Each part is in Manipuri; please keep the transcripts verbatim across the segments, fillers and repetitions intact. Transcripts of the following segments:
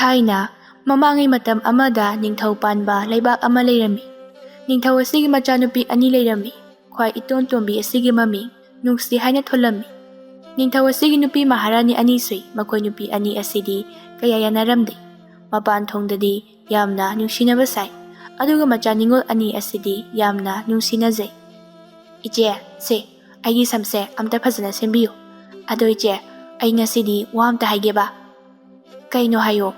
ꯊꯥꯏꯅ ꯃꯃꯥꯡꯉꯩ ꯃꯇꯝ ꯑꯃꯗ ꯅꯤꯡꯊꯧ ꯄꯥꯟꯕ ꯂꯩꯕꯥꯛ ꯑꯃ ꯂꯩꯔꯝꯃꯤ꯫ ꯅꯤꯡꯊꯧ ꯑꯁꯤꯒꯤ ꯃꯆꯥꯅꯨꯄꯤ ꯑꯅꯤ ꯂꯩꯔꯝꯃꯤ꯫ ꯈ꯭ꯋꯥꯏ ꯏꯇꯣꯟ ꯇꯣꯝꯕꯤ ꯑꯁꯤꯒꯤ ꯃꯃꯤꯡ ꯅꯨꯡꯁꯤ ꯍꯥꯏꯅ ꯊꯣꯜꯂꯝꯃꯤ꯫ ꯅꯤꯡꯊꯧ ꯑꯁꯤꯒꯤ ꯅꯨꯄꯤ ꯃꯍꯥꯔꯥꯅꯤ ꯑꯅꯤ ꯁꯨꯏ꯫ ꯃꯈꯣꯏ ꯅꯨꯄꯤ ꯑꯅꯤ ꯑꯁꯤꯗꯤ ꯀꯌꯥ ꯌꯥꯅꯔꯝꯗꯦ꯫ ꯃꯄꯥꯟ ꯊꯣꯡꯗꯗꯤ ꯌꯥꯝꯅ ꯅꯨꯡꯁꯤꯅꯕ ꯁꯥꯏ, ꯑꯗꯨꯒ ꯃꯆꯥ ꯅꯤꯉꯣꯜ ꯑꯅꯤ ꯑꯁꯤꯗꯤ ꯌꯥꯝꯅ ꯅꯨꯡꯁꯤꯅꯖꯩ꯫ "ꯏꯆꯦ, ꯁꯦ, ꯑꯩꯒꯤ ꯁꯝꯁꯦ ꯑꯝꯇ ꯐꯖꯅ ꯁꯦꯝꯕꯤꯌꯨ꯫ ꯑꯗꯣ ꯏꯆꯦ, ꯑꯩ ꯉꯁꯤꯗꯤ ꯋꯥ ꯑꯝꯇ ꯍꯥꯏꯒꯦꯕ꯫" "ꯀꯩꯅꯣ ꯍꯥꯏꯌꯣ꯫"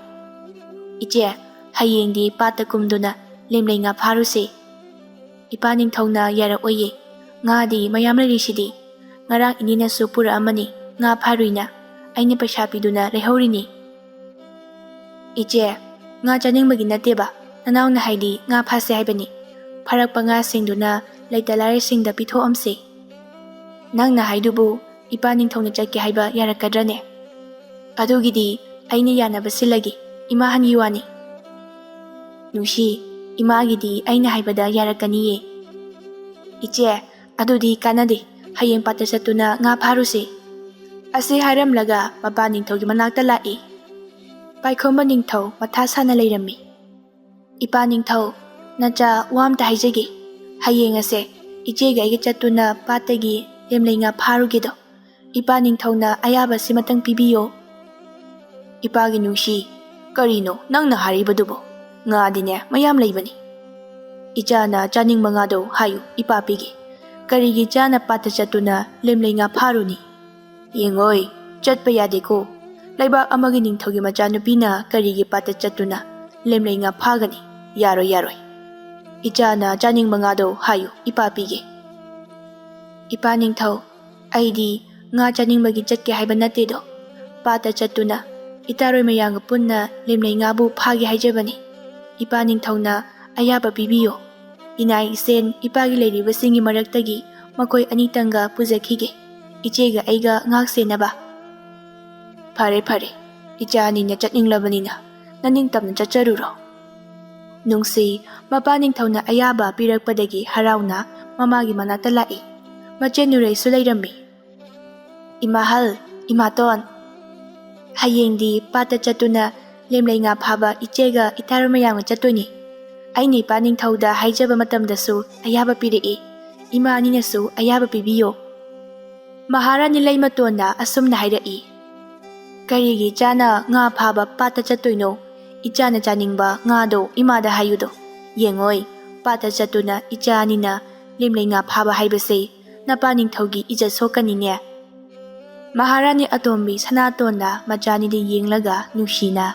"ꯏꯆꯦ, ꯍꯌꯦꯡꯗꯤ ꯄꯥꯠꯇ ꯀꯨꯝꯗꯨꯅ ꯂꯦꯝꯂꯩ ꯉꯥ ꯐꯥꯔꯨꯁꯦ꯫" "ꯏꯄꯥ ꯅꯤꯡꯊꯧꯅ ꯌꯥꯔꯛꯑꯣꯏꯌꯦ꯫ ꯉꯥꯗꯤ ꯃꯌꯥꯝ ꯂꯩꯔꯤꯁꯤꯗꯤ꯫ ꯉꯔꯥꯡ ꯏꯅꯦꯅꯁꯨ ꯄꯨꯔꯛꯑꯝꯃꯅꯤ ꯉꯥ ꯐꯥꯔꯨꯏꯅ꯫ ꯑꯩꯅ ꯄꯩꯁꯥ ꯄꯤꯗꯨꯅ ꯂꯩꯍꯧꯔꯤꯅꯤ꯫" "ꯏꯆꯦ, ꯉꯥ ꯆꯥꯅꯤꯡꯕꯒꯤ ꯅꯠꯇꯦꯕ꯫ ꯅꯅꯥꯎꯅ ꯍꯥꯏꯗꯤ ꯉꯥ ꯐꯥꯁꯦ ꯍꯥꯏꯕꯅꯤ꯫ ꯐꯥꯔꯛꯄ ꯉꯥꯁꯤꯡꯗꯨꯅ ꯂꯩꯇ ꯂꯥꯏꯔꯁꯤꯡꯗ ꯄꯤꯊꯣꯛꯑꯝꯁꯦ꯫" "ꯅꯪꯅ ꯍꯥꯏꯗꯨꯕꯨ ꯏꯄꯥ ꯅꯤꯡꯊꯧꯅ ꯆꯠꯀꯦ ꯍꯥꯏꯕ ꯌꯥꯔꯛꯀꯗ꯭ꯔꯅꯦ?" "ꯑꯗꯨꯒꯤꯗꯤ ꯑꯩꯅ ꯌꯥꯅꯕ ꯁꯤꯜꯂꯒꯦ, ꯏꯃꯥꯍꯟꯒꯤ ꯋꯥꯅꯤ꯫" "ꯅꯨꯡꯁꯤ, ꯏꯃꯥꯒꯤꯗꯤ ꯑꯩꯅ ꯍꯥꯏꯕꯗ ꯌꯥꯔꯛꯀꯅꯤꯌꯦ꯫" "ꯏꯆꯦ, ꯑꯗꯨꯗꯤ ꯀꯥꯟꯅꯗꯦ, ꯍꯌꯦꯡ ꯄꯥꯠꯇ ꯆꯠꯇꯨꯅ ꯉꯥ ꯐꯥꯔꯨꯁꯦ꯫" ꯑꯁꯤ ꯍꯥꯏꯔꯝꯂꯒ ꯃꯄꯥ ꯅꯤꯡꯊꯧꯒꯤ ꯃꯅꯥꯛꯇ ꯂꯥꯛꯏ꯫ ꯄꯥꯏꯈꯣꯝꯕ ꯅꯤꯡꯊꯧ ꯃꯊꯥ ꯁꯥꯅ ꯂꯩꯔꯝꯃꯤ꯫ "ꯏꯄꯥ ꯅꯤꯡꯊꯧ, ꯅꯆꯥ ꯋꯥ ꯑꯝꯇ ꯍꯥꯏꯖꯒꯦ꯫ ꯍꯌꯦꯡ ꯑꯁꯦ ꯏꯆꯦꯒ ꯑꯩꯒ ꯆꯠꯇꯨꯅ ꯄꯥꯠꯇꯒꯤ ꯂꯦꯝꯂꯩ ꯉꯥ ꯐꯥꯔꯨꯒꯦꯗꯣ꯫ ꯏꯄꯥ ꯅꯤꯡꯊꯧꯅ ꯑꯌꯥꯕ ꯑꯁꯤꯃꯇꯪ ꯄꯤꯕꯤꯌꯣ꯫" "ꯏꯄꯥꯒꯤ ꯅꯨꯡꯁꯤ, ꯀꯔꯤꯅꯣ ꯅꯪꯅ ꯍꯥꯏꯔꯤꯕꯗꯨꯕꯣ? ꯉꯥꯗꯤꯅꯦ ꯃꯌꯥꯝ ꯂꯩꯕꯅꯤ꯫ ꯏꯆꯥꯅ ꯆꯥꯅꯤꯡꯕ ꯉꯥꯗꯣ ꯍꯥꯏꯌꯨ, ꯏꯄꯥ ꯄꯤꯒꯦ꯫ ꯀꯔꯤꯒꯤ ꯏꯆꯥꯅ ꯄꯥꯠꯇ ꯆꯠꯇꯨꯅ ꯂꯦꯝꯂꯩ ꯉꯥ ꯐꯥꯔꯨꯅꯤ?" "ꯌꯦꯡꯉꯣꯏ, ꯆꯠꯄ ꯌꯥꯗꯦꯀꯣ꯫ ꯂꯩꯕꯥꯛ ꯑꯃꯒꯤ ꯅꯤꯡꯊꯧꯒꯤ ꯃꯆꯥꯅꯨꯄꯤꯅ ꯀꯔꯤꯒꯤ ꯄꯥꯠꯇ ꯆꯠꯇꯨꯅ ꯂꯦꯝꯂꯩ ꯉꯥ ꯐꯥꯒꯅꯤ? ꯌꯥꯔꯣꯏ, ꯌꯥꯔꯣꯏ꯫ ꯏꯆꯥꯅ ꯆꯥꯅꯤꯡꯕ ꯉꯥꯗꯣ ꯍꯥꯏꯌꯨ, ꯏꯄꯥ ꯄꯤꯒꯦ꯫" "ꯏꯄꯥ ꯅꯤꯡꯊꯧ, ꯑꯩꯗꯤ ꯉꯥ ꯆꯥꯅꯤꯡꯕꯒꯤ ꯆꯠꯀꯦ ꯍꯥꯏꯕ ꯅꯠꯇꯦꯗꯣ꯫ ꯄꯥꯠꯇ ꯆꯠꯇꯨꯅ ꯏꯇꯥꯔꯣꯏ ꯃꯌꯥꯝꯒ ꯄꯨꯟꯅ ꯂꯦꯝꯂꯩ ꯉꯥꯕꯨ ꯐꯥꯒꯦ ꯍꯥꯏꯖꯕꯅꯤ꯫ ꯏꯄꯥ ꯅꯤꯡꯊꯧꯅ ꯑꯌꯥꯕ ꯄꯤꯕꯤꯌꯣ꯫ ꯏꯅꯥ ꯏꯁꯦꯟ ꯏꯄꯥꯒꯤ ꯂꯩꯔꯤꯕꯁꯤꯡꯒꯤ ꯃꯔꯛꯇꯒꯤ ꯃꯈꯣꯏ ꯑꯅꯤꯇꯪꯒ ꯄꯨꯖꯈꯤꯒꯦ꯫ ꯏꯆꯦꯒ ꯑꯩꯒ ꯉꯥꯛ ꯁꯦꯟꯅꯕ꯫" "ꯐꯔꯦ, ꯐꯔꯦ꯫ ꯏꯆꯥ ꯑꯅꯤꯅ ꯆꯠꯅꯤꯡꯂꯕꯅꯤꯅ ꯅꯅꯤꯡꯇꯝꯅ ꯆꯠꯆꯔꯨꯔꯣ꯫" ꯅꯨꯡꯁꯤ ꯃꯄꯥ ꯅꯤꯡꯊꯧꯅ ꯑꯌꯥꯕ ꯄꯤꯔꯛꯄꯗꯒꯤ ꯍꯔꯥꯎꯅ ꯃꯃꯥꯒꯤ ꯃꯅꯥꯛꯇ ꯂꯥꯛꯏ꯫ ꯃꯆꯦ ꯅꯨꯔꯩꯁꯨ ꯂꯩꯔꯝꯃꯤ꯫ "ꯏꯃꯥꯍꯜ, ꯏꯃꯥꯇꯣꯟ, ꯍꯌꯦꯡꯗꯤ ꯄꯥꯠꯇ ꯆꯠꯇꯨꯅ ꯂꯦꯝꯂꯩ ꯉꯥ ꯐꯥꯕ ꯏꯆꯦꯒ ꯏꯇꯥꯔꯣ ꯃꯌꯥꯝꯒ ꯆꯠꯇꯣꯏꯅꯤ꯫ ꯑꯩꯅ ꯏꯄꯥ ꯅꯤꯡꯊꯧꯗ ꯍꯥꯏꯖꯕ ꯃꯇꯝꯗꯁꯨ ꯑꯌꯥꯕ ꯄꯤꯔꯛꯏ꯫ ꯏꯃꯥ ꯑꯅꯤꯅꯁꯨ ꯑꯌꯥꯕ ꯄꯤꯕꯤꯌꯣ꯫ ꯃꯍꯥꯔꯥꯅꯤ ꯂꯩꯃꯇꯣꯟꯅ ꯑꯁꯨꯝꯅ ꯍꯥꯏꯔꯛꯏ, "ꯀꯔꯤꯒꯤ ꯏꯆꯥꯅ ꯉꯥ ꯐꯥꯕ ꯄꯥꯠꯇ ꯆꯠꯇꯣꯏꯅꯣ? ꯏꯆꯥꯅ ꯆꯥꯅꯤꯡꯕ ꯉꯥꯗꯣ ꯏꯃꯥꯗ ꯍꯥꯏꯌꯨꯗꯣ꯫ ꯌꯦꯡꯉꯣꯏ, ꯄꯥꯠꯇ ꯆꯠꯇꯨꯅ ꯏꯆꯥ ꯑꯅꯤꯅ ꯂꯦꯝꯂꯩ ꯉꯥ ꯐꯥꯕ ꯍꯥꯏꯕꯁꯦ ꯅꯄꯥ ꯅꯤꯡꯊꯧꯒꯤ ꯏꯖꯠ ꯁꯣꯛꯀꯅꯤꯅꯦ꯫" ꯃꯍꯥꯔꯥꯅꯤ ꯑꯇꯣꯝꯕꯤ ꯁꯅꯥꯇꯣꯟꯅ ꯃꯆꯥꯅꯤꯗ ꯌꯦꯡꯂꯒ ꯅꯨꯡꯁꯤꯅ,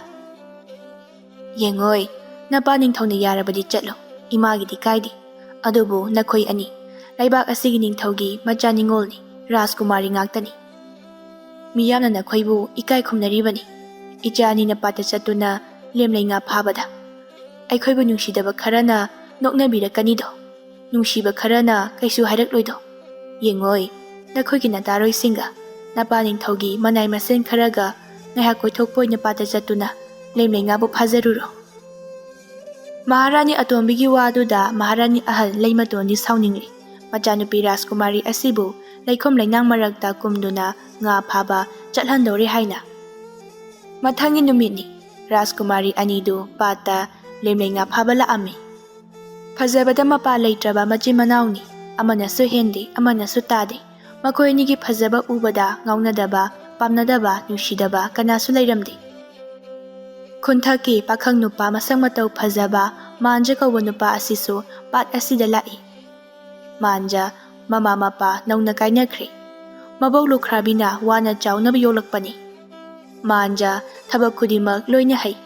"ꯌꯦꯡꯉꯣꯏ, ꯅꯄꯥ ꯅꯤꯡꯊꯧꯅ ꯌꯥꯔꯕꯗꯤ ꯆꯠꯂꯣ, ꯏꯃꯥꯒꯤꯗꯤ ꯀꯥꯏꯗꯦ꯫ ꯑꯗꯨꯕꯨ ꯅꯈꯣꯏ ꯑꯅꯤ ꯂꯩꯕꯥꯛ ꯑꯁꯤꯒꯤ ꯅꯤꯡꯊꯧꯒꯤ ꯃꯆꯥ ꯅꯤꯉꯣꯜꯅꯤ, ꯔꯥꯖꯀꯨꯃꯥꯔꯤ ꯉꯥꯛꯇꯅꯤ꯫ ꯃꯤꯌꯥꯝꯅ ꯅꯈꯣꯏꯕꯨ ꯏꯀꯥꯏ ꯈꯨꯝꯅꯔꯤꯕꯅꯤ꯫ ꯏꯆꯥ ꯑꯅꯤꯅ ꯄꯥꯠꯇ ꯆꯠꯇꯨꯅ ꯂꯦꯝꯂꯩ ꯉꯥ ꯐꯥꯕꯗ ꯑꯩꯈꯣꯏꯕꯨ ꯅꯨꯡꯁꯤꯗꯕ ꯈꯔꯅ ꯅꯣꯛꯅꯕꯤꯔꯛꯀꯅꯤꯗꯣ, ꯅꯨꯡꯁꯤꯕ ꯈꯔꯅ ꯀꯩꯁꯨ ꯍꯥꯏꯔꯛꯂꯣꯏꯗꯣ꯫ ꯌꯦꯡꯉꯣꯏ, ꯅꯈꯣꯏꯒꯤ ꯅꯇꯥꯔꯣꯏꯁꯤꯡꯒ ꯅꯄꯥ ꯅꯤꯡꯊꯧꯒꯤ ꯃꯅꯥꯏ ꯃꯁꯦꯟ ꯈꯔꯒ ꯉꯥꯏꯍꯥꯛ ꯀꯣꯏꯊꯣꯛꯄ ꯑꯣꯏꯅ ꯄꯥꯠꯇ ꯆꯠꯇꯨꯅ ꯂꯦꯝꯂꯩ ꯉꯥꯕꯨ ꯐꯥꯖꯔꯨꯔꯣ꯫" ꯃꯍꯥꯔꯥꯅꯤ ꯑꯇꯣꯝꯕꯤꯒꯤ ꯋꯥꯗꯨꯗ ꯃꯍꯥꯔꯥꯅꯤ ꯑꯍꯜ ꯂꯩꯃꯇꯣꯟꯗꯤ ꯁꯥꯎꯅꯤꯡꯂꯤ꯫ ꯃꯆꯥꯅꯨꯄꯤ ꯔꯥꯖꯀꯨꯃꯥꯔꯤ ꯑꯁꯤꯕꯨ ꯂꯩꯈꯣꯝ ꯂꯩꯅꯥꯡ ꯃꯔꯛꯇ ꯀꯨꯝꯗꯨꯅ ꯉꯥ ꯐꯥꯕ ꯆꯠꯍꯟꯗꯧꯔꯦ ꯍꯥꯏꯅ꯫ ꯃꯊꯪꯒꯤ ꯅꯨꯃꯤꯠꯅꯤ꯫ ꯔꯥꯖꯀꯨꯃꯥꯔꯤ ꯑꯅꯤꯗꯨ ꯄꯥꯠꯇ ꯂꯦꯝꯂꯩ ꯉꯥ ꯐꯥꯕ ꯂꯥꯛꯑꯝꯃꯤ꯫ ꯐꯖꯕꯗ ꯃꯄꯥ ꯂꯩꯇ꯭ꯔꯕ ꯃꯆꯤꯟ ꯃꯅꯥꯎꯅꯤ꯫ ꯑꯃꯅꯁꯨ ꯍꯦꯟꯗꯦ, ꯑꯃꯅꯁꯨ ꯇꯥꯗꯦ꯫ ꯃꯈꯣꯏ ꯑꯅꯤꯒꯤ ꯐꯖꯕ ꯎꯕꯗ ꯉꯥꯎꯅꯗꯕ, ꯄꯥꯝꯅꯗꯕ, ꯅꯨꯡꯁꯤꯗꯕ ꯀꯅꯥꯁꯨ ꯂꯩꯔꯝꯗꯦ꯫ ꯈꯨꯟꯊꯛꯀꯤ ꯄꯥꯈꯪ ꯅꯨꯄꯥ ꯃꯁꯛ ꯃꯇꯧ ꯐꯖꯕ ꯃꯥꯟꯖ ꯀꯧꯕ ꯅꯨꯄꯥ ꯑꯁꯤꯁꯨ ꯄꯥꯠ ꯑꯁꯤꯗ ꯂꯥꯛꯏ꯫ ꯃꯥꯟꯖ ꯃꯃꯥ ꯃꯄꯥ ꯅꯧꯅ ꯀꯥꯏꯅꯈ꯭ꯔꯦ꯫ ꯃꯕꯣꯛ ꯂꯨꯈ꯭ꯔꯥꯕꯤꯅ ꯋꯥꯅ ꯆꯥꯎꯅꯕ ꯌꯣꯛꯂꯛꯄꯅꯤ꯫ ꯃꯥꯟꯖ ꯊꯕꯛ ꯈꯨꯗꯤꯡꯃꯛ ꯂꯣꯏꯅ ꯍꯩ꯫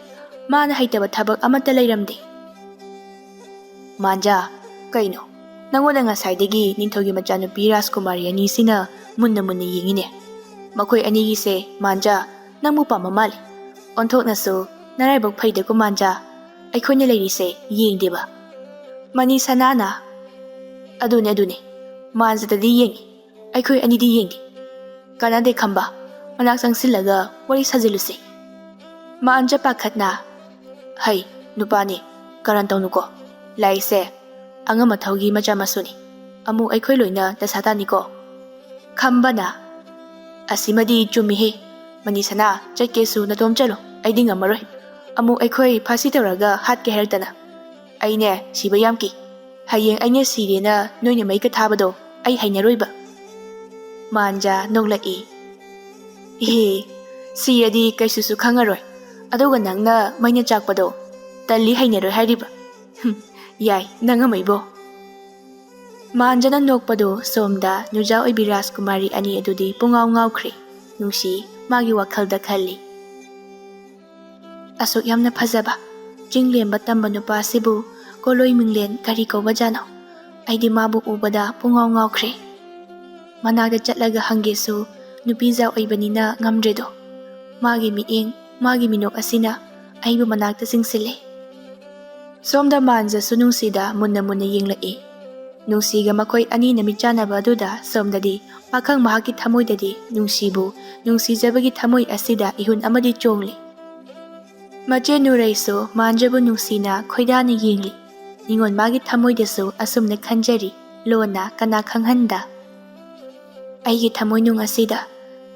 ꯃꯥꯅ ꯍꯩꯇꯕ ꯊꯕꯛ ꯑꯃꯠꯇ ꯂꯩꯔꯝꯗꯦ꯫ "ꯃꯥꯟꯖ, ꯀꯩꯅꯣ? ꯅꯪꯉꯣꯟꯗ ꯉꯁꯥꯏꯗꯒꯤ ꯅꯤꯡꯊꯧꯒꯤ ꯃꯆꯥꯅꯨꯄꯤ ꯔꯥꯖꯀꯨꯃꯥꯔꯤ ꯑꯅꯤꯁꯤꯅ ꯃꯨꯟꯅ ꯃꯨꯟꯅ ꯌꯦꯡꯉꯤꯅꯦ꯫ ꯃꯈꯣꯏ ꯑꯅꯤꯒꯤꯁꯦ, ꯃꯥꯟꯖ, ꯅꯪꯕꯨ ꯄꯥꯝꯕ ꯃꯥꯜꯂꯤ꯫ ꯑꯣꯟꯊꯣꯛꯅꯁꯨ ꯅꯔꯥꯏꯕꯛ ꯐꯩꯗꯀꯣ ꯃꯥꯟꯖ꯫ ꯑꯩꯈꯣꯏꯅ ꯂꯩꯔꯤꯁꯦ ꯌꯦꯡꯗꯦꯕ꯫" ꯃꯅꯤ ꯁꯅꯥꯅ, "ꯑꯗꯨꯅꯦ, ꯑꯗꯨꯅꯦ꯫ ꯃꯥꯟꯖꯗꯗꯤ ꯌꯦꯡꯉꯤ꯫ ꯑꯩꯈꯣꯏ ꯑꯅꯤꯗꯤ ꯌꯦꯡꯗꯦ꯫ ꯀꯥꯟꯅꯗꯦ ꯈꯝꯕ꯫ ꯃꯅꯥꯛ ꯆꯪꯁꯤꯜꯂꯒ ꯋꯥꯔꯤ ꯁꯥꯖꯤꯜꯂꯨꯁꯦ꯫" ꯃꯥꯟꯖ ꯄꯥꯈꯠꯅ, "ꯍꯩ, ꯅꯨꯄꯥꯅꯤ, ꯀꯔꯟ ꯇꯧꯅꯨꯀꯣ꯫ ꯂꯥꯏꯁꯦ ꯑꯉꯝ ꯑꯊꯧꯒꯤ ꯃꯆꯥ ꯃꯁꯨꯅꯤ꯫ ꯑꯃꯨꯛ ꯑꯩꯈꯣꯏ ꯂꯣꯏꯅ ꯗꯁꯥ ꯇꯥꯅꯤꯀꯣ꯫" ꯈꯝꯕꯅ, "ꯑꯁꯤꯃꯗꯤ ꯆꯨꯝꯃꯤꯍꯦ꯫ ꯃꯅꯤ ꯁꯅꯥ, ꯆꯠꯀꯦꯁꯨ ꯅꯇꯣꯝ ꯆꯠꯂꯣ, ꯑꯩꯗꯤ ꯉꯝꯃꯔꯣꯏ꯫ ꯑꯃꯨꯛ ꯑꯩꯈꯣꯏ ꯐꯥꯁꯤ ꯇꯧꯔꯒ ꯍꯥꯠꯀꯦ ꯍꯥꯏꯔꯛꯇꯅ꯫ ꯑꯩꯅꯦ ꯁꯤꯕ ꯌꯥꯝ ꯀꯤ꯫ ꯍꯌꯦꯡ ꯑꯩꯅ ꯁꯤꯔꯦꯅ ꯅꯣꯏꯅ ꯃꯩꯒ ꯊꯥꯕꯗꯣ ꯑꯩ ꯍꯩꯅꯔꯣꯏꯕ꯫ ꯃꯥꯟꯖ ꯅꯣꯛꯂꯛꯏ꯫ ꯏꯍꯦ, ꯁꯤꯔꯗꯤ ꯀꯩꯁꯨꯁꯨ ꯈꯪꯉꯔꯣꯏ꯫ ꯑꯗꯨꯒ ꯅꯪꯅ ꯃꯩꯅ ꯆꯥꯛꯄꯗꯣ ꯇꯜꯂꯤ, ꯍꯩꯅꯔꯣꯏ ꯍꯥꯏꯔꯤꯕ? ꯍꯨꯝ, ꯌꯥꯏ, ꯅꯪ ꯑꯃꯩꯕꯣ꯫ ꯃꯥꯟꯖꯅ ꯅꯣꯛꯄꯗꯨ ꯁꯣꯝꯗ ꯅꯨꯖꯥ ꯑꯣꯏꯕꯤ ꯔꯥꯖꯀꯨꯃꯥꯔꯤ ꯑꯅꯤ ꯑꯗꯨꯗꯤ ꯄꯨꯡꯉꯥꯎ ꯉꯥꯎꯈ꯭ꯔꯦ꯫ ꯅꯨꯡꯁꯤ ꯃꯥꯒꯤ ꯋꯥꯈꯜꯗ ꯈꯜꯂꯤ꯫ ꯑꯁꯨꯛ ꯌꯥꯝꯅ ꯐꯖꯕ, ꯆꯤꯡ ꯂꯦꯝꯕ ꯇꯝꯕ ꯅꯨꯄꯥꯁꯤꯕꯨ ꯀꯣꯂꯣꯏ ꯃꯤꯡꯂꯦꯟ ꯀꯔꯤ ꯀꯧꯕꯖꯥꯠꯅꯣ? ꯑꯩꯗꯤ ꯃꯥꯕꯨ ꯎꯕꯗ ꯄꯨꯡꯉꯥꯎ ꯉꯥꯎꯈ꯭ꯔꯦ꯫ ꯃꯅꯥꯛꯇ ꯆꯠꯂꯒ ꯍꯪꯒꯦꯁꯨ ꯅꯨꯄꯤ ꯖꯥ ꯑꯣꯏꯕꯅꯤꯅ ꯉꯝꯗ꯭ꯔꯦꯗꯣ꯫ ꯃꯥꯒꯤ ꯃꯤꯠꯌꯦꯡ, ꯃꯥꯒꯤ ꯃꯤꯅꯣꯛ ꯑꯁꯤꯅ ꯑꯩꯕꯨ ꯃꯅꯥꯛꯇ ꯆꯤꯡꯁꯤꯜꯂꯦ꯫ ꯁꯣꯝꯗ ꯃꯥꯟꯖꯁꯨ ꯅꯨꯡꯁꯤꯗ ꯃꯨꯟꯅ ꯃꯨꯟꯅ ꯌꯦꯡꯂꯛꯏ꯫ ꯅꯨꯡꯁꯤꯒ ꯃꯈꯣꯏ ꯑꯅꯤꯅ ꯃꯤꯠꯆꯥꯟꯅꯕ ꯑꯗꯨꯗ ꯁꯣꯝꯗꯗꯤ ꯄꯥꯈꯪ ꯃꯍꯥꯛꯀꯤ ꯊꯃꯣꯏꯗꯗꯤ ꯅꯨꯡꯁꯤꯕꯨ, ꯅꯨꯡꯁꯤꯖꯕꯒꯤ ꯊꯃꯣꯏ ꯑꯁꯤꯗ ꯏꯍꯨꯟ ꯑꯃꯗꯤ ꯆꯣꯡꯂꯤ꯫ ꯃꯆꯦ ꯅꯨꯔꯩꯁꯨ ꯃꯥꯟꯖꯕꯨ ꯅꯨꯡꯁꯤꯅ ꯈꯣꯏꯗꯥꯅ ꯌꯦꯡꯂꯤ꯫ ꯅꯤꯉꯣꯜ ꯃꯥꯒꯤ ꯊꯃꯣꯏꯗꯁꯨ ꯑꯁꯨꯝꯅ ꯈꯟꯖꯔꯤ, ꯂꯣꯟꯅ ꯀꯅꯥ ꯈꯪꯍꯟꯗ꯫ ꯑꯩꯒꯤ ꯊꯃꯣꯏꯅꯨꯡ ꯑꯁꯤꯗ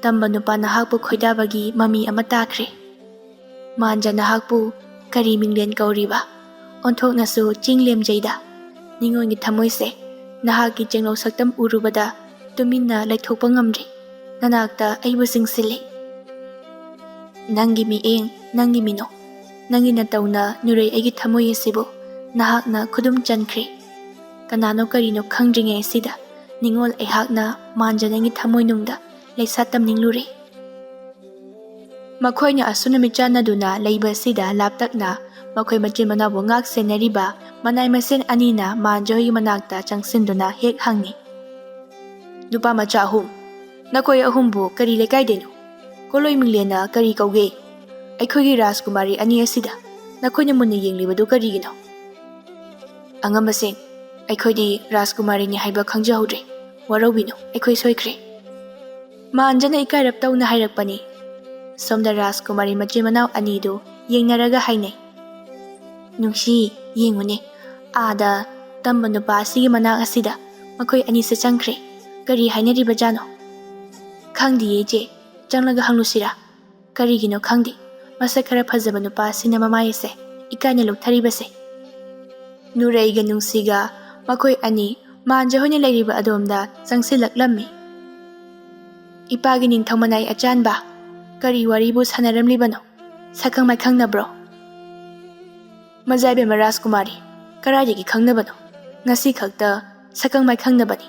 ꯇꯝꯕ ꯅꯨꯄꯥ ꯅꯍꯥꯛꯄꯨ ꯈꯣꯏꯗꯥꯕꯒꯤ ꯃꯃꯤ ꯑꯃ ꯇꯥꯈ꯭ꯔꯦ꯫ ꯃꯥꯟꯖ ꯅꯍꯥꯛꯄꯨ ꯀꯔꯤ ꯃꯤꯡꯂꯦꯟ ꯀꯧꯔꯤꯕ? ꯑꯣꯟꯊꯣꯛꯅꯁꯨ ꯆꯤꯡ ꯂꯦꯝꯖꯩꯗ꯫ ꯅꯤꯉꯣꯜꯒꯤ ꯊꯃꯣꯏꯁꯦ ꯅꯍꯥꯛꯀꯤ ꯆꯦꯡꯂꯧ ꯁꯛꯇꯝ ꯎꯔꯨꯕꯗ ꯇꯨꯃꯤꯟꯅ ꯂꯩꯊꯣꯛꯄ ꯉꯝꯗ꯭ꯔꯦ꯫ ꯅꯅꯥꯛꯇ ꯑꯩꯕꯨ ꯆꯤꯡꯁꯤꯜꯂꯦ꯫ ꯅꯪꯒꯤ ꯃꯤꯠꯌꯦꯡ, ꯅꯪꯒꯤ ꯃꯤꯅꯣꯛ, ꯅꯪꯒꯤ ꯅꯇꯧꯅ ꯅꯨꯔꯩ ꯑꯩꯒꯤ ꯊꯃꯣꯏ ꯑꯁꯤꯕꯨ ꯅꯍꯥꯛꯅ ꯈꯨꯗꯨꯝ ꯆꯟꯈ꯭ꯔꯦ꯫ ꯀꯅꯥꯅꯣ ꯀꯔꯤꯅꯣ ꯈꯪꯗ꯭ꯔꯤꯉꯩ ꯑꯁꯤꯗ ꯅꯤꯉꯣꯜ ꯑꯩꯍꯥꯛꯅ ꯃꯥꯟꯖ ꯅꯪꯒꯤ ꯊꯃꯣꯏꯅꯨꯡꯗ ꯂꯩꯁꯥ ꯇꯝꯅꯤꯡꯂꯨꯔꯦ꯫ ꯃꯈꯣꯏꯅ ꯑꯁꯨꯝꯅ ꯃꯤꯠꯆꯥꯟꯅꯗꯨꯅ ꯂꯩꯕ ꯑꯁꯤꯗ ꯂꯥꯞꯇꯛꯅ ꯃꯈꯣꯏ ꯃꯆꯤꯟ ꯃꯅꯥꯎꯕꯨ ꯉꯥꯛ ꯁꯦꯟꯅꯔꯤꯕ ꯃꯅꯥꯏ ꯃꯁꯦꯟ ꯑꯅꯤꯅ ꯃꯥꯟꯖ ꯍꯣꯏꯒꯤ ꯃꯅꯥꯛꯇ ꯆꯪꯁꯤꯟꯗꯨꯅ ꯍꯦꯛ ꯍꯪꯉꯤ꯫ ꯅꯨꯄꯥ ꯃꯆꯥ ꯑꯍꯨꯝ, ꯅꯈꯣꯏ ꯑꯍꯨꯝꯕꯨ ꯀꯔꯤ ꯂꯩꯀꯥꯏꯗꯩꯅꯣ? ꯀꯣꯂꯣꯏ ꯃꯤꯡꯂꯦꯟꯅ ꯀꯔꯤ ꯀꯧꯒꯦ? ꯑꯩꯈꯣꯏꯒꯤ ꯔꯥꯖꯀꯨꯃꯥꯔꯤ ꯑꯅꯤ ꯑꯁꯤꯗ ꯅꯈꯣꯏꯅ ꯃꯨꯟꯅ ꯌꯦꯡꯂꯤꯕꯗꯨ ꯀꯔꯤꯒꯤꯅꯣ? ꯑꯉꯝꯕꯁꯤꯡ, ꯑꯩꯈꯣꯏꯗꯤ ꯔꯥꯖꯀꯨꯃꯥꯔꯤꯅꯤ ꯍꯥꯏꯕ ꯈꯪꯖꯍꯧꯗ꯭ꯔꯦ꯫ ꯋꯥꯔꯧꯕꯤꯅꯨ, ꯑꯩꯈꯣꯏ ꯁꯣꯏꯈ꯭ꯔꯦ꯫ ꯃꯥꯟꯖꯅ ꯏꯀꯥꯏꯔꯞ ꯇꯧꯅ ꯍꯥꯏꯔꯛꯄꯅꯤ꯫ ꯁꯣꯝꯗ ꯔꯥꯖꯀꯨꯃꯥꯔꯤ ꯃꯆꯤꯟ ꯃꯅꯥꯎ ꯑꯅꯤꯗꯨ ꯌꯦꯡꯅꯔꯒ ꯍꯥꯏꯅꯩ꯫ ꯅꯨꯡꯁꯤ, ꯌꯦꯡꯉꯨꯅꯦ, ꯑꯥꯗ ꯇꯝꯕ ꯅꯨꯄꯥ ꯑꯁꯤꯒꯤ ꯃꯅꯥꯛ ꯑꯁꯤꯗ ꯃꯈꯣꯏ ꯑꯅꯤꯁꯦ ꯆꯪꯈ꯭ꯔꯦ꯫ ꯀꯔꯤ ꯍꯥꯏꯅꯔꯤꯕꯖꯥꯠꯅꯣ? ꯈꯪꯗꯤꯌꯦ ꯏꯆꯦ, ꯆꯪꯂꯒ ꯍꯪꯂꯨꯁꯤꯔꯥ? ꯀꯔꯤꯒꯤꯅꯣ ꯈꯪꯗꯦ, ꯃꯁꯛ ꯈꯔ ꯐꯖꯕ ꯅꯨꯄꯥꯁꯤꯅ ꯃꯃꯥꯏ ꯑꯁꯦ ꯏꯀꯥꯏꯅ ꯂꯨꯞꯊꯔꯤꯕꯁꯦ꯫ ꯅꯨꯔꯩꯒ ꯅꯨꯡꯁꯤꯒ ꯃꯈꯣꯏ ꯑꯅꯤ ꯃꯥꯟꯖ ꯍꯣꯏꯅ ꯂꯩꯔꯤꯕ ꯑꯗꯣꯝꯗ ꯆꯪꯁꯤꯜꯂꯛꯂꯝꯃꯤ꯫ "ꯏꯄꯥꯒꯤ ꯅꯤꯡꯊꯧ ꯃꯅꯥꯏ ꯑꯆꯥꯟꯕ, ꯀꯔꯤ ꯋꯥꯔꯤꯕꯨ ꯁꯥꯟꯅꯔꯝꯂꯤꯕꯅꯣ? ꯁꯛꯈꯪ ꯃꯥꯏꯈꯪꯅꯕ꯭ꯔꯣ?" "ꯃꯖꯥꯏꯕꯦꯝꯃ ꯔꯥꯖꯀꯨꯃꯥꯔꯤ, ꯀꯗꯥꯏꯗꯒꯤ ꯈꯪꯅꯕꯅꯣ? ꯉꯁꯤ ꯈꯛꯇ ꯁꯛꯈꯪ ꯃꯥꯏꯈꯪꯅꯕꯅꯤ꯫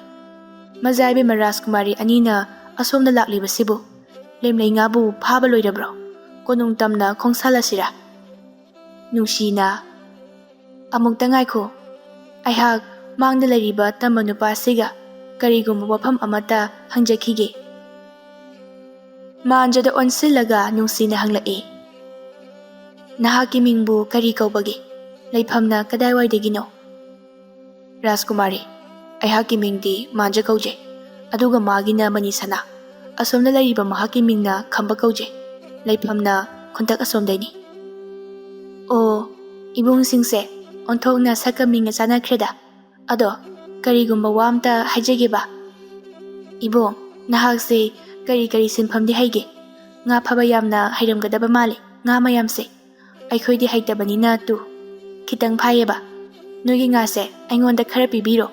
ꯃꯖꯥꯏꯕꯦꯝꯃ ꯔꯥꯖꯀꯨꯃꯥꯔꯤ ꯑꯅꯤꯅ ꯑꯁꯣꯝꯗ ꯂꯥꯛꯂꯤꯕꯁꯤꯕꯨ ꯂꯦꯝꯂꯩ ꯉꯥꯕꯨ ꯐꯥꯕ ꯂꯣꯏꯔꯕ꯭ꯔꯣ? ꯀꯣꯅꯨꯡ ꯇꯝꯅ ꯈꯣꯡꯁꯥꯜꯂꯁꯤꯔꯥ?" ꯅꯨꯡꯁꯤꯅ, "ꯑꯃꯨꯛꯇ ꯉꯥꯏꯈꯣ, ꯑꯩꯍꯥꯛ ꯃꯥꯡꯗ ꯂꯩꯔꯤꯕ ꯇꯝꯕ ꯅꯨꯄꯥꯁꯤꯒ ꯀꯔꯤꯒꯨꯝꯕ ꯋꯥꯐꯝ ꯑꯃꯠꯇ ꯍꯪꯖꯈꯤꯒꯦ꯫" ꯃꯥꯟꯖꯗ ꯑꯣꯟꯁꯤꯜꯂꯒ ꯅꯨꯡꯁꯤꯅ ꯍꯪꯂꯛꯏ, "ꯅꯍꯥꯛꯀꯤ ꯃꯤꯡꯕꯨ ꯀꯔꯤ ꯀꯧꯕꯒꯦ? ꯂꯩꯐꯝꯅ ꯀꯗꯥꯏꯋꯥꯏꯗꯒꯤꯅꯣ?" "ꯔꯥꯖꯀꯨꯃꯥꯔꯤ, ꯑꯩꯍꯥꯛꯀꯤ ꯃꯤꯡꯗꯤ ꯃꯥꯟꯖ ꯀꯧꯖꯩ, ꯑꯗꯨꯒ ꯃꯥꯒꯤꯅ ꯃꯅꯤ ꯁꯅꯥ꯫ ꯑꯁꯣꯝꯗ ꯂꯩꯔꯤꯕ ꯃꯍꯥꯛꯀꯤ ꯃꯤꯡꯅ ꯈꯝꯕ ꯀꯧꯖꯩ, ꯂꯩꯐꯝꯅ ꯈꯨꯟꯇꯛ ꯑꯁꯣꯝꯗꯩꯅꯤ꯫" "ꯑꯣ, ꯏꯕꯨꯡꯁꯤꯡꯁꯦ ꯑꯣꯟꯊꯣꯛꯅ ꯁꯛꯀ ꯃꯤꯡꯒ ꯆꯥꯟꯅꯈ꯭ꯔꯦꯗ꯫ ꯑꯗꯣ ꯀꯔꯤꯒꯨꯝꯕ ꯋꯥ ꯑꯝꯇ ꯍꯥꯏꯖꯒꯦꯕ꯫ ꯏꯕꯨꯡ, ꯅꯍꯥꯛꯁꯦ ꯀꯔꯤ ꯀꯔꯤ ꯁꯤꯟꯐꯝꯗꯤ ꯍꯩꯒꯦ? ꯉꯥ ꯐꯥꯕ ꯌꯥꯝꯅ ꯍꯩꯔꯝꯒꯗꯕ ꯃꯥꯜꯂꯦ, ꯉꯥ ꯃꯌꯥꯝꯁꯦ꯫ ꯑꯩꯈꯣꯏꯗꯤ ꯍꯩꯇꯕꯅꯤꯅ ꯇꯨ, ꯈꯤꯇꯪ ꯐꯥꯏꯌꯦꯕ꯫ ꯅꯣꯏꯒꯤ ꯉꯥꯁꯦ ꯑꯩꯉꯣꯟꯗ ꯈꯔ ꯄꯤꯕꯤꯔꯣ꯫"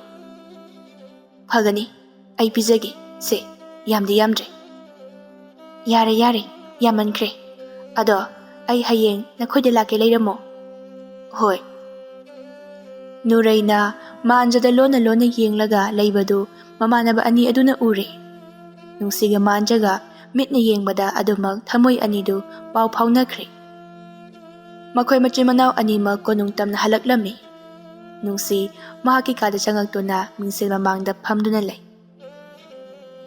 "ꯐꯒꯅꯤ, ꯑꯩ ꯄꯤꯖꯒꯦ꯫ ꯁꯦ, ꯌꯥꯝꯗꯤ ꯌꯥꯝꯗ꯭ꯔꯦ꯫" "ꯌꯥꯔꯦ, ꯌꯥꯔꯦ, ꯌꯥꯝꯃꯟꯈ꯭ꯔꯦ꯫ ꯑꯗꯣ ꯑꯩ ꯍꯌꯦꯡ ꯅꯈꯣꯏꯗ ꯂꯥꯛꯀꯦ, ꯂꯩꯔꯝꯃꯣ꯫" "ꯍꯣꯏ꯫" ꯅꯨꯔꯩꯅ ꯃꯥꯟꯖꯗ ꯂꯣꯟꯅ ꯂꯣꯟꯅ ꯌꯦꯡꯂꯒ ꯂꯩꯕꯗꯨ ꯃꯃꯥꯟꯅꯕ ꯑꯅꯤ ꯑꯗꯨꯅ ꯎꯔꯦ꯫ ꯅꯨꯡꯁꯤꯒ ꯃꯥꯟꯖꯒ ꯃꯤꯠꯅ ꯌꯦꯡꯕꯗ ꯑꯗꯨꯃꯛ ꯊꯃꯣꯏ ꯑꯅꯤꯗꯨ ꯄꯥꯎ ꯐꯥꯎꯅꯈ꯭ꯔꯦ꯫ ꯃꯈꯣꯏ ꯃꯆꯤꯟ ꯃꯅꯥꯎ ꯑꯅꯤꯃꯛ ꯀꯣꯅꯨꯡ ꯇꯝꯅ ꯍꯜꯂꯛꯂꯝꯃꯤ꯫ ꯅꯨꯡꯁꯤ ꯃꯍꯥꯛꯀꯤ ꯀꯥꯗ ꯆꯪꯉꯛꯇꯨꯅ ꯃꯤꯡꯁꯦꯜ ꯃꯃꯥꯡꯗ ꯐꯝꯗꯨꯅ ꯂꯩ꯫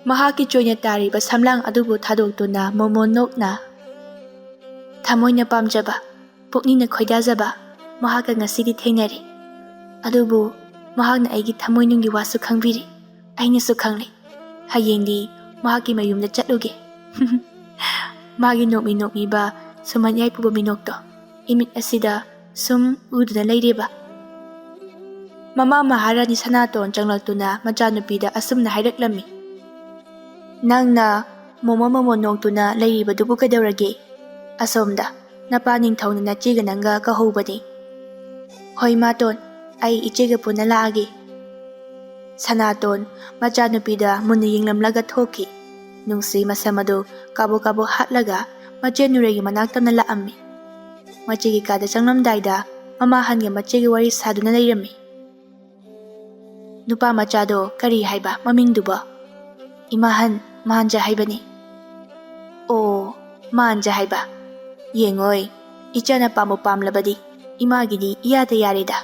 ꯃꯍꯥꯛꯀꯤ ꯆꯣꯏꯅ ꯇꯥꯔꯤꯕ ꯁꯝꯂꯥꯡ ꯑꯗꯨꯕꯨ ꯊꯥꯗꯣꯛꯇꯨꯅ ꯃꯣꯃꯣꯟ ꯅꯣꯛꯅ, "ꯊꯃꯣꯏꯅ ꯄꯥꯝꯖꯕ, ꯄꯨꯛꯅꯤꯡꯅ ꯈꯣꯏꯗꯥꯖꯕ ꯃꯍꯥꯛꯀ ꯉꯁꯤꯗꯤ ꯊꯦꯡꯅꯔꯦ꯫ ꯑꯗꯨꯕꯨ ꯃꯍꯥꯛꯅ ꯑꯩꯒꯤ ꯊꯃꯣꯏꯅꯨꯡꯒꯤ ꯋꯥꯁꯨ ꯈꯪꯕꯤꯔꯦ, ꯑꯩꯅꯁꯨ ꯈꯪꯂꯦ꯫ ꯍꯌꯦꯡꯗꯤ ꯃꯍꯥꯛꯀꯤ ꯃꯌꯨꯝꯗ ꯆꯠꯂꯨꯒꯦ꯫" ꯃꯥꯒꯤ ꯅꯣꯛꯃꯤ ꯅꯣꯛꯃꯤꯕ ꯁꯨꯃꯟ ꯌꯥꯏꯄꯨꯕ ꯃꯤꯅꯣꯛꯇꯣ ꯏꯃꯤꯠ ꯑꯁꯤꯗ ꯁꯨꯝ ꯎꯗꯨꯅ ꯂꯩꯔꯦꯕ꯫ ꯃꯃꯥ ꯃꯍꯥꯔꯥꯅꯤ ꯁꯅꯥꯇꯣꯟ ꯆꯪꯂꯛꯇꯨꯅ ꯃꯆꯥꯅꯨꯄꯤꯗ ꯑꯁꯨꯝꯅ ꯍꯥꯏꯔꯛꯂꯝꯃꯤ, "ꯅꯪꯅ ꯃꯣꯃꯣ ꯃꯣꯃꯣ ꯅꯣꯛꯇꯨꯅ ꯂꯩꯔꯤꯕꯗꯨꯕꯨ ꯀꯩꯗꯧꯔꯒꯦ? ꯑꯁꯣꯝꯗ ꯅꯄꯥ ꯅꯤꯡꯊꯧꯅ ꯅꯆꯦꯒ ꯅꯪꯒ ꯀꯧꯍꯧꯕꯅꯤ꯫ ꯍꯣꯏ ꯏꯃꯥꯇꯣꯟ, ꯑꯩ ꯏꯆꯦꯒ ꯄꯨꯟꯅ ꯂꯥꯛꯑꯒꯦ꯫ ꯁꯅꯥꯇꯣꯟ ꯃꯆꯥꯅꯨꯄꯤꯗ ꯃꯨꯟꯅ ꯌꯦꯡꯂꯝꯂꯒ ꯊꯣꯛꯈꯤ꯫ ꯅꯨꯡꯁꯤ ꯃꯁꯝ ꯑꯗꯨ ꯀꯥꯕꯣꯛ ꯀꯥꯕꯣꯛ ꯍꯥꯠꯂꯒ ꯃꯆꯦ ꯅꯨꯔꯩꯒꯤ ꯃꯅꯥꯛ ꯇꯝꯅ ꯂꯥꯛꯑꯝꯃꯤ꯫ ꯃꯆꯦꯒꯤ ꯀꯥꯗ ꯆꯪꯂꯝꯗꯥꯏꯗ ꯃꯃꯥ ꯑꯍꯟꯒ ꯃꯆꯦꯒꯤ ꯋꯥꯔꯤ ꯁꯥꯗꯨꯅ ꯂꯩꯔꯝꯃꯤ꯫ "ꯅꯨꯄꯥ ꯃꯆꯥꯗꯣ ꯀꯔꯤ ꯍꯥꯏꯕ ꯃꯃꯤꯡꯗꯨꯕꯣ?" "ꯏꯃꯥꯍꯟ, ꯃꯥꯟꯖ ꯍꯥꯏꯕꯅꯤ꯫" "ꯑꯣ, ꯃꯥꯟꯖ ꯍꯥꯏꯕ꯫ ꯌꯦꯡꯉꯣꯏ, ꯏꯆꯥꯅ ꯄꯥꯝꯕꯨ ꯄꯥꯝꯂꯕꯗꯤ ꯏꯃꯥꯒꯤꯗꯤ ꯏꯌꯥꯗ ꯌꯥꯔꯦꯗ꯫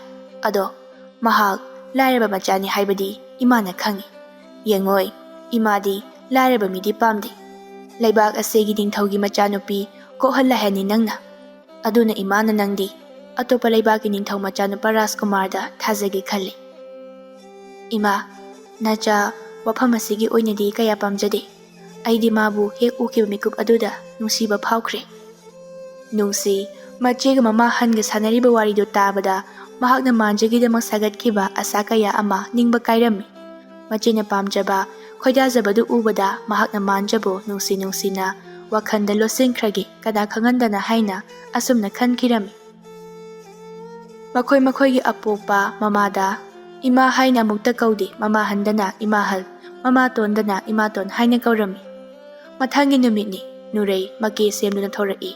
ꯑꯗꯣ ꯃꯍꯥꯛ ꯂꯥꯏꯔꯕ ꯃꯆꯥꯅꯤ ꯍꯥꯏꯕꯗꯤ ꯏꯃꯥꯅ ꯈꯪꯏ꯫ ꯌꯦꯡꯉꯣꯏ, ꯏꯃꯥꯗꯤ ꯂꯥꯏꯔꯕ ꯃꯤꯗꯤ ꯄꯥꯝꯗꯦ꯫ ꯂꯩꯕꯥꯛ ꯑꯁꯤꯒꯤ ꯅꯤꯡꯊꯧꯒꯤ ꯃꯆꯥꯅꯨꯄꯤ ꯀꯣꯛꯍꯜꯂꯦ ꯍꯥꯏꯅꯤ ꯅꯪꯅ꯫ ꯑꯗꯨꯅ ꯏꯃꯥꯅ ꯅꯪꯗꯤ ꯑꯇꯣꯞꯄ ꯂꯩꯕꯥꯛꯀꯤ ꯅꯤꯡꯊꯧ ꯃꯆꯥꯅꯨꯄꯥ ꯔꯥꯖꯀꯨꯃꯥꯔꯗ ꯊꯥꯖꯒꯦ ꯈꯜꯂꯤ꯫" "ꯏꯃꯥ, ꯅꯆꯥ ꯋꯥꯐꯝ ꯑꯁꯤꯒꯤ ꯑꯣꯏꯅꯗꯤ ꯀꯌꯥ ꯄꯥꯝꯖꯗꯦ꯫ ꯑꯩꯗꯤ ꯃꯥꯕꯨ ꯍꯦꯛ ꯎꯈꯤꯕ ꯃꯤꯀꯨꯞ ꯑꯗꯨꯗ ꯅꯨꯡꯁꯤꯕ ꯐꯥꯎꯈ꯭ꯔꯦ꯫" ꯅꯨꯡꯁꯤ ꯃꯆꯦꯒ ꯃꯃꯥ ꯍꯟꯒ ꯁꯥꯟꯅꯔꯤꯕ ꯋꯥꯔꯤꯗꯨ ꯇꯥꯕꯗ ꯃꯍꯥꯛꯅ ꯃꯥꯟꯖꯒꯤꯗꯃꯛ ꯁꯥꯒꯠꯈꯤꯕ ꯑꯁꯥ ꯀꯌꯥ ꯑꯃ ꯅꯤꯡꯕ ꯀꯥꯏꯔꯝꯃꯤ꯫ ꯃꯆꯦꯅ ꯄꯥꯝꯖꯕ, ꯈꯣꯏꯗꯥꯖꯕꯗꯨ ꯎꯕꯗ ꯃꯍꯥꯛꯅ ꯃꯥꯟꯖꯕꯨ ꯅꯨꯡꯁꯤ ꯅꯨꯡꯁꯤꯅ ꯋꯥꯈꯜꯗ ꯂꯣꯠꯁꯤꯟꯈ꯭ꯔꯒꯦ ꯀꯅꯥ ꯈꯪꯍꯟꯗꯅ ꯍꯥꯏꯅ ꯑꯁꯨꯝꯅ ꯈꯟꯈꯤꯔꯝꯃꯤ꯫ ꯃꯈꯣꯏ ꯃꯈꯣꯏꯒꯤ ꯑꯄꯣꯛꯄ ꯃꯃꯥꯗ ꯏꯃꯥ ꯍꯥꯏꯅ ꯑꯃꯨꯛꯇ ꯀꯧꯗꯦ꯫ ꯃꯃꯥ ꯍꯟꯗꯅ ꯏꯃꯥꯍꯜ, ꯃꯃꯥꯇꯣꯟꯗꯅ ꯏꯃꯥꯇꯣꯟ ꯍꯥꯏꯅ ꯀꯧꯔꯝꯃꯤ꯫ ꯃꯊꯪꯒꯤ ꯅꯨꯃꯤꯠꯅꯤ꯫ ꯅꯨꯔꯩ ꯃꯀꯦ ꯁꯦꯝꯗꯨꯅ ꯊꯣꯔꯛꯏ꯫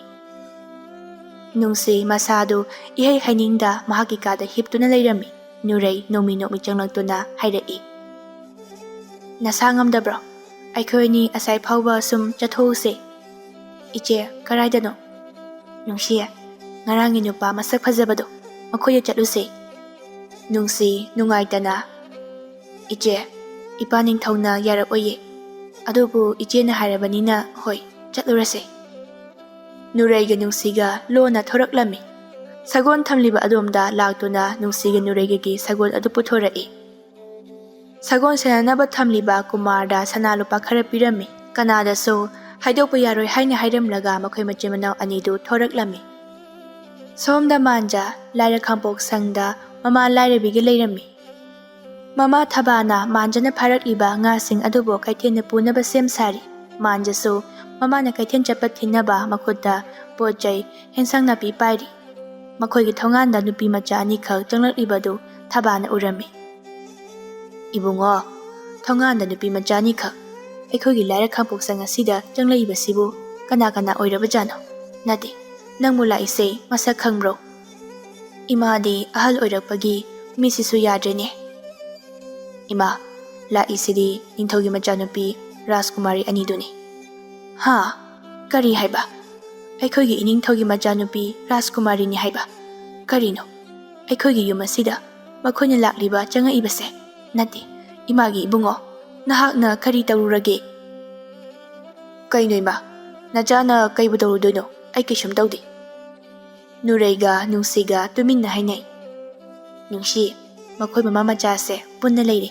ꯅꯨꯡꯁꯤ ꯃꯁꯥꯗꯨ ꯏꯍꯩ ꯍꯩꯅꯤꯡꯗ ꯃꯍꯥꯛꯀꯤ ꯀꯥꯗ ꯍꯤꯞꯇꯨꯅ ꯂꯩꯔꯝꯃꯤ꯫ ꯅꯨꯔꯩ ꯅꯣꯡꯃꯤ ꯅꯣꯡꯃꯤ ꯆꯪꯂꯛꯇꯨꯅ ꯍꯥꯏꯔꯛꯏ, "ꯅꯁꯥ ꯉꯝꯗꯕ꯭ꯔꯣ? ꯑꯩꯈꯣꯏ ꯑꯅꯤ ꯑꯁꯥꯏ ꯐꯥꯎꯕ ꯁꯨꯝ ꯆꯠꯊꯣꯛꯎꯁꯦ꯫" "ꯏꯆꯦ, ꯀꯔꯥꯏꯗꯅꯣ?" "ꯅꯨꯡꯁꯤ, ꯉꯔꯥꯡꯒꯤ ꯅꯨꯄꯥ ꯃꯁꯛ ꯐꯖꯕꯗꯣ, ꯃꯈꯣꯏꯗ ꯆꯠꯂꯨꯁꯦ꯫" ꯅꯨꯡꯁꯤ ꯅꯨꯡꯉꯥꯏꯇꯅ, "ꯏꯆꯦ, ꯏꯄꯥ ꯅꯤꯡꯊꯧꯅ ꯌꯥꯔꯛꯑꯣꯏꯌꯦ꯫ ꯑꯗꯨꯕꯨ ꯏꯆꯦꯅ ꯍꯥꯏꯔꯕꯅꯤꯅ, ꯍꯣꯏ, ꯆꯠꯂꯨꯔꯁꯦ꯫" ꯅꯨꯔꯩꯒ ꯅꯨꯡꯁꯤꯒ ꯂꯣꯟꯅ ꯊꯣꯔꯛꯂꯝꯃꯤ꯫ ꯁꯒꯣꯜ ꯊꯝꯂꯤꯕ ꯑꯗꯣꯝꯗ ꯂꯥꯛꯇꯨꯅ ꯅꯨꯡꯁꯤꯒ ꯅꯨꯔꯩꯒꯒꯤ ꯁꯒꯣꯜ ꯑꯗꯨ ꯄꯨꯊꯣꯔꯛꯏ꯫ ꯁꯒꯣꯜ ꯁꯦꯟꯅꯅꯕ ꯊꯝꯂꯤꯕ ꯀꯨꯃꯥꯔꯗ ꯁꯅꯥ ꯂꯨꯄꯥ ꯈꯔ ꯄꯤꯔꯝꯃꯤ꯫ ꯀꯅꯥꯗꯁꯨ ꯍꯥꯏꯗꯣꯛꯄ ꯌꯥꯔꯣꯏ ꯍꯥꯏꯅ ꯍꯥꯏꯔꯝꯂꯒ ꯃꯈꯣꯏ ꯃꯆꯤꯟ ꯃꯅꯥꯎ ꯑꯅꯤꯗꯨ ꯊꯣꯔꯛꯂꯝꯃꯤ꯫ ꯁꯣꯝꯗ ꯃꯥꯟꯖ ꯂꯥꯏꯔ ꯈꯥꯡꯄꯣꯛ ꯁꯪꯗ ꯃꯃꯥ ꯂꯥꯏꯔꯕꯤꯒ ꯂꯩꯔꯝꯃꯤ꯫ ꯃꯃꯥ ꯊꯕꯥꯅ ꯃꯥꯟꯖꯅ ꯐꯥꯔꯛꯂꯤꯕ ꯉꯥꯁꯤꯡ ꯑꯗꯨꯕꯨ ꯀꯩꯊꯦꯜꯗ ꯄꯨꯅꯕ ꯁꯦꯝ ꯁꯥꯔꯤ꯫ ꯃꯥꯟꯖꯁꯨ ꯃꯃꯥꯅ ꯀꯩꯊꯦꯜ ꯆꯠꯄ ꯊꯤꯟꯅꯕ ꯃꯈꯨꯠꯇ ꯄꯣꯠ ꯆꯩ, ꯍꯦꯟꯁꯥꯡ ꯅꯥꯄꯤ ꯄꯥꯏꯔꯤ꯫ ꯃꯈꯣꯏꯒꯤ ꯊꯣꯡꯒꯥꯟꯗ ꯅꯨꯄꯤ ꯃꯆꯥ ꯑꯅꯤꯈꯛ ꯆꯪꯂꯛꯂꯤꯕꯗꯨ ꯊꯕꯥꯅ ꯎꯔꯝꯃꯤ꯫ "ꯏꯕꯨꯡꯉꯣ, ꯊꯣꯡꯒꯥꯟꯗ ꯅꯨꯄꯤ ꯃꯆꯥ ꯑꯅꯤꯈꯛ ꯑꯩꯈꯣꯏꯒꯤ ꯂꯥꯏꯔ ꯈꯥꯡꯄꯣꯛꯁꯪ ꯑꯁꯤꯗ ꯆꯪꯂꯛꯏꯕꯁꯤꯕꯨ ꯀꯅꯥ ꯀꯅꯥ ꯑꯣꯏꯔꯕꯖꯥꯠꯅꯣ? ꯅꯠꯇꯦ, ꯅꯪꯕꯨ ꯂꯥꯛꯏꯁꯦ ꯃꯁꯛ ꯈꯪꯕ꯭ꯔꯣ?" "ꯏꯃꯥꯗꯤ ꯑꯍꯜ ꯑꯣꯏꯔꯛꯄꯒꯤ ꯃꯤꯠꯁꯤꯁꯨ ꯌꯥꯗ꯭ꯔꯦꯅꯦ꯫" "ꯏꯃꯥ, ꯂꯥꯛꯏꯁꯤꯗꯤ ꯅꯤꯡꯊꯧꯒꯤ ꯃꯆꯥꯅꯨꯄꯤ ꯔꯥꯖꯀꯨꯃꯥꯔꯤ ꯑꯅꯤꯗꯨꯅꯤ꯫" "ꯍꯥ? ꯀꯔꯤ ꯍꯥꯏꯕ? ꯑꯩꯈꯣꯏꯒꯤ ꯏꯅꯤꯡꯊꯧꯒꯤ ꯃꯆꯥꯅꯨꯄꯤ ꯔꯥꯖꯀꯨꯃꯥꯔꯤꯅꯤ ꯍꯥꯏꯕ? ꯀꯔꯤꯅꯣ? ꯑꯩꯈꯣꯏꯒꯤ ꯌꯨꯝ ꯑꯁꯤꯗ ꯃꯈꯣꯏꯅ ꯂꯥꯛꯂꯤꯕ, ꯆꯪꯉꯛꯏꯕꯁꯦ? ꯅꯠꯇꯦ, ꯏꯃꯥꯒꯤ ꯏꯕꯨꯡꯉꯣ, ꯅꯍꯥꯛꯅ ꯀꯔꯤ ꯇꯧꯔꯨꯔꯒꯦ?" "ꯀꯩꯅꯣ ꯏꯃꯥ, ꯅꯆꯥꯅ ꯀꯩꯕꯨ ꯇꯧꯔꯨꯗꯣꯏꯅꯣ? ꯑꯩ ꯀꯩꯁꯨꯝ ꯇꯧꯗꯦ꯫" ꯅꯨꯔꯩꯒ ꯅꯨꯡꯁꯤꯒ ꯇꯨꯃꯤꯟꯅ ꯍꯥꯏꯅꯩ꯫ "ꯅꯨꯡꯁꯤ, ꯃꯈꯣꯏ ꯃꯃꯥ ꯃꯆꯥꯁꯦ ꯄꯨꯟꯅ ꯂꯩꯔꯦ꯫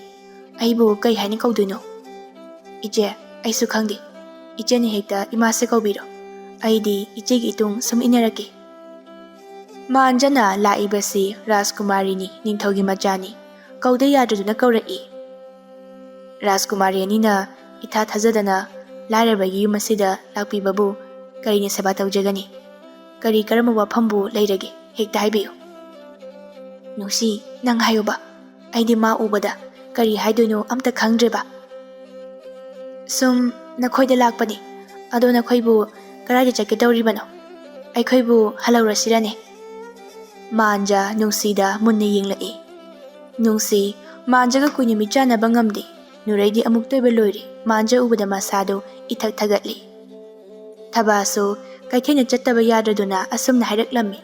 ꯑꯩꯕꯨ ꯀꯩ ꯍꯥꯏꯅ ꯀꯧꯗꯣꯏꯅꯣ?" "ꯏꯆꯦ, ꯑꯩꯁꯨ ꯈꯪꯗꯦ꯫ ꯏꯆꯦꯅ ꯍꯦꯛꯇ ꯏꯃꯥꯁꯦ ꯀꯧꯕꯤꯔꯣ꯫ ꯑꯩꯗꯤ ꯏꯆꯦꯒꯤ ꯏꯇꯨꯡ ꯁꯨꯝ ꯏꯟꯅꯔꯛꯀꯦ꯫" ꯃꯥꯟꯖꯅ ꯂꯥꯛꯏꯕꯁꯤ ꯔꯥꯖꯀꯨꯃꯥꯔꯤꯅꯤ, ꯅꯤꯡꯊꯧꯒꯤ ꯃꯆꯥꯅꯤ꯫ ꯀꯧꯗ ꯌꯥꯗ꯭ꯔꯗꯨꯅ ꯀꯧꯔꯛꯏ꯫ ꯔꯥꯖꯀꯨꯃꯥꯔꯤ ꯑꯅꯤꯅ ꯏꯊꯥ ꯊꯥꯖꯗꯅ ꯂꯥꯏꯔꯕꯒꯤ ꯌꯨꯝ ꯑꯁꯤꯗ ꯂꯥꯛꯄꯤꯕꯕꯨ ꯀꯔꯤꯅ ꯁꯦꯕꯥ ꯇꯧꯖꯒꯅꯤ? ꯀꯔꯤ ꯀꯔꯝꯕ ꯋꯥꯐꯝꯕꯨ ꯂꯩꯔꯒꯦ? ꯍꯦꯛꯇ ꯍꯥꯏꯕꯤꯌꯨ꯫ "ꯅꯨꯡꯁꯤ, ꯅꯪ ꯍꯥꯏꯌꯨꯕ꯫ ꯑꯩꯗꯤ ꯃꯥ ꯎꯕꯗ ꯀꯔꯤ ꯍꯥꯏꯗꯣꯏꯅꯣ ꯑꯝꯇ ꯈꯪꯗ꯭ꯔꯦꯕ꯫" "ꯁꯨꯝ ꯅꯈꯣꯏꯗ ꯂꯥꯛꯄꯅꯤ꯫ ꯑꯗꯣ ꯅꯈꯣꯏꯕꯨ ꯀꯗꯥꯏꯗ ꯆꯠꯀꯦ ꯇꯧꯔꯤꯕꯅꯣ? ꯑꯩꯈꯣꯏꯕꯨ ꯍꯜꯍꯧꯔꯁꯤꯔꯅꯦ?" ꯃꯥꯟꯖ ꯅꯨꯡꯁꯤꯗ ꯃꯨꯟꯅ ꯌꯦꯡꯂꯛꯏ꯫ ꯅꯨꯡꯁꯤ, ꯃꯥꯟꯖꯒ ꯀꯨꯏꯅ ꯃꯤꯠꯆꯥꯟꯅꯕ ꯉꯝꯗꯦ꯫ ꯅꯨꯔꯩꯗꯤ ꯑꯃꯨꯛꯇ ꯑꯣꯏꯕ ꯂꯣꯏꯔꯦ꯫ ꯃꯥꯟꯖ ꯎꯕꯗ ꯃꯁꯥꯗꯨ ꯏꯊꯛ ꯊꯒꯠꯂꯤ꯫ ꯊꯕꯥꯁꯨ ꯀꯩꯊꯦꯜꯗ ꯆꯠꯇꯕ ꯌꯥꯗ꯭ꯔꯗꯨꯅ ꯑꯁꯨꯝꯅ ꯍꯥꯏꯔꯛꯂꯝꯃꯤ,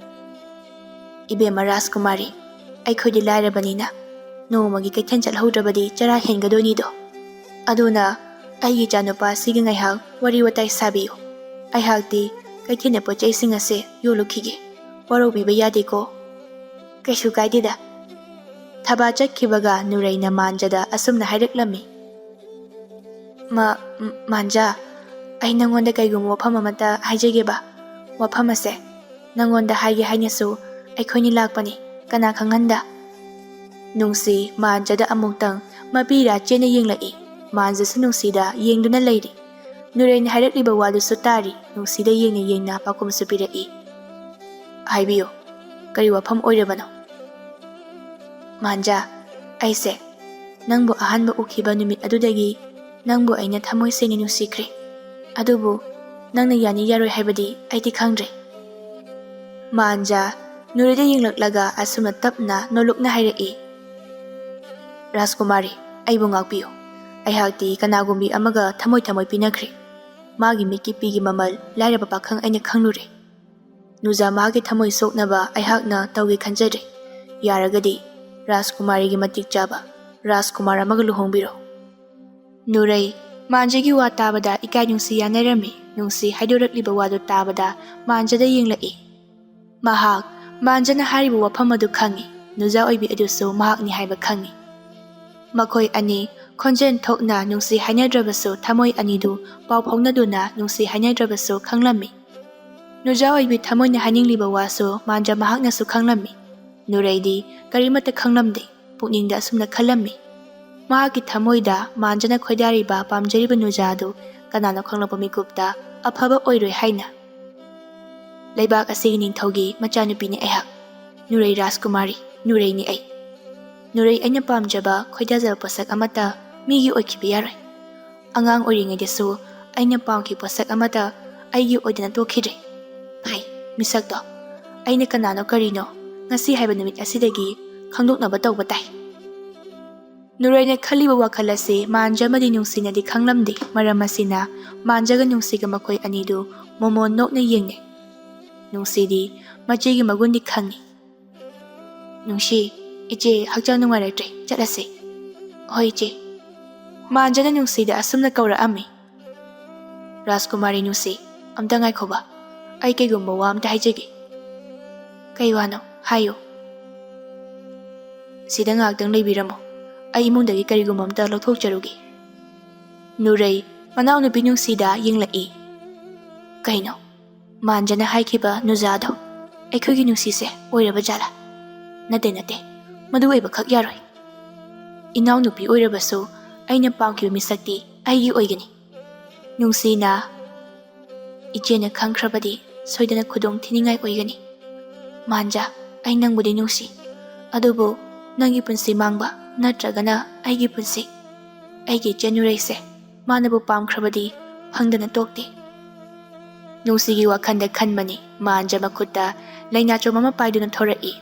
"ꯏꯕꯦꯝꯃ ꯔꯥꯖꯀꯨꯃꯥꯔꯤ, ꯑꯩꯈꯣꯏꯗꯤ ꯂꯥꯏꯔꯕꯅꯤꯅ ꯅꯣꯡꯃꯒꯤ ꯀꯩꯊꯦꯜ ꯆꯠꯍꯧꯗ꯭ꯔꯕꯗꯤ ꯆꯔꯥ ꯍꯦꯟꯒꯗꯣꯏꯅꯤꯗꯣ꯫ ꯑꯗꯨꯅ ꯑꯩꯒꯤ ꯏꯆꯥꯅꯨꯄꯥ ꯑꯁꯤꯒ ꯉꯥꯏꯍꯥꯛ ꯋꯥꯔꯤ ꯋꯥꯇꯥꯏ ꯁꯥꯕꯤꯌꯨ꯫ ꯑꯩꯍꯥꯛꯇꯤ ꯀꯩꯊꯦꯜꯗ ꯄꯣꯠ ꯆꯩꯁꯤꯡ ꯑꯁꯦ ꯌꯣꯜꯂꯨꯈꯤꯒꯦ꯫ ꯋꯥꯔꯧꯕꯤꯕ ꯌꯥꯗꯦꯀꯣ꯫" "ꯀꯩꯁꯨ ꯀꯥꯏꯗꯦꯗ꯫" ꯊꯕꯥ ꯆꯠꯈꯤꯕꯒ ꯅꯨꯔꯩꯅ ꯃꯥꯟꯖꯗ ꯑꯁꯨꯝꯅ ꯍꯥꯏꯔꯛꯂꯝꯃꯤ, "ꯃ-, ꯃ-, ꯃꯥꯟꯖ, ꯑꯩ ꯅꯪꯉꯣꯟꯗ ꯀꯩꯒꯨꯝꯕ ꯋꯥꯐꯝ ꯑꯃꯇ ꯍꯥꯏꯖꯒꯦꯕ꯫ ꯋꯥꯐꯝ ꯑꯁꯦ ꯅꯪꯉꯣꯟꯗ ꯍꯥꯏꯒꯦ ꯍꯥꯏꯅꯁꯨ ꯑꯩꯈꯣꯏꯅꯤ ꯂꯥꯛꯄꯅꯤ, ꯀꯅꯥ ꯈꯪꯍꯟꯗ꯫" ꯅꯨꯡꯁꯤ ꯃꯥꯟꯖꯗ ꯑꯃꯨꯛꯇꯪ ꯃꯄꯤꯔꯥ ꯆꯦꯟꯅ ꯌꯦꯡꯂꯛꯏ꯫ ꯃꯥꯟꯖꯁꯨ ꯅꯨꯡꯁꯤꯗ ꯌꯦꯡꯗꯨꯅ ꯂꯩꯔꯤ꯫ ꯅꯨꯔꯩꯅ ꯍꯥꯏꯔꯛꯂꯤꯕ ꯋꯥꯗꯨꯁꯨ ꯇꯥꯔꯤ, ꯅꯨꯡꯁꯤꯗ ꯌꯦꯡꯅ ꯌꯦꯡꯅ ꯄꯥꯎꯈꯨꯝꯁꯨ ꯄꯤꯔꯛꯏ꯫ "ꯍꯥꯏꯕꯤꯌꯨ, ꯀꯔꯤ ꯋꯥꯐꯝ ꯑꯣꯏꯔꯕꯅꯣ?" "ꯃꯥꯟꯖꯥ, ꯑꯩꯁꯦ ꯅꯪꯕꯨ ꯑꯍꯥꯟꯕ ꯎꯈꯤꯕ ꯅꯨꯃꯤꯠ ꯑꯗꯨꯗꯒꯤ ꯅꯪꯕꯨ ꯑꯩꯅ ꯊꯃꯣꯏ ꯁꯦꯡꯅ ꯅꯨꯡꯁꯤꯈ꯭ꯔꯦ꯫ ꯑꯗꯨꯕꯨ ꯅꯪꯅ ꯌꯥꯅꯤ ꯌꯥꯔꯣꯏ ꯍꯥꯏꯕꯗꯤ ꯑꯩꯗꯤ ꯈꯪꯗ꯭ꯔꯦ꯫" ꯃꯥꯟꯖꯥ ꯅꯨꯔꯩꯗ ꯌꯦꯡꯂꯛꯂꯒ ꯑꯁꯨꯝꯅ ꯇꯞꯅ ꯅꯣꯂꯨꯛꯅ ꯍꯥꯏꯔꯛꯏ, "ꯔꯥꯖꯀꯨꯃꯥꯔꯤ, ꯑꯩꯕꯨ ꯉꯥꯛꯄꯤꯌꯨ꯫ ꯑꯩꯍꯥꯛꯇꯤ ꯀꯅꯥꯒꯨꯝꯕꯤ ꯑꯃꯒ ꯊꯃꯣꯏ ꯊꯃꯣꯏ ꯄꯤꯅꯈ꯭ꯔꯦ꯫ ꯃꯥꯒꯤ ꯃꯤꯠꯀꯤ ꯄꯤꯒꯤ ꯃꯃꯜ ꯂꯥꯏꯔꯕ ꯄꯥꯈꯪ ꯑꯩꯅ ꯈꯪꯂꯨꯔꯦ꯫ ꯅꯨꯖꯥ ꯃꯍꯥꯛꯀꯤ ꯊꯃꯣꯏ ꯁꯣꯛꯅꯕ ꯑꯩꯍꯥꯛꯅ ꯇꯧꯒꯦ ꯈꯟꯖꯗ꯭ꯔꯦ꯫ ꯌꯥꯔꯒꯗꯤ ꯔꯥꯖꯀꯨꯃꯥꯔꯤꯒꯤ ꯃꯇꯤꯛ ꯆꯥꯕ ꯔꯥꯖꯀꯨꯃꯥꯔ ꯑꯃꯒ ꯂꯨꯍꯣꯡꯕꯤꯔꯣ꯫" ꯅꯨꯔꯩ ꯃꯥꯟꯖꯥꯒꯤ ꯋꯥ ꯇꯥꯕꯗ ꯏꯀꯥꯏ ꯅꯨꯡꯁꯤ ꯌꯥꯅꯔꯝꯃꯤ꯫ ꯅꯨꯡꯁꯤ ꯍꯥꯏꯗꯣꯔꯛꯂꯤꯕ ꯋꯥꯗꯨ ꯇꯥꯕꯗ ꯃꯥꯟꯖꯥꯗ ꯌꯦꯡꯂꯛꯏ꯫ ꯃꯍꯥꯛ ꯃꯥꯟꯖꯥꯅ ꯍꯥꯏꯔꯤꯕ ꯋꯥꯐꯝ ꯑꯗꯨ ꯈꯪꯏ꯫ ꯅꯨꯖꯥ ꯑꯣꯏꯕꯤ ꯑꯗꯨꯁꯨ ꯃꯍꯥꯛꯅꯤ ꯍꯥꯏꯕ ꯈꯪꯏ꯫ ꯃꯈꯣꯏ ꯑꯅꯤ ꯈꯣꯟꯖꯦꯜ ꯊꯣꯛꯅ ꯅꯨꯡꯁꯤ ꯍꯥꯏꯅꯗ꯭ꯔꯕꯁꯨ ꯊꯃꯣꯏ ꯑꯅꯤꯗꯨ ꯄꯥꯎ ꯐꯥꯎꯅꯗꯨꯅ ꯅꯨꯡꯁꯤ ꯍꯥꯏꯅꯗ꯭ꯔꯕꯁꯨ ꯈꯪꯂꯝꯃꯤ꯫ ꯅꯨꯖꯥ ꯑꯣꯏꯕꯤ ꯊꯃꯣꯏꯅ ꯍꯥꯏꯅꯤꯡꯂꯤꯕ ꯋꯥꯁꯨ ꯃꯥꯟꯖꯥ ꯃꯍꯥꯛꯅꯁꯨ ꯈꯪꯂꯝꯃꯤ꯫ ꯅꯨꯔꯩꯗꯤ ꯀꯔꯤꯃꯠꯇ ꯈꯪꯂꯝꯗꯦ꯫ ꯄꯨꯛꯅꯤꯡꯗ ꯑꯁꯨꯝꯅ ꯈꯜꯂꯝꯃꯤ, ꯃꯍꯥꯛꯀꯤ ꯊꯃꯣꯏꯗ ꯃꯥꯟꯖꯥꯅ ꯈꯣꯏꯗꯥꯔꯤꯕ, ꯄꯥꯝꯖꯔꯤꯕ ꯅꯨꯖꯥ ꯑꯗꯨ ꯀꯅꯥꯅꯣ ꯈꯪꯂꯛꯄ ꯃꯤꯀꯨꯞꯇ ꯑꯐꯕ ꯑꯣꯏꯔꯣꯏ ꯍꯥꯏꯅ꯫ "ꯂꯩꯕꯥꯛ ꯑꯁꯤꯒꯤ ꯅꯤꯡꯊꯧꯒꯤ ꯃꯆꯥꯅꯨꯄꯤꯅꯤ ꯑꯩꯍꯥꯛ꯫ ꯅꯨꯔꯩ ꯔꯥꯖꯀꯨꯃꯥꯔꯤ, ꯅꯨꯔꯩꯅꯤ ꯑꯩ꯫ ꯅꯨꯔꯩ ꯑꯩꯅ ꯄꯥꯝꯖꯕ, ꯈꯣꯏꯗꯥꯖꯕ ꯄꯣꯠꯁꯛ ꯑꯃꯠꯇ ꯃꯤꯒꯤ ꯑꯣꯏꯈꯤꯕ ꯌꯥꯔꯣꯏ꯫ ꯑꯉꯥꯡ ꯑꯣꯏꯔꯤꯉꯩꯗꯁꯨ ꯑꯩꯅ ꯄꯥꯝꯈꯤꯕ ꯄꯣꯠꯁꯛ ꯑꯃꯠꯇ ꯑꯩꯒꯤ ꯑꯣꯏꯗꯅ ꯇꯣꯛꯈꯤꯗ꯭ꯔꯦ꯫ ꯐꯩ, ꯃꯤꯁꯛꯇꯣ ꯑꯩꯅ ꯀꯅꯥꯅꯣ ꯀꯔꯤꯅꯣ ꯉꯁꯤ ꯍꯥꯏꯕ ꯅꯨꯃꯤꯠ ꯑꯁꯤꯗꯒꯤ ꯈꯪꯗꯣꯛꯅꯕ ꯇꯧꯕ ꯇꯥꯏ꯫" ꯅꯨꯔꯩꯅ ꯈꯜꯂꯤꯕ ꯋꯥꯈꯜ ꯑꯁꯤ ꯃꯥꯟꯖꯥ ꯑꯃꯗꯤ ꯅꯨꯡꯁꯤꯅꯗꯤ ꯈꯪꯂꯝꯗꯦ꯫ ꯃꯔꯝ ꯑꯁꯤꯅ ꯃꯥꯟꯖꯥꯒ ꯅꯨꯡꯁꯤꯒ ꯃꯈꯣꯏ ꯑꯅꯤꯗꯨ ꯃꯣꯃꯣꯟ ꯅꯣꯛꯅ ꯌꯦꯡꯅꯩ꯫ ꯅꯨꯡꯁꯤꯗꯤ ꯃꯆꯦꯒꯤ ꯃꯒꯨꯟꯗꯤ ꯈꯪꯏ꯫ "ꯅꯨꯡꯁꯤ, ꯏꯆꯦ ꯍꯛꯆꯥꯡ ꯅꯨꯡꯉꯥꯏꯔꯛꯇ꯭ꯔꯦ, ꯆꯠꯂꯁꯤ꯫" "ꯍꯣꯏ ꯏꯆꯦ꯫" ꯃꯥꯟꯖꯥꯅ ꯅꯨꯡꯁꯤꯗ ꯑꯁꯨꯝꯅ ꯀꯧꯔꯛꯑꯝꯃꯤ꯫ "ꯔꯥꯖꯀꯨꯃꯥꯔꯤ ꯅꯨꯡꯁꯤ, ꯑꯝꯇ ꯉꯥꯏꯈꯣꯕ, ꯑꯩ ꯀꯩꯒꯨꯝꯕ ꯋꯥ ꯑꯝꯇ ꯍꯥꯏꯖꯒꯦ꯫" "ꯀꯩ ꯋꯥꯅꯣ? ꯍꯥꯏꯌꯨ꯫" "ꯁꯤꯗ ꯉꯥꯏꯍꯥꯛꯇꯪ ꯂꯩꯕꯤꯔꯝꯃꯣ, ꯑꯩ ꯏꯃꯨꯡꯗꯒꯤ ꯀꯔꯤꯒꯨꯝꯕ ꯑꯝꯇ ꯂꯧꯊꯣꯛꯆꯔꯨꯒꯦ꯫" ꯅꯨꯔꯩ ꯃꯅꯥꯎꯅꯨꯄꯤ ꯅꯨꯡꯁꯤꯗ ꯌꯦꯡꯂꯛꯏ꯫ "ꯀꯩꯅꯣ? ꯃꯥꯟꯖꯥꯅ ꯍꯥꯏꯈꯤꯕ ꯅꯨꯖꯥꯗꯣ ꯑꯩꯈꯣꯏꯒꯤ ꯅꯨꯡꯁꯤꯁꯦ ꯑꯣꯏꯔꯕ ꯖꯥꯠꯂꯥ? ꯅꯠꯇꯦ, ꯅꯠꯇꯦ, ꯃꯗꯨ ꯑꯣꯏꯕꯈꯛ ꯌꯥꯔꯣꯏ꯫ ꯏꯅꯥꯎꯅꯨꯄꯤ ꯑꯣꯏꯔꯕꯁꯨ ꯑꯩꯅ ꯄꯥꯝꯈꯤꯕ ꯃꯤꯁꯛꯇꯤ ꯑꯩꯒꯤ ꯑꯣꯏꯒꯅꯤ꯫" ꯅꯨꯡꯁꯤꯅ, "ꯏꯆꯦꯅ ꯈꯪꯈ꯭ꯔꯕꯗꯤ ꯁꯣꯏꯗꯅ ꯈꯨꯗꯣꯡ ꯊꯤꯅꯤꯡꯉꯥꯏ ꯑꯣꯏꯒꯅꯤ꯫ ꯃꯥꯟꯖꯥ, ꯑꯩ ꯅꯪꯕꯨꯗꯤ ꯅꯨꯡꯁꯤ, ꯑꯗꯨꯕꯨ ꯅꯪꯒꯤ ꯄꯨꯟꯁꯤ ꯃꯥꯡꯕ ꯅꯠꯇ꯭ꯔꯒꯅ ꯑꯩꯒꯤ ꯄꯨꯟꯁꯤ, ꯑꯩꯒꯤ ꯏꯆꯦ ꯅꯨꯔꯩꯁꯦ ꯃꯥꯅꯕꯨ ꯄꯥꯝꯈ꯭ꯔꯕꯗꯤ ꯐꯪꯗꯅ ꯇꯣꯛꯇꯦ"꯫ ꯅꯨꯡꯁꯤꯒꯤ ꯋꯥꯈꯜꯗ ꯈꯟꯕꯅꯤ ꯃꯥꯟꯖꯥ ꯃꯈꯨꯠꯇ ꯂꯩꯅꯥꯆꯣꯝ ꯑꯃ ꯄꯥꯏꯗꯨꯅ ꯊꯣꯔꯛꯏ꯫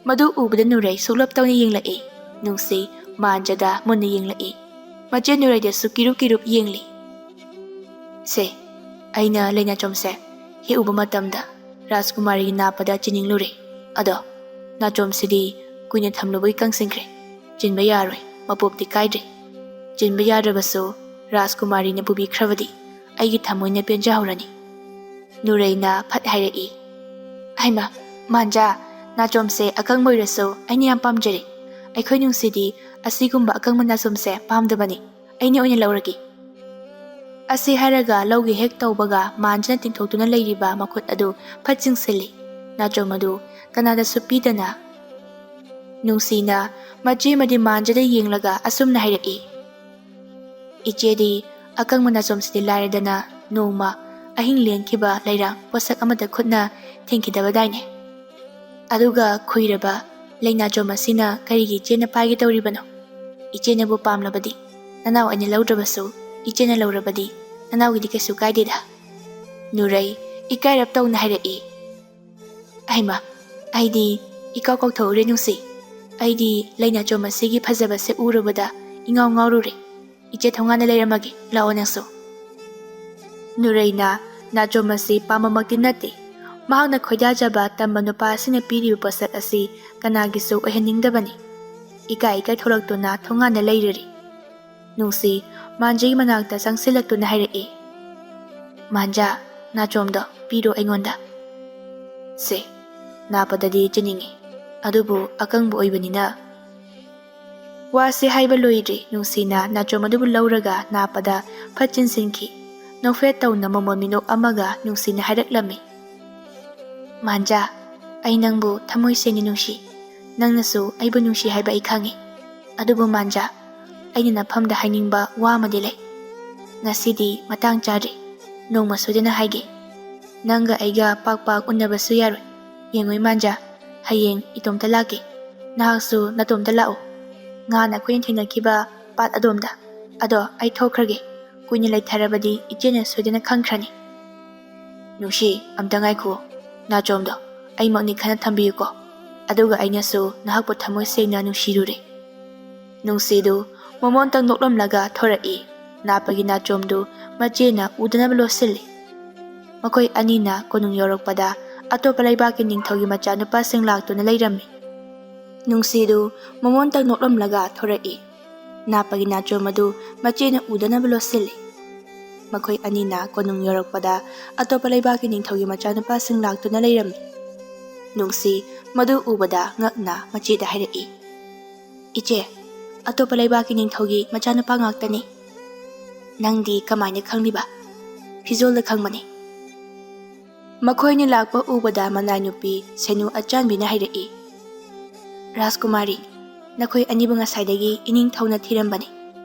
ꯃꯗꯨ ꯎꯕꯗ ꯅꯨꯔꯩ ꯁꯨꯛꯂꯞ ꯇꯧꯅ ꯌꯦꯡꯂꯛꯏ꯫ ꯅꯨꯡꯁꯤ ꯃꯥꯟꯖꯥꯗ ꯃꯨꯟꯅ ꯌꯦꯡꯂꯛꯏ꯫ ꯃꯆꯦ ꯅꯨꯔꯩꯗꯁꯨ ꯀꯤꯔꯨꯞ ꯀꯤꯔꯨꯞ ꯌꯦꯡꯂꯤ꯫ "ꯁꯦ, ꯑꯩꯅ ꯂꯩꯅꯥꯆꯣꯝꯁꯦ ꯍꯦꯛ ꯎꯕ ꯃꯇꯝꯗ ꯔꯥꯖꯀꯨꯃꯥꯔꯤꯒꯤ ꯅꯥꯞꯄꯗ ꯆꯤꯅꯤꯡꯂꯨꯔꯦ꯫ ꯑꯗꯣ ꯅꯥꯆꯣꯝꯁꯤꯗꯤ ꯀꯨꯏꯅ ꯊꯝꯂꯨꯕꯒꯤ ꯀꯪꯁꯤꯟꯈ꯭ꯔꯦ꯫ ꯆꯤꯟꯕ ꯌꯥꯔꯣꯏ, ꯃꯄꯣꯞꯇꯤ ꯀꯥꯏꯗ꯭ꯔꯦ꯫ ꯆꯤꯟꯕ ꯌꯥꯗ꯭ꯔꯕꯁꯨ ꯔꯥꯖꯀꯨꯃꯥꯔꯤꯅ ꯄꯨꯕꯤꯈ꯭ꯔꯕꯗꯤ ꯑꯩꯒꯤ ꯊꯃꯣꯏꯅ ꯄꯦꯟꯖꯍꯧꯔꯅꯤ"꯫ ꯅꯨꯔꯩꯅ ꯐꯠ ꯍꯥꯏꯔꯛꯏ, "ꯍꯩꯃꯥ, ꯃꯥꯟꯖꯥ, ꯅꯥꯆꯣꯝꯁꯦ ꯑꯀꯪꯕ ꯑꯣꯏꯔꯁꯨ ꯑꯩꯅ ꯌꯥꯝ ꯄꯥꯝꯖꯔꯦ꯫ ꯑꯩꯈꯣꯏ ꯅꯨꯡꯁꯤꯗꯤ ꯑꯁꯤꯒꯨꯝꯕ ꯑꯀꯪꯕ ꯅꯥꯆꯣꯝꯁꯦ ꯄꯥꯝꯗꯕꯅꯤ꯫ ꯑꯩꯅ ꯑꯣꯏꯅ ꯂꯧꯔꯒꯦ"꯫ ꯑꯁꯤ ꯍꯥꯏꯔꯒ ꯂꯧꯒꯦ ꯍꯦꯛ ꯇꯧꯕꯒ ꯃꯥꯟꯖꯥꯅ ꯇꯤꯡꯊꯣꯛꯇꯨꯅ ꯂꯩꯔꯤꯕ ꯃꯈꯨꯠ ꯑꯗꯨ ꯐꯠ ꯆꯤꯡꯁꯤꯜꯂꯤ꯫ ꯅꯥꯆꯣꯝ ꯑꯗꯨ ꯀꯅꯥꯗꯁꯨ ꯄꯤꯗꯅ꯫ ꯅꯨꯡꯁꯤꯅ ꯃꯆꯦ ꯑꯃꯗꯤ ꯃꯥꯟꯖꯥꯗ ꯌꯦꯡꯂꯒ ꯑꯁꯨꯝꯅ ꯍꯥꯏꯔꯛꯏ, "ꯏꯆꯦꯗꯤ ꯑꯀꯪꯕ ꯅꯥꯆꯣꯝꯁꯤꯗꯤ ꯂꯥꯏꯔꯗꯅ ꯅꯣꯡꯃ ꯑꯍꯤꯡ ꯂꯦꯟꯈꯤꯕ ꯂꯩꯔꯥꯡ ꯄꯣꯠꯁꯛ ꯑꯃꯗ ꯈꯨꯠꯅ ꯊꯦꯡꯈꯤꯗꯕꯗꯥꯏꯅꯦ? ꯑꯗꯨꯒ ꯈꯨꯏꯔꯕ ꯂꯩꯅꯥꯆꯣꯝ ꯑꯁꯤꯅ ꯀꯔꯤꯒꯤ ꯏꯆꯦꯅ ꯄꯥꯏꯒꯦ ꯇꯧꯔꯤꯕꯅꯣ? ꯏꯆꯦꯅꯕꯨ ꯄꯥꯝꯂꯕꯗꯤ, ꯅꯅꯥꯎ ꯑꯩꯅ ꯂꯧꯗ꯭ꯔꯕꯁꯨ ꯏꯆꯦꯅ ꯂꯧꯔꯕꯗꯤ ꯅꯅꯥꯎꯒꯤꯗꯤ ꯀꯩꯁꯨ ꯀꯥꯏꯗꯦꯗ"꯫ ꯅꯨꯔꯩ ꯏꯀꯥꯏꯔꯞ ꯇꯧꯅ ꯍꯥꯏꯔꯛꯏ, "ꯑꯩꯃ, ꯑꯩꯗꯤ ꯏꯀꯥꯎ ꯀꯥꯎꯊꯣꯛꯎꯔꯦ ꯅꯨꯡꯁꯤ꯫ ꯑꯩꯗꯤ ꯂꯩꯅꯥꯆꯣꯝ ꯑꯁꯤꯒꯤ ꯐꯖꯕꯁꯦ ꯎꯔꯨꯕꯗ ꯏꯉꯥꯎ ꯉꯥꯎꯔꯨꯔꯦ꯫ ꯏꯆꯦ ꯊꯣꯡꯒꯥꯟꯗ ꯂꯩꯔꯝꯃꯒꯦ, ꯂꯥꯛꯑꯣ ꯅꯪꯁꯨ"꯫ ꯅꯨꯔꯩꯅ ꯅꯥꯆꯣꯝ ꯑꯁꯤ ꯄꯥꯝꯕꯃꯛꯇꯤ ꯅꯠꯇꯦ꯫ ꯃꯍꯥꯛꯅ ꯈꯣꯏꯗꯥꯖꯕ ꯇꯝꯕ ꯅꯨꯄꯥ ꯑꯁꯤꯅ ꯄꯤꯔꯤꯕ ꯄꯣꯠꯁꯛ ꯑꯁꯤ ꯀꯅꯥꯒꯤꯁꯨ ꯑꯣꯏꯍꯟꯅꯤꯡꯗꯕꯅꯤ꯫ ꯏꯀꯥꯏ ꯏꯀꯥꯏ ꯊꯣꯛꯂꯛꯇꯨꯅ ꯊꯣꯡꯒꯥꯟꯗ ꯂꯩꯔꯔꯤ꯫ ꯅꯨꯡꯁꯤ ꯃꯥꯟꯖꯤꯒꯤ ꯃꯅꯥꯛꯇ ꯆꯪꯁꯤꯜꯂꯛꯇꯨꯅ ꯍꯥꯏꯔꯛꯏ, "ꯃꯥꯟꯖꯥ, ꯅꯥꯆꯣꯝꯗꯣ ꯄꯤꯔꯣ ꯑꯩꯉꯣꯟꯗ"꯫ "ꯁꯦ, ꯅꯥꯄꯗꯗꯤ ꯆꯤꯅꯤꯡꯉꯤ, ꯑꯗꯨꯕꯨ ꯑꯀꯪꯕ ꯑꯣꯏꯕꯅꯤꯅ"꯫ ꯋꯥꯁꯤ ꯍꯥꯏꯕ ꯂꯣꯏꯗ꯭ꯔꯤ, ꯅꯨꯡꯁꯤꯅ ꯅꯥꯆꯣꯝ ꯑꯗꯨꯕꯨ ꯂꯧꯔꯒ ꯅꯥꯄꯗ ꯐꯠ ꯆꯤꯟꯁꯤꯟꯈꯤ꯫ ꯅꯣꯛꯐꯦꯠ ꯇꯧꯅ ꯃꯃꯣꯟ ꯃꯤꯅꯣꯛ ꯑꯃꯒ ꯅꯨꯡꯁꯤꯅ ꯍꯥꯏꯔꯛꯂꯝꯃꯤ, "ꯃꯥꯟꯖꯥ, ꯑꯩ ꯅꯪꯕꯨ ꯊꯃꯣꯏ ꯁꯦꯡꯅ ꯅꯨꯡꯁꯤ꯫ ꯅꯪꯅꯁꯨ ꯑꯩꯕꯨ ꯅꯨꯡꯁꯤ ꯍꯥꯏꯕ ꯑꯩ ꯈꯪꯉꯤ꯫ ꯑꯗꯨꯕꯨ ꯃꯥꯟꯖꯥ, ꯑꯩꯅ ꯅꯐꯝꯗ ꯍꯥꯏꯅꯤꯡꯕ ꯋꯥ ꯑꯃꯗꯤ ꯂꯩ"꯫ ꯉꯁꯤꯗꯤ ꯃꯇꯥꯡ ꯆꯥꯗ꯭ꯔꯦ꯫ ꯅꯣꯡꯃ ꯁꯣꯏꯗꯅ ꯍꯥꯏꯒꯦ꯫ ꯅꯪꯒ ꯑꯩꯒ ꯄꯥꯛ ꯄꯥꯛ ꯎꯟꯅꯕꯁꯨ ꯌꯥꯔꯣꯏ꯫ ꯌꯦꯡꯉꯣ ꯏꯃꯥꯟꯖꯥ, ꯍꯌꯦꯡ ꯏꯇꯣꯝꯇ ꯂꯥꯛꯀꯦ꯫ ꯅꯍꯥꯛꯁꯨ ꯅꯇꯣꯝꯇ ꯂꯥꯛꯎ꯫ ꯉꯍꯥꯟ ꯑꯩꯈꯣꯏꯅ ꯊꯦꯡꯅꯈꯤꯕ ꯄꯥꯠ ꯑꯗꯣꯝꯗ꯫ ꯑꯗꯣ ꯑꯩ ꯊꯣꯛꯈ꯭ꯔꯒꯦ꯫ ꯀꯨꯏꯅ ꯂꯩꯊꯔꯕꯗꯤ ꯏꯆꯦꯅ ꯁꯣꯏꯗꯅ ꯈꯪꯈ꯭ꯔꯅꯤ꯫ ꯅꯨꯡꯁꯤ, ꯑꯝꯇ ꯉꯥꯏꯈꯣ꯫ ꯅꯥꯆꯣꯝꯗꯣ ꯑꯩꯃꯛꯅꯤ ꯈꯟꯅ ꯊꯝꯕꯤꯌꯨꯀꯣ꯫ ꯑꯗꯨꯒ ꯑꯩꯅꯁꯨ ꯅꯍꯥꯛꯄꯨ ꯊꯃꯣꯏ ꯁꯦꯡꯅ ꯅꯨꯡꯁꯤꯔꯨꯔꯦ꯫ ꯅꯨꯡꯁꯤꯗꯨ ꯃꯃꯣꯟꯇꯪ ꯅꯣꯛꯂꯝꯂꯒ ꯊꯣꯔꯛꯏ꯫ ꯅꯥꯄꯒꯤ ꯅꯥꯆꯣꯝꯗꯨ ꯃꯆꯦꯅ ꯎꯗꯅꯕ ꯂꯣꯠꯁꯤꯜꯂꯤ꯫ ꯃꯈꯣꯏ ꯑꯅꯤꯅ ꯀꯣꯅꯨꯡ ꯌꯧꯔꯛꯄꯗ ꯑꯇꯣꯞꯄ ꯂꯩꯕꯥꯛꯀꯤ ꯅꯤꯡꯊꯧꯒꯤ ꯃꯆꯥꯅꯨꯄꯥꯁꯤꯡ ꯂꯥꯛꯇꯨꯅ ꯂꯩꯔꯝꯃꯤ꯫ ꯅꯨꯡꯁꯤꯗꯨ ꯃꯃꯣꯟꯇꯪ ꯅꯣꯛꯂꯝꯂꯒ ꯊꯣꯔꯛꯏ꯫ ꯅꯥꯄꯒꯤ ꯅꯥꯆꯣꯝ ꯑꯗꯨ ꯃꯆꯦꯅ ꯎꯗꯅꯕ ꯂꯣꯠꯁꯤꯜꯂꯤ꯫ ꯃꯈꯣꯏ ꯑꯅꯤꯅ ꯀꯣꯅꯨꯡ ꯌꯧꯔꯛꯄꯗ ꯑꯇꯣꯞꯄ ꯂꯩꯕꯥꯛꯀꯤ ꯅꯤꯡꯊꯧꯒꯤ ꯃꯆꯥꯅꯨꯄꯥꯁꯤꯡ ꯂꯥꯛꯇꯨꯅ ꯂꯩꯔꯝꯃꯤ꯫ ꯅꯨꯡꯁꯤ ꯃꯗꯨ ꯎꯕꯗ ꯉꯛꯅ ꯃꯆꯦꯗ ꯍꯥꯏꯔꯛꯏ, "ꯏꯆꯦ, ꯑꯇꯣꯞꯄ ꯂꯩꯕꯥꯛꯀꯤ ꯅꯤꯡꯊꯧꯒꯤ ꯃꯆꯥꯅꯨꯄꯥ ꯉꯥꯛꯇꯅꯤ꯫ ꯅꯪꯗꯤ ꯀꯃꯥꯏꯅ ꯈꯪꯂꯤꯕ?" "ꯐꯤꯖꯣꯜꯗ ꯈꯪꯕꯅꯤ꯫" ꯃꯈꯣꯏꯅ ꯂꯥꯛꯄ ꯎꯕꯗ ꯃꯅꯥꯏ ꯅꯨꯄꯤ ꯁꯦꯅꯨ ꯑꯆꯥꯟꯕꯤꯅ ꯍꯥꯏꯔꯛꯏ, "ꯔꯥꯖꯀꯨꯃꯥꯔꯤ, ꯅꯈꯣꯏ ꯑꯅꯤꯕꯨ ꯉꯁꯥꯏꯗꯒꯤ ꯏꯅꯤꯡꯊꯧꯅ ꯊꯤꯔꯝꯕꯅꯤ꯫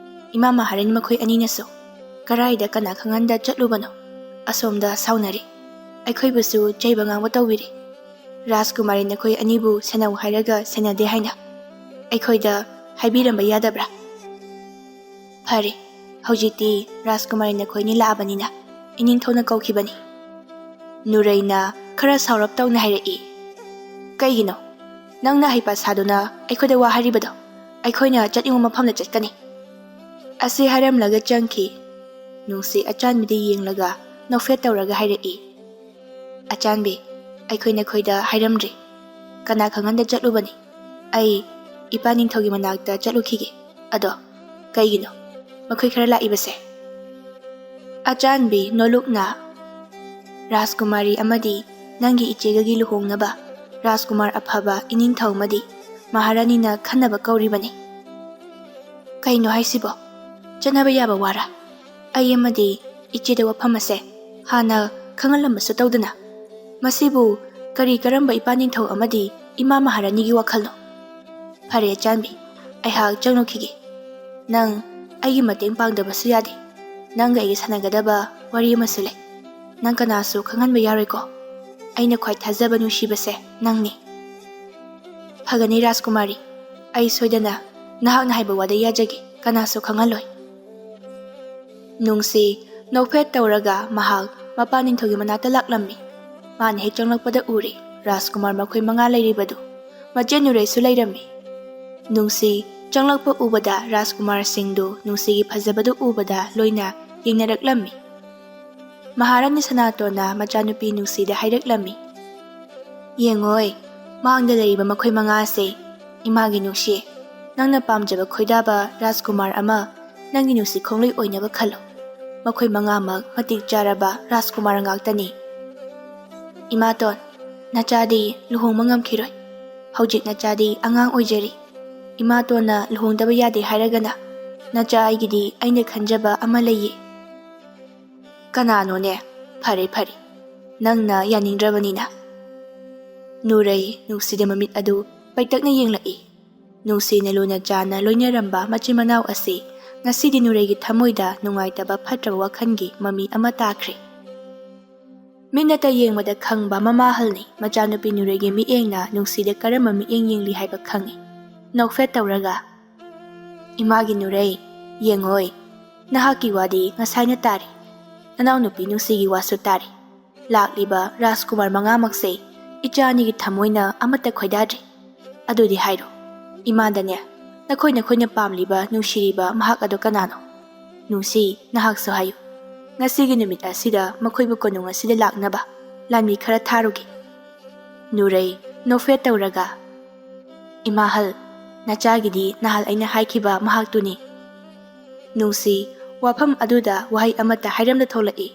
ꯏꯃꯥ ꯃꯍꯥꯔꯥꯅꯤ ꯃꯈꯣꯏ ꯑꯅꯤꯅꯁꯨ ꯀꯔꯥꯏꯗ ꯀꯅꯥ ꯈꯪꯍꯟꯗ ꯆꯠꯂꯨꯕꯅꯣ? ꯑꯁꯣꯝꯗ ꯁꯥꯎꯅꯔꯤ꯫ ꯑꯩꯈꯣꯏꯕꯨꯁꯨ ꯆꯩꯕ ꯉꯥꯡꯕ ꯇꯧꯕꯤꯔꯤ꯫ ꯔꯥꯖꯀꯨꯃꯥꯔꯤ ꯅꯈꯣꯏ ꯑꯅꯤꯕꯨ ꯁꯦꯟꯅꯧ ꯍꯥꯏꯔꯒ ꯁꯦꯟꯅꯗꯦ ꯍꯥꯏꯅ ꯑꯩꯈꯣꯏꯗ ꯍꯥꯏꯕꯤꯔꯝꯕ ꯌꯥꯗꯕ꯭ꯔꯥ?" "ꯐꯔꯦ, ꯍꯧꯖꯤꯛꯇꯤ ꯔꯥꯖꯀꯨꯃꯥꯔꯤ ꯅꯈꯣꯏꯅꯤ ꯂꯥꯛꯑꯕꯅꯤꯅ ꯏꯅꯤꯡꯊꯧꯅ ꯀꯧꯈꯤꯕꯅꯤ꯫" ꯅꯨꯔꯩꯅ ꯈꯔ ꯁꯥꯎꯔꯞ ꯇꯧꯅ ꯍꯥꯏꯔꯛꯏ, "ꯀꯩꯒꯤꯅꯣ ꯅꯪꯅ ꯍꯩꯄꯥ ꯁꯥꯗꯨꯅ ꯑꯩꯈꯣꯏꯗ ꯋꯥ ꯍꯥꯏꯔꯤꯕꯗꯣ? ꯑꯩꯈꯣꯏꯅ ꯆꯠꯅꯤꯡꯕ ꯃꯐꯝꯗ ꯆꯠꯀꯅꯤ꯫" ꯑꯁꯤ ꯍꯥꯏꯔꯝꯂꯒ ꯆꯪꯈꯤ꯫ ꯅꯨꯡꯁꯤ ꯑꯆꯥꯟꯕꯤꯗ ꯌꯦꯡꯂꯒ ꯅꯣꯛꯐꯦꯠ ꯇꯧꯔꯒ ꯍꯥꯏꯔꯛꯏ, "ꯑꯆꯥꯟꯕꯤ, ꯑꯩꯈꯣꯏ ꯅꯈꯣꯏꯗ ꯍꯥꯏꯔꯝꯗ꯭ꯔꯤ꯫ ꯀꯅꯥ ꯈꯪꯍꯟꯗ ꯆꯠꯂꯨꯕꯅꯤ꯫ ꯑꯩ ꯏꯄꯥ ꯅꯤꯡꯊꯧꯒꯤ ꯃꯅꯥꯛꯇ ꯆꯠꯂꯨꯈꯤꯒꯦ꯫ ꯑꯗꯣ ꯀꯩꯒꯤꯅꯣ ꯃꯈꯣꯏ ꯈꯔ ꯂꯥꯛꯏꯕꯁꯦ?" ꯑꯆꯥꯟꯕꯤ ꯅꯣꯂꯨꯛꯅ, "ꯔꯥꯖꯀꯨꯃꯥꯔꯤ ꯑꯃꯗꯤ ꯅꯪꯒꯤ ꯏꯆꯦꯒꯒꯤ ꯂꯨꯍꯣꯡꯅꯕ ꯔꯥꯖꯀꯨꯃꯥꯔ ꯑꯐꯕ ꯏꯅꯤꯡꯊꯧ ꯑꯃꯗꯤ ꯃꯍꯥꯔꯥꯅꯤꯅ ꯈꯟꯅꯕ ꯀꯧꯔꯤꯕꯅꯤ꯫" "ꯀꯩꯅꯣ ꯍꯥꯏꯁꯤꯕꯣ? ꯆꯠꯅꯕ ꯌꯥꯕ ꯋꯥꯔꯥ? ꯑꯩ ꯑꯃꯗꯤ ꯏꯆꯦꯗ ꯋꯥꯐꯝ ꯑꯁꯦ ꯍꯥꯟꯅ ꯈꯪꯍꯜꯂꯝꯕꯁꯨ ꯇꯧꯗꯅ꯫ ꯃꯁꯤꯕꯨ ꯀꯔꯤ ꯀꯔꯝꯕ ꯏꯄꯥ ꯅꯤꯡꯊꯧ ꯑꯃꯗꯤ ꯏꯃꯥ ꯃꯍꯥꯔꯥꯅꯤꯒꯤ ꯋꯥꯈꯜꯅꯣ? ꯐꯔꯦ ꯑꯆꯥꯟꯕꯤ, ꯑꯩꯍꯥꯛ ꯆꯪꯂꯨꯈꯤꯒꯦ꯫ ꯅꯪ ꯑꯩꯒꯤ ꯃꯇꯦꯡ ꯄꯥꯡꯗꯕꯁꯨ ꯌꯥꯗꯦ꯫ ꯅꯪꯒ ꯑꯩꯒ ꯁꯥꯟꯅꯒꯗꯕ ꯋꯥꯔꯤ ꯑꯃꯁꯨ ꯂꯩ꯫ ꯅꯪ ꯀꯅꯥꯁꯨ ꯈꯪꯍꯟꯕ ꯌꯥꯔꯣꯏꯀꯣ? ꯑꯩꯅ ꯈ꯭ꯋꯥꯏ ꯊꯥꯖꯕ ꯅꯨꯡꯁꯤꯕꯁꯦ ꯅꯪꯅꯤ꯫ ꯐꯒꯅꯤ ꯔꯥꯖꯀꯨꯃꯥꯔꯤ, ꯑꯩ ꯁꯣꯏꯗꯅ ꯅꯍꯥꯛꯅ ꯍꯥꯏꯕ ꯋꯥꯗ ꯌꯥꯖꯒꯦ, ꯀꯅꯥꯁꯨ ꯈꯪꯍꯜꯂꯣꯏ꯫ ꯅꯨꯡꯁꯤ ꯅꯣꯛꯐꯦꯠ ꯇꯧꯔꯒ ꯃꯍꯥꯛ ꯃꯄꯥ ꯅꯤꯡꯊꯧꯒꯤ ꯃꯅꯥꯛꯇ ꯂꯥꯛꯂꯝꯃꯤ꯫ ꯃꯥꯅ ꯍꯦꯛ ꯆꯪꯂꯛꯄꯗ ꯎꯔꯦ ꯔꯥꯖꯀꯨꯃꯥꯔ ꯃꯈꯣꯏ ꯃꯉꯥ ꯂꯩꯔꯤꯕꯗꯨ꯫ ꯃꯆꯦ ꯅꯨꯔꯩꯁꯨ ꯂꯩꯔꯝꯃꯤ꯫ ꯅꯨꯡꯁꯤ ꯆꯪꯂꯛꯄ ꯎꯕꯗ ꯔꯥꯖꯀꯨꯃꯥꯔꯁꯤꯡꯗꯨ ꯅꯨꯡꯁꯤꯒꯤ ꯐꯖꯕꯗꯨ ꯎꯕꯗ ꯂꯣꯏꯅ ꯌꯦꯡꯅꯔꯛꯂꯝꯃꯤ꯫ ꯃꯍꯥꯔꯥꯅꯤ ꯁꯅꯥꯇꯣꯟꯅ ꯃꯆꯥꯅꯨꯄꯤ ꯅꯨꯡꯁꯤꯗ ꯍꯥꯏꯔꯛꯂꯝꯃꯤ, "ꯌꯦꯡꯉꯣꯏ, ꯃꯥꯡꯗ ꯂꯩꯔꯤꯕ ꯃꯈꯣꯏ ꯃꯉꯥꯁꯦ ꯏꯃꯥꯒꯤ ꯅꯨꯡꯁꯤ, ꯅꯪꯅ ꯄꯥꯝꯖꯕ ꯈꯣꯏꯗꯥꯕ ꯔꯥꯖꯀꯨꯃꯥꯔ ꯑꯃ ꯅꯪꯒꯤ ꯅꯨꯡꯁꯤ ꯈꯣꯡꯂꯣꯏ ꯑꯣꯏꯅꯕ ꯈꯜꯂꯣ꯫ ꯃꯈꯣꯏ ꯃꯉꯥꯃꯛ ꯃꯇꯤꯛ ꯆꯥꯔꯕ ꯔꯥꯖꯀꯨꯃꯥꯔ ꯉꯥꯛꯇꯅꯤ꯫ ꯏꯃꯥꯇꯣꯟ, ꯅꯆꯥꯗꯤ ꯂꯨꯍꯣꯡꯕ ꯉꯝꯈꯤꯔꯣꯏ꯫ ꯍꯧꯖꯤꯛ ꯅꯆꯥꯗꯤ ꯑꯉꯥꯡ ꯑꯣꯏꯖꯔꯤ꯫ ꯏꯃꯥꯇꯣꯟꯅ ꯂꯨꯍꯣꯡꯗꯕ ꯌꯥꯗꯦ ꯍꯥꯏꯔꯒꯅ ꯅꯆꯥ ꯑꯩꯒꯤꯗꯤ ꯑꯩꯅ ꯈꯟꯖꯕ ꯑꯃ ꯂꯩꯌꯦ꯫" "ꯀꯅꯥꯅꯣꯅꯦ? ꯐꯔꯦ, ꯐꯔꯦ, ꯅꯪꯅ ꯌꯥꯅꯤꯡꯗ꯭ꯔꯕꯅꯤꯅ꯫" ꯅꯨꯔꯩ ꯅꯨꯡꯁꯤꯗ ꯃꯃꯤꯠ ꯑꯗꯨ ꯄꯩꯇꯛꯅ ꯌꯦꯡꯂꯛꯏ꯫ ꯅꯨꯡꯁꯤꯅ ꯂꯨꯅ ꯆꯥꯟꯅ ꯂꯣꯏꯅꯔꯝꯕ ꯃꯆꯤꯟ ꯃꯅꯥꯎ ꯑꯁꯤ ꯉꯁꯤꯗꯤ ꯅꯨꯔꯩꯒꯤ ꯊꯃꯣꯏꯗ ꯅꯨꯡꯉꯥꯏꯇꯕ ꯐꯠꯇ꯭ꯔꯕ ꯋꯥꯈꯜꯒꯤ ꯃꯃꯤ ꯑꯃ ꯇꯥꯈ꯭ꯔꯦ꯫ ꯃꯤꯠꯅꯇ ꯌꯦꯡꯕꯗ ꯈꯪꯕ ꯃꯃꯥꯍꯜꯅꯤ ꯃꯆꯥꯅꯨꯄꯤ ꯅꯨꯔꯩꯒꯤ ꯃꯤꯠꯌꯦꯡꯅ ꯅꯨꯡꯁꯤꯗ ꯀꯔꯝꯕ ꯃꯤꯠꯌꯦꯡ ꯌꯦꯡꯂꯤ ꯍꯥꯏꯕ ꯈꯪꯏ꯫ ꯅꯣꯛꯐꯦꯠ ꯇꯧꯔꯒ, "ꯏꯃꯥꯒꯤ ꯅꯨꯔꯩ, ꯌꯦꯡꯉꯣꯏ, ꯅꯍꯥꯛꯀꯤ ꯋꯥꯗꯤ ꯉꯁꯥꯏꯅ ꯇꯥꯔꯦ꯫ ꯅꯅꯥꯎꯅꯨꯄꯤ ꯅꯨꯡꯁꯤꯒꯤ ꯋꯥꯁꯨ ꯇꯥꯔꯦ꯫ ꯂꯥꯛꯂꯤꯕ ꯔꯥꯖꯀꯨꯃꯥꯔ ꯃꯉꯥꯃꯛꯁꯦ ꯏꯆꯥ ꯑꯅꯤꯒꯤ ꯊꯃꯣꯏꯅ ꯑꯃꯠꯇ ꯈꯣꯏꯗꯥꯗ꯭ꯔꯤ꯫ ꯑꯗꯨꯗꯤ ꯍꯥꯏꯔꯣ, ꯏꯃꯥꯗꯅꯦ, ꯅꯈꯣꯏ ꯅꯈꯣꯏꯅ ꯄꯥꯝꯂꯤꯕ, ꯅꯨꯡꯁꯤꯔꯤꯕ ꯃꯍꯥꯛ ꯑꯗꯨ ꯀꯅꯥꯅꯣ? ꯅꯨꯡꯁꯤ, ꯅꯍꯥꯛꯁꯨ ꯍꯥꯏꯌꯨ꯫ ꯉꯁꯤꯒꯤ ꯅꯨꯃꯤꯠ ꯑꯁꯤꯗ ꯃꯈꯣꯏꯕꯨ ꯀꯣꯅꯨꯡ ꯑꯁꯤꯗ ꯂꯥꯛꯅꯕ ꯂꯥꯟꯃꯤ ꯈꯔ ꯊꯥꯔꯨꯒꯦ꯫" ꯅꯨꯔꯩ ꯅꯣꯛꯐꯦꯠ ꯇꯧꯔꯒ, "ꯏꯃꯥꯍꯜ, ꯅꯆꯥꯒꯤꯗꯤ ꯅꯍꯥꯟ ꯑꯩꯅ ꯍꯥꯏꯈꯤꯕ ꯃꯍꯥꯛꯇꯨꯅꯤ꯫" ꯅꯨꯡꯁꯤ ꯋꯥꯐꯝ ꯑꯗꯨꯗ ꯋꯥꯍꯩ ꯑꯃꯠꯇ ꯍꯥꯏꯔꯝꯗ ꯊꯣꯛꯂꯛꯏ꯫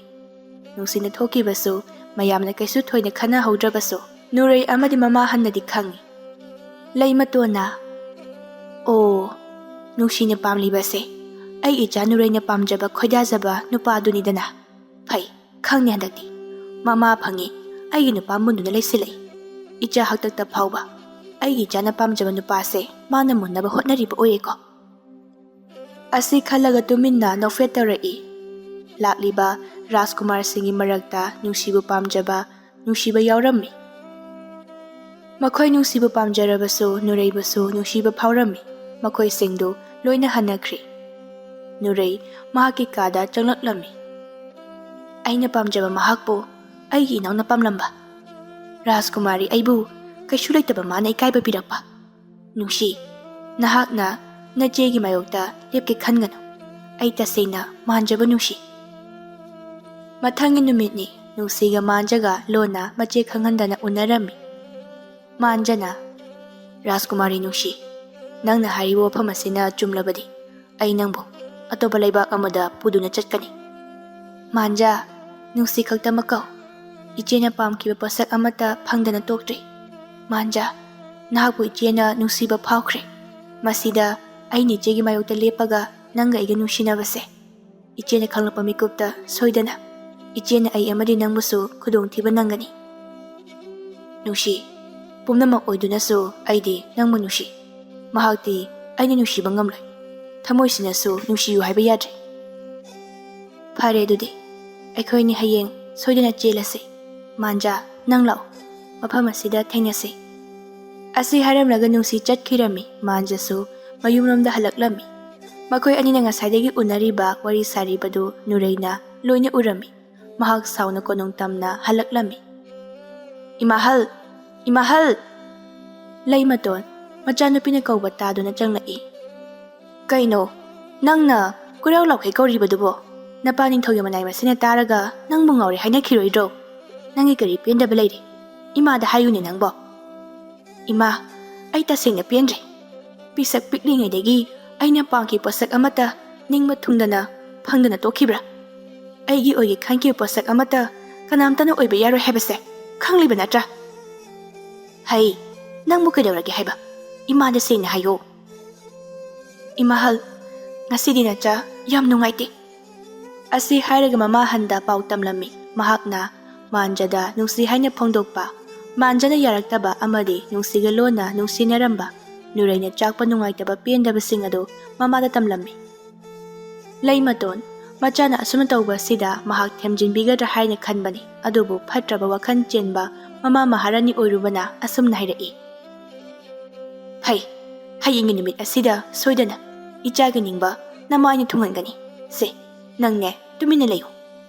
ꯅꯨꯡꯁꯤꯅ ꯊꯣꯛꯈꯤꯕꯁꯨ ꯃꯌꯥꯝꯅ ꯀꯩꯁꯨ ꯊꯣꯏꯅ ꯈꯟꯅꯍꯧꯗ꯭ꯔꯕꯁꯨ, ꯅꯨꯔꯩ ꯑꯃꯗꯤ ꯃꯃꯥꯍꯟꯅꯗꯤ ꯈꯪꯏ꯫ ꯂꯩꯃꯇꯣꯟꯅ, "ꯑꯣ, ꯅꯨꯡꯁꯤꯅ ꯄꯥꯝꯂꯤꯕꯁꯦ ꯑꯩ ꯏꯆꯥ ꯅꯨꯔꯩꯅ ꯄꯥꯝꯖꯕ ꯈꯣꯏꯗꯥꯖꯕ ꯅꯨꯄꯥꯗꯨꯅꯤꯗꯅ꯫ ꯐꯩ, ꯈꯪꯉꯦ ꯍꯟꯗꯛꯇꯤ꯫ ꯃꯃꯥ ꯐꯪꯉꯤ, ꯑꯩꯒꯤ ꯅꯨꯄꯥ ꯃꯨꯟꯗꯨꯅ ꯂꯩꯁꯤꯜꯂꯛꯏ꯫ ꯏꯆꯥ ꯍꯥꯛꯇꯛꯇ ꯐꯥꯎꯕ ꯑꯩꯒꯤ ꯏꯆꯥꯅ ꯄꯥꯝꯖꯕ ꯅꯨꯄꯥꯁꯦ ꯃꯥꯅ ꯃꯨꯟꯅꯕ ꯍꯣꯠꯅꯔꯤꯕ ꯑꯣꯏꯔꯦꯀꯣ꯫" ꯑꯁꯤ ꯈꯜꯂꯒ ꯇꯨꯃꯤꯟꯅ ꯅꯣꯛꯐꯦꯠ ꯇꯧꯔꯛꯏ꯫ ꯂꯥꯛꯂꯤꯕ ꯔꯥꯖꯀꯨꯃꯥꯔꯁꯤꯡꯒꯤ ꯃꯔꯛꯇ ꯅꯨꯡꯁꯤꯕꯨ ꯄꯥꯝꯖꯕ ꯅꯨꯡꯁꯤꯕ ꯌꯥꯎꯔꯝꯃꯤ꯫ ꯃꯈꯣꯏ ꯅꯨꯡꯁꯤꯕ ꯄꯥꯝꯖꯔꯕꯁꯨ ꯅꯨꯔꯩꯕꯨꯁꯨ ꯅꯨꯡꯁꯤꯕ ꯐꯥꯎꯔꯝꯃꯤ꯫ ꯃꯈꯣꯏꯁꯤꯡꯗꯨ ꯂꯣꯏꯅ ꯍꯟꯅꯈ꯭ꯔꯦ꯫ ꯅꯨꯔꯩ ꯃꯍꯥꯛꯀꯤ ꯀꯥꯗ ꯆꯪꯂꯛꯂꯝꯃꯤ꯫ ꯑꯩꯅ ꯄꯥꯝꯖꯕ ꯃꯍꯥꯛꯄꯨ ꯑꯩꯒꯤ ꯏꯅꯥꯎꯅ ꯄꯥꯝꯂꯝꯕ꯫ ꯔꯥꯖꯀꯨꯃꯥꯔꯤ ꯑꯩꯕꯨ ꯀꯩꯁꯨ ꯂꯩꯇꯕ ꯃꯥꯅ ꯏꯀꯥꯏꯕ ꯄꯤꯔꯛꯄ꯫ ꯅꯨꯡꯁꯤ, ꯅꯍꯥꯛꯅ ꯅꯆꯦꯒꯤ ꯃꯥꯌꯣꯛꯇ ꯂꯦꯞꯀꯦ ꯈꯟꯒꯅꯨ꯫ ꯑꯩ ꯇꯁꯦꯡꯅ ꯃꯥꯟꯖꯕ ꯅꯨꯡꯁꯤ꯫ ꯃꯊꯪꯒꯤ ꯅꯨꯃꯤꯠꯅꯤ꯫ ꯅꯨꯡꯁꯤꯒ ꯃꯥꯟꯖꯒ ꯂꯣꯟꯅ ꯃꯆꯦ ꯈꯪꯍꯟꯗꯅ ꯎꯅꯔꯝꯃꯤ꯫ ꯃꯥꯟꯖꯅ, "ꯔꯥꯖꯀꯨꯃꯥꯔꯤ ꯅꯨꯡꯁꯤ, ꯅꯪꯅ ꯍꯥꯏꯔꯤꯕ ꯋꯥꯐꯝ ꯑꯁꯤꯅ ꯆꯨꯝꯂꯕꯗꯤ ꯑꯩ ꯅꯪꯕꯨ ꯑꯇꯣꯞꯄ ꯂꯩꯕꯥꯛ ꯑꯃꯗ ꯄꯨꯗꯨꯅ ꯆꯠꯀꯅꯤ꯫" ꯃꯥꯟꯖ, "ꯅꯨꯡꯁꯤ ꯈꯛꯇꯃꯛ ꯀꯧ꯫ ꯏꯆꯦꯅ ꯄꯥꯝꯈꯤꯕ ꯄꯣꯠꯁꯛ ꯑꯃꯠꯇ ꯐꯪꯗꯅ ꯇꯣꯛꯇ꯭ꯔꯤ꯫ ꯃꯥꯟꯖ, ꯅꯍꯥꯛꯄꯨ ꯏꯆꯦꯅ ꯅꯨꯡꯁꯤꯕ ꯐꯥꯎꯈ꯭ꯔꯦ꯫ ꯃꯁꯤꯗ ꯑꯩꯅ ꯏꯆꯦꯒꯤ ꯃꯥꯌꯣꯛꯇ ꯂꯦꯞꯄꯒ ꯅꯪꯒ ꯑꯩꯒ ꯅꯨꯡꯁꯤꯅꯕꯁꯦ ꯏꯆꯦꯅ ꯈꯪꯂꯛꯄ ꯃꯤꯀꯨꯞꯇ ꯁꯣꯏꯗꯅ ꯏꯆꯦꯅ ꯑꯩ ꯑꯃꯗꯤ ꯅꯪꯕꯨꯁꯨ ꯈꯨꯗꯣꯡꯊꯤꯕ ꯅꯪꯒꯅꯤ꯫ ꯅꯨꯡꯁꯤ, ꯄꯨꯝꯅꯃꯛ ꯑꯣꯏꯗꯨꯅꯁꯨ ꯑꯩꯗꯤ ꯅꯪꯕꯨ ꯅꯨꯡꯁꯤ꯫ ꯃꯍꯥꯛꯇꯤ ꯑꯩꯅ ꯅꯨꯡꯁꯤꯕ ꯉꯝꯂꯣꯏ꯫ ꯊꯃꯣꯏꯁꯤꯅꯁꯨ ꯅꯨꯡꯁꯤꯌꯨ ꯍꯥꯏꯕ ꯌꯥꯗ꯭ꯔꯦ꯫ ꯐꯔꯦ ꯑꯗꯨꯗꯤ, ꯑꯩꯈꯣꯏꯅꯤ ꯍꯌꯦꯡ ꯁꯣꯏꯗꯅ ꯆꯦꯜꯂꯁꯤ꯫ ꯃꯥꯟꯖꯥ, ꯅꯪ ꯂꯥꯛꯑꯣ꯫ ꯃꯐꯝ ꯑꯁꯤꯗ ꯊꯦꯡꯅꯁꯤ꯫" ꯑꯁꯤ ꯍꯥꯏꯔꯝꯂꯒ ꯅꯨꯡꯁꯤ ꯆꯠꯈꯤꯔꯝꯃꯤ꯫ ꯃꯥꯟꯖꯁꯨ ꯃꯌꯨꯝꯂꯣꯝꯗ ꯍꯜꯂꯛꯂꯝꯃꯤ꯫ ꯃꯈꯣꯏ ꯑꯅꯤꯅ ꯉꯁꯥꯏꯗꯒꯤ ꯎꯅꯔꯤꯕ ꯋꯥꯔꯤ ꯁꯥꯔꯤꯕꯗꯨ ꯅꯨꯔꯩꯅ ꯂꯣꯏꯅ ꯎꯔꯝꯃꯤ꯫ ꯃꯍꯥꯛ ꯁꯥꯎꯅ ꯀꯣꯅꯨꯡ ꯇꯝꯅ ꯍꯜꯂꯛꯂꯝꯃꯤ꯫ "ꯏꯃꯥꯍꯜ! ꯏꯃꯥꯍꯜ!" ꯂꯩꯃꯇꯣꯟ, ꯃꯆꯥꯅꯨꯄꯤꯅ ꯀꯧꯕ ꯇꯥꯗꯨꯅ ꯆꯪꯂꯛꯏ꯫ "ꯀꯩꯅꯣ? ꯅꯪꯅ ꯀꯣꯏꯔꯥꯎ ꯂꯥꯎꯈꯩ ꯀꯧꯔꯤꯕꯗꯨꯕꯣ? ꯅꯄꯥ ꯅꯤꯡꯊꯧꯒꯤ ꯃꯅꯥꯏ ꯃꯁꯤꯅ ꯇꯥꯔꯒ ꯅꯪꯕꯨ ꯉꯥꯎꯔꯦ ꯍꯥꯏꯅꯈꯤꯔꯣꯏꯗ꯭ꯔꯣ? ꯅꯪꯒꯤ ꯀꯔꯤ ꯄꯦꯟꯗꯕ ꯂꯩꯔꯦ? ꯏꯃꯥꯗ ꯍꯥꯏꯌꯨꯅꯦ ꯅꯪꯕꯣ꯫" "ꯏꯃꯥ, ꯑꯩ ꯇꯁꯦꯡꯅ ꯄꯦꯟꯗ꯭ꯔꯦ꯫ ꯄꯤꯁꯛ ꯄꯤꯛꯂꯤꯉꯩꯗꯒꯤ ꯑꯩꯅ ꯄꯥꯝꯈꯤ ꯄꯣꯠꯁꯛ ꯑꯃꯠꯇ ꯅꯤꯡꯕ ꯊꯨꯡꯗꯅ ꯐꯪꯗꯅ ꯇꯣꯛꯈꯤꯕ꯭ꯔꯥ? ꯑꯩꯒꯤ ꯑꯣꯏꯒꯦ ꯈꯟꯈꯤꯕ ꯄꯣꯠꯁꯛ ꯑꯃꯠꯇ ꯀꯅꯥꯝꯇꯅ ꯑꯣꯏꯕ ꯌꯥꯔꯣꯏ ꯍꯥꯏꯕꯁꯦ ꯈꯪꯂꯤꯕ ꯅꯠꯇ꯭ꯔꯥ? ꯍꯩ, ꯅꯪꯕꯨ ꯀꯩꯗꯧꯔꯒꯦ ꯍꯥꯏꯕ? ꯏꯃꯥꯗ ꯁꯦꯡꯅ ꯍꯥꯏꯌꯣ꯫" "ꯏꯃꯥꯍꯜ, ꯉꯁꯤꯗꯤ ꯅꯆꯥ ꯌꯥꯝ ꯅꯨꯡꯉꯥꯏꯇꯦ꯫" ꯑꯁꯤ ꯍꯥꯏꯔꯒ ꯃꯃꯥꯍꯟꯗ ꯄꯥꯎ ꯇꯝꯂꯝꯃꯤ꯫ ꯃꯍꯥꯛꯅ ꯃꯥꯟꯖꯗ ꯅꯨꯡꯁꯤ ꯍꯥꯏꯅ ꯐꯣꯡꯗꯣꯛꯄ꯫ ꯃꯥꯟꯖꯅ ꯌꯥꯔꯛꯇꯕ ꯑꯃꯗꯤ ꯅꯨꯡꯁꯤꯒ ꯂꯣꯟꯅ ꯅꯨꯡꯁꯤꯅꯔꯝꯕ ꯅꯨꯔꯩꯅ ꯆꯥꯛꯄ ꯅꯨꯡꯉꯥꯏꯇꯕ ꯄꯦꯟꯗꯕꯁꯤꯡ ꯑꯗꯨ ꯃꯃꯥꯗ ꯇꯝꯂꯝꯃꯤ꯫ ꯂꯩꯃꯇꯣꯟ, ꯃꯆꯥꯅ ꯑꯁꯨꯝꯅ ꯇꯧꯕ ꯑꯁꯤꯗ ꯃꯍꯥꯛ ꯊꯦꯝꯖꯤꯟꯕꯤꯒꯗ꯭ꯔꯥ ꯍꯥꯏꯅ ꯈꯟꯕꯅꯤ, ꯑꯗꯨꯕꯨ ꯐꯠꯇ꯭ꯔꯕ ꯋꯥꯈꯜ ꯆꯦꯟꯕ ꯃꯃꯥ ꯃꯍꯥꯔꯥꯅꯤ ꯑꯣꯏꯔꯨꯕꯅ ꯑꯁꯨꯝꯅ ꯍꯥꯏꯔꯛꯏ, "ꯐꯩ, ꯍꯌꯦꯡꯒꯤ ꯅꯨꯃꯤꯠ ꯑꯁꯤꯗ ꯁꯣꯏꯗꯅ ꯏꯆꯥꯒꯤ ꯅꯤꯡꯕ ꯅꯃꯥꯏꯅ ꯊꯨꯡꯍꯟꯒꯅꯤ꯫ ꯁꯦ, ꯅꯪꯅꯦ ꯇꯨꯃꯤꯟꯅ ꯂꯩꯌꯨ"꯫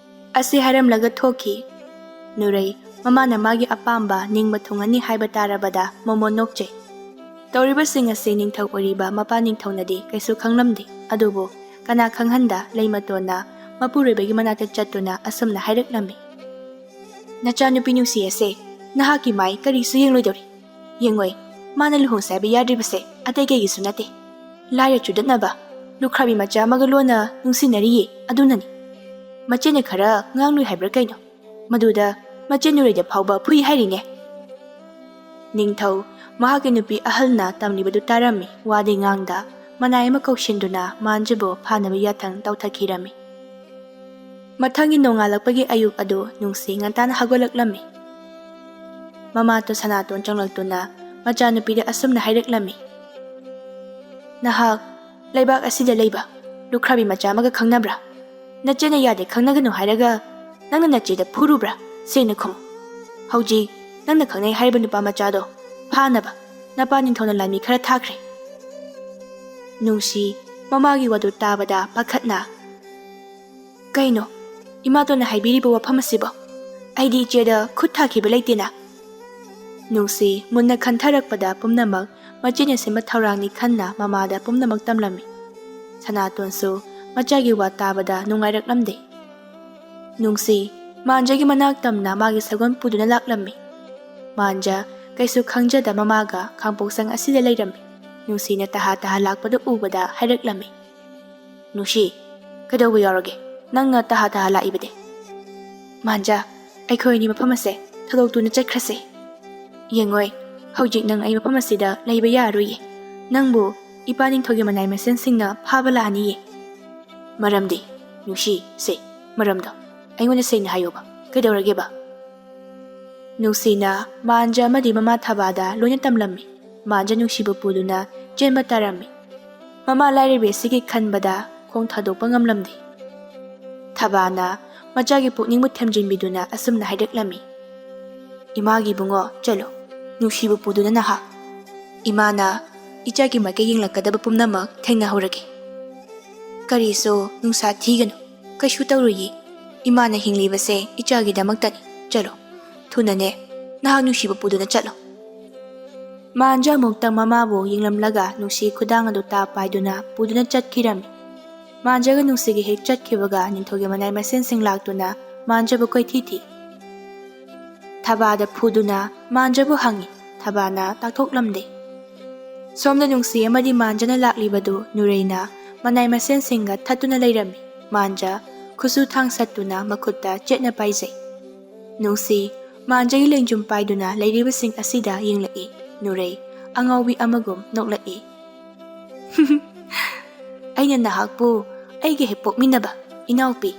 ꯑꯁꯤ ꯍꯥꯏꯔꯝꯂꯒ ꯊꯣꯛꯈꯤ꯫ ꯅꯨꯔꯩ ꯃꯃꯥꯅ ꯃꯥꯒꯤ ꯑꯄꯥꯝꯕ ꯅꯤꯡꯕ ꯊꯨꯡꯍꯟꯅꯤ ꯍꯥꯏꯕ ꯇꯥꯔꯕꯗ ꯃꯣꯃꯣꯟ ꯅꯣꯛꯆꯩ꯫ ꯇꯧꯔꯤꯕꯁꯤꯡ ꯑꯁꯤ ꯅꯤꯡꯊꯧ ꯑꯣꯏꯔꯤꯕ ꯃꯄꯥ ꯅꯤꯡꯊꯧꯅꯗꯤ ꯀꯩꯁꯨ ꯈꯪꯂꯝꯗꯦ, ꯑꯗꯨꯕꯨ ꯀꯅꯥ ꯈꯪꯍꯟꯗ ꯂꯩꯃꯇꯣꯟꯅ ꯃꯄꯨꯔꯣꯏꯕꯒꯤ ꯃꯅꯥꯛꯇ ꯆꯠꯇꯨꯅ ꯑꯁꯨꯝꯅ ꯍꯥꯏꯔꯛꯂꯝꯃꯤ, "ꯅꯆꯥꯅꯨꯄꯤ ꯅꯨꯡꯁꯤ ꯑꯁꯦ ꯅꯍꯥꯛꯀꯤ ꯃꯥꯏ ꯀꯔꯤꯁꯨ ꯌꯦꯡꯂꯣꯏꯗꯧꯔꯤ꯫ ꯌꯦꯡꯉꯣꯏ, ꯃꯥꯅ ꯂꯨꯍꯣꯡꯁꯦ ꯍꯥꯏꯕ ꯌꯥꯗ꯭ꯔꯤꯕꯁꯦ ꯑꯇꯩ ꯀꯩꯒꯤꯁꯨ ꯅꯠꯇꯦ꯫ ꯂꯥꯏꯔ ꯆꯨꯗꯠꯅꯕ ꯂꯨꯈ꯭ꯔꯥꯕꯤ ꯃꯆꯥ ꯑꯃꯒ ꯂꯣꯟꯅ ꯅꯨꯡꯁꯤꯅꯔꯤꯌꯦ, ꯑꯗꯨꯅꯅꯤ꯫ ꯃꯆꯦꯅ ꯈꯔ ꯉꯥꯡꯂꯨꯏ ꯍꯥꯏꯕ꯭ꯔꯥ ꯀꯩꯅꯣ? ꯃꯗꯨꯗ ꯃꯆꯦ ꯅꯨꯔꯩꯗ ꯐꯥꯎꯕ ꯐꯨꯏ ꯍꯥꯏꯔꯤꯅꯦ"꯫ ꯅꯤꯡꯊꯧ ꯃꯍꯥꯛꯀꯤ ꯅꯨꯄꯤ ꯑꯍꯜꯅ ꯇꯝꯂꯤꯕꯗꯨ ꯇꯥꯔꯝꯃꯤ꯫ ꯋꯥꯗꯤ ꯉꯥꯡꯗ ꯃꯅꯥꯏ ꯑꯃ ꯀꯧꯁꯤꯟꯗꯨꯅ ꯃꯥꯟꯖꯕꯨ ꯐꯥꯅꯕ ꯌꯥꯊꯪ ꯇꯧꯊꯈꯤꯔꯝꯃꯤ꯫ ꯃꯊꯪꯒꯤ ꯅꯣꯡꯉꯥꯜꯂꯛꯄꯒꯤ ꯑꯌꯨꯛ ꯑꯗꯨ ꯅꯨꯡꯁꯤ ꯉꯟꯇꯥꯅ ꯍꯧꯒꯠꯂꯛꯂꯝꯃꯤ꯫ ꯃꯃꯥꯇꯣ ꯁꯅꯥꯇꯣꯟ ꯆꯪꯂꯛꯇꯨꯅ ꯃꯆꯥꯅꯨꯄꯤꯗ ꯑꯁꯨꯝꯅ ꯍꯥꯏꯔꯛꯂꯝꯃꯤ, "ꯅꯍꯥꯛ ꯂꯩꯕꯥꯛ ꯑꯁꯤꯗ ꯂꯩꯕ ꯂꯨꯈ꯭ꯔꯥꯕꯤ ꯃꯆꯥ ꯑꯃꯒ ꯈꯪꯅꯕ꯭ꯔꯥ? ꯅꯆꯦꯅ ꯌꯥꯗꯦ ꯈꯪꯅꯒꯅꯨ ꯍꯥꯏꯔꯒ ꯅꯪꯅ ꯅꯆꯦꯗ ꯐꯨꯔꯨꯕ꯭ꯔꯥ? ꯁꯦꯡꯅ ꯈꯨꯝꯃꯨ꯫ ꯍꯧꯖꯤꯛ ꯅꯪꯅ ꯈꯪꯅꯩ ꯍꯥꯏꯔꯤꯕ ꯅꯨꯄꯥ ꯃꯆꯥꯗꯣ ꯐꯥꯅꯕ ꯅꯄꯥ ꯅꯤꯡꯊꯧꯅ ꯂꯥꯟꯃꯤ ꯈꯔ ꯊꯥꯈ꯭ꯔꯦ"꯫ ꯅꯨꯡꯁꯤ ꯃꯃꯥꯒꯤ ꯋꯥꯗꯨ ꯇꯥꯕꯗ ꯄꯥꯈꯠꯅ, "ꯀꯩꯅꯣ ꯏꯃꯥꯇꯣꯟꯅ ꯍꯥꯏꯕꯤꯔꯤꯕ ꯋꯥꯐꯝ ꯑꯁꯤꯕꯣ? ꯑꯩꯗꯤ ꯏꯆꯦꯗ ꯈꯨꯠ ꯊꯥꯈꯤꯕ ꯂꯩꯇꯦꯅ"꯫ ꯅꯨꯡꯁꯤ ꯃꯨꯟꯅ ꯈꯟꯊꯔꯛꯄꯗ ꯄꯨꯝꯅꯃꯛ ꯃꯆꯦꯅ ꯁꯦꯝꯕ ꯊꯧꯔꯥꯡꯅꯤ ꯈꯟꯅ ꯃꯃꯥꯗ ꯄꯨꯝꯅꯃꯛ ꯇꯝꯂꯝꯃꯤ꯫ ꯁꯅꯥꯇꯣꯟꯁꯨ ꯃꯆꯥꯒꯤ ꯋꯥ ꯇꯥꯕꯗ ꯅꯨꯡꯉꯥꯏꯔꯛꯂꯝꯗꯦ꯫ ꯅꯨꯡꯁꯤ ꯃꯥꯟꯖꯒꯤ ꯃꯅꯥꯛ ꯇꯝꯅ ꯃꯥꯒꯤ ꯁꯒꯣꯜ ꯄꯨꯗꯨꯅ ꯂꯥꯛꯂꯝꯃꯤ꯫ ꯃꯥꯟꯖ ꯀꯩꯁꯨ ꯈꯪꯖꯗ ꯃꯃꯥꯒ ꯈꯥꯡꯄꯣꯛꯁꯪ ꯑꯁꯤꯗ ꯂꯩꯔꯝꯃꯤ꯫ ꯅꯨꯡꯁꯤꯅ ꯇꯍꯥ ꯇꯍꯥ ꯂꯥꯛꯄꯗꯨ ꯎꯕꯗ ꯍꯥꯏꯔꯛꯂꯝꯃꯤ, "ꯅꯨꯡꯁꯤ, ꯀꯩꯗꯧꯕ ꯌꯥꯎꯔꯒꯦ? ꯅꯪꯅ ꯇꯍꯥ ꯇꯍꯥ ꯂꯥꯛꯏꯕꯗꯤ?" "ꯃꯥꯟꯖ, ꯑꯩꯈꯣꯏ ꯑꯅꯤ ꯃꯐꯝ ꯑꯁꯦ ꯊꯥꯗꯣꯛꯇꯨꯅ ꯆꯠꯈ꯭ꯔꯁꯦ꯫ ꯌꯦꯡꯉꯣꯏ, ꯍꯧꯖꯤꯛ ꯅꯪ ꯑꯩ ꯃꯐꯝ ꯑꯁꯤꯗ ꯂꯩꯕ ꯌꯥꯔꯔꯣꯏꯌꯦ꯫ ꯅꯪꯕꯨ ꯏꯄꯥ ꯅꯤꯡꯊꯧꯒꯤ ꯃꯅꯥꯏ ꯃꯁꯦꯟꯁꯤꯡꯅ ꯐꯥꯕ ꯂꯥꯛꯑꯅꯤꯌꯦ"꯫ "ꯃꯔꯝꯗꯤ? ꯅꯨꯡꯁꯤ, ꯁꯦ, ꯃꯔꯝꯗꯣ ꯑꯩꯉꯣꯟꯗ ꯁꯦꯡꯅ ꯍꯥꯏꯌꯣꯕ꯫ ꯀꯩꯗꯧꯔꯒꯦꯕ?" ꯅꯨꯡꯁꯤꯅ ꯃꯥꯟꯖ ꯑꯃꯗꯤ ꯃꯃꯥ ꯊꯕꯥꯗ ꯂꯣꯏꯅ ꯇꯝꯂꯝꯃꯤ꯫ ꯃꯥꯟꯖ ꯅꯨꯡꯁꯤꯕ ꯄꯨꯗꯨꯅ ꯆꯦꯟꯕ ꯇꯥꯔꯝꯃꯤ꯫ ꯃꯃꯥ ꯂꯥꯏꯔꯕꯤ ꯑꯁꯤꯒꯤ ꯈꯟꯕꯗ ꯈꯣꯡ ꯊꯥꯗꯣꯛꯄ ꯉꯝꯂꯝꯗꯦ꯫ ꯊꯕꯥꯅ ꯃꯆꯥꯒꯤ ꯄꯨꯛꯅꯤꯡꯕꯨ ꯊꯦꯝꯖꯤꯟꯕꯤꯗꯨꯅ ꯑꯁꯨꯝꯅ ꯍꯥꯏꯔꯛꯂꯝꯃꯤ, "ꯏꯃꯥꯒꯤ ꯏꯕꯨꯡꯉꯣ, ꯆꯠꯂꯣ, ꯅꯨꯡꯁꯤꯕ ꯄꯨꯗꯨꯅ ꯅꯍꯥꯛ꯫ ꯏꯃꯥꯅ ꯏꯆꯥꯒꯤ ꯃꯥꯏꯀꯩ ꯌꯦꯡꯂꯛꯀꯗꯕ ꯄꯨꯝꯅꯃꯛ ꯊꯦꯡꯅꯍꯧꯔꯒꯦ꯫ ꯀꯔꯤꯁꯨ ꯅꯨꯡꯁꯥ ꯊꯤꯒꯅꯨ, ꯀꯩꯁꯨ ꯇꯧꯔꯨꯏꯌꯦ꯫ ꯏꯃꯥꯅ ꯍꯤꯡꯂꯤꯕꯁꯦ ꯏꯆꯥꯒꯤꯗꯃꯛꯇꯅꯤ꯫ ꯆꯠꯂꯣ, ꯊꯨꯅꯅꯦ, ꯅꯍꯥꯛ ꯅꯨꯡꯁꯤꯕ ꯄꯨꯗꯨꯅ ꯆꯠꯂꯣ"꯫ ꯃꯥꯟꯖ ꯑꯃꯨꯛꯇꯪ ꯃꯃꯥꯕꯨ ꯌꯦꯡꯂꯝꯂꯒ ꯅꯨꯡꯁꯤ ꯈꯨꯗꯥꯡ ꯑꯗꯨ ꯇꯥ ꯄꯥꯏꯗꯨꯅ ꯄꯨꯗꯨꯅ ꯆꯠꯈꯤꯔꯝꯃꯤ꯫ ꯃꯥꯟꯖꯒ ꯅꯨꯡꯁꯤꯒ ꯍꯦꯛ ꯆꯠꯈꯤꯕꯒ ꯅꯤꯡꯊꯧꯒꯤ ꯃꯅꯥꯏ ꯃꯁꯦꯟꯁꯤꯡ ꯂꯥꯛꯇꯨꯅ ꯃꯥꯟꯖꯕꯨ ꯀꯣꯏꯊꯤ ꯊꯤ꯫ ꯊꯕꯥꯗ ꯐꯨꯗꯨꯅ ꯃꯥꯟꯖꯕꯨ ꯍꯪꯉꯤ꯫ ꯊꯕꯥꯅ ꯇꯥꯛꯊꯣꯛꯂꯝꯗꯦ꯫ ꯁꯣꯝꯗ ꯅꯨꯡꯁꯤ ꯑꯃꯗꯤ ꯃꯥꯟꯖꯅ ꯂꯥꯛꯂꯤꯕꯗꯨ ꯅꯨꯔꯩꯅ ꯃꯅꯥꯏ ꯃꯁꯦꯟꯁꯤꯡꯒ ꯊꯠꯇꯨꯅ ꯂꯩꯔꯝꯃꯤ꯫ ꯃꯥꯟꯖ ꯈꯨꯠꯁꯨ ꯊꯥꯡ ꯁꯠꯇꯨꯅ ꯃꯈꯨꯠꯇ ꯆꯦꯠꯅ ꯄꯥꯏꯖꯩ꯫ ꯅꯨꯡꯁꯤ ꯃꯥꯟꯖꯒꯤ ꯂꯦꯡꯖꯨꯝ ꯄꯥꯏꯗꯨꯅ ꯂꯩꯔꯤꯕꯁꯤꯡ ꯑꯁꯤꯗ ꯌꯦꯡꯂꯛꯏ꯫ ꯅꯨꯔꯩ ꯑꯉꯥꯎꯕꯤ ꯑꯃꯒꯨꯝ ꯅꯣꯛꯂꯛꯏ꯫ "ꯑꯩꯅ ꯅꯍꯥꯛꯄꯨ ꯑꯩꯒ ꯍꯦꯛ ꯄꯣꯛꯃꯤꯟꯅꯕ ꯏꯅꯥꯎꯄꯤ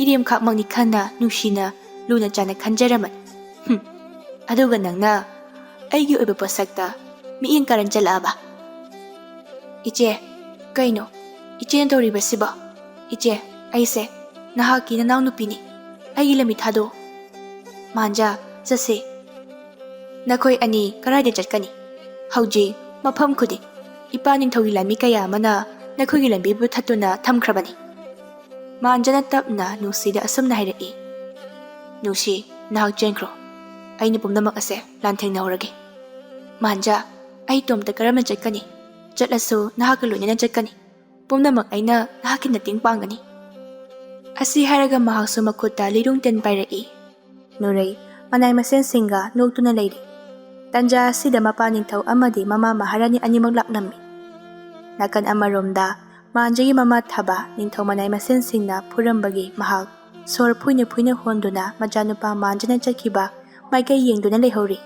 ꯏꯔꯦꯝꯈꯥꯛꯃꯛꯅꯤ ꯈꯟꯅ ꯅꯨꯡꯁꯤꯅ ꯂꯨꯅ ꯆꯥꯟꯅ ꯈꯟꯖꯔꯝꯕꯅꯤ꯫ ꯍꯨꯝ, ꯑꯗꯨꯒ ꯅꯪꯅ ꯑꯩꯒꯤ ꯑꯣꯏꯕ ꯄꯣꯠꯁꯛꯇ ꯃꯤꯠꯌꯦꯡ ꯀꯥꯔꯟ ꯆꯠꯂꯛꯑꯕ? ꯏꯆꯦ, ꯀꯩꯅꯣ ꯏꯆꯦꯅ ꯇꯧꯔꯤꯕꯁꯤꯕꯣ? ꯏꯆꯦ, ꯑꯩꯁꯦ ꯅꯍꯥꯛꯀꯤ ꯅꯅꯥꯎꯅꯨꯄꯤꯅꯤ꯫ ꯑꯩꯒꯤ ꯂꯝꯕꯤ ꯊꯥꯗꯣꯛꯑꯣ꯫ ꯃꯥꯟꯖ, ꯆꯠꯁꯦ꯫ ꯅꯈꯣꯏ ꯑꯅꯤ ꯀꯗꯥꯏꯗ ꯆꯠꯀꯅꯤ? ꯍꯧꯖꯤꯛ ꯃꯐꯝ ꯈꯨꯗꯤꯡ ꯏꯄꯥ ꯅꯤꯡꯊꯧꯒꯤ ꯂꯥꯟꯃꯤ ꯀꯌꯥ ꯑꯃꯅ ꯅꯈꯣꯏꯒꯤ ꯂꯝꯕꯤꯕꯨ ꯊꯠꯇꯨꯅ ꯊꯝꯈ꯭ꯔꯕꯅꯤ"꯫ ꯃꯥꯟꯖꯅ ꯇꯞꯅ ꯅꯨꯡꯁꯤꯗ ꯑꯁꯨꯝꯅ ꯍꯥꯏꯔꯛꯏ, "ꯅꯨꯡꯁꯤ, ꯅꯍꯥꯛ ꯆꯦꯟꯈ꯭ꯔꯣ꯫ ꯑꯩꯅ ꯄꯨꯝꯅꯃꯛ ꯑꯁꯦ ꯂꯥꯟꯊꯦꯡꯅꯍꯧꯔꯒꯦ꯫ ꯃꯥꯟꯖ, ꯑꯩ ꯏꯇꯣꯝꯇ ꯀꯔꯝꯅ ꯆꯠꯀꯅꯤ? ꯆꯠꯂꯁꯨ ꯅꯍꯥꯛꯀ ꯂꯣꯏꯅꯅ ꯆꯠꯀꯅꯤ꯫ ꯄꯨꯝꯅꯃꯛ ꯑꯩꯅ ꯅꯍꯥꯛꯀꯤ ꯃꯇꯦꯡ ꯄꯥꯡꯒꯅꯤ"꯫ ꯑꯁꯤ ꯍꯥꯏꯔꯒ ꯃꯍꯥꯛꯁꯨ ꯃꯈꯨꯠꯇ ꯂꯤꯔꯨꯡ ꯇꯦꯟ ꯄꯥꯏꯔꯛꯏ꯫ ꯅꯨꯔꯩ ꯃꯅꯥꯏ ꯃꯁꯦꯟꯁꯤꯡꯒ ꯅꯣꯛꯇꯨꯅ ꯂꯩꯔꯤ꯫ ꯇꯟꯖꯥ ꯑꯁꯤꯗ ꯃꯄꯥ ꯅꯤꯡꯊꯧ ꯑꯃꯗꯤ ꯃꯃꯥ ꯃꯍꯥꯔꯥꯅꯤ ꯑꯅꯤꯃꯛ ꯂꯥꯛꯂꯝꯃꯤ꯫ ꯅꯥꯀꯟ ꯑꯃꯔꯣꯝꯗ ꯃꯥꯟꯖꯒꯤ ꯃꯃꯥ ꯊꯕꯥ ꯅꯤꯡꯊꯧ ꯃꯅꯥꯏ ꯃꯁꯦꯟꯁꯤꯡꯅ ꯐꯨꯔꯝꯕꯒꯤ ꯃꯍꯥꯛ ꯁꯣꯔ ꯐꯨꯏꯅ ꯐꯨꯏꯅ ꯍꯣꯟꯗꯨꯅ ꯃꯆꯥꯅꯨꯄꯥ ꯃꯥꯟꯖꯅ ꯆꯠꯈꯤꯕ ꯃꯥꯏꯀꯩ ꯌꯦꯡꯗꯨꯅ ꯂꯩꯍꯧꯔꯤ꯫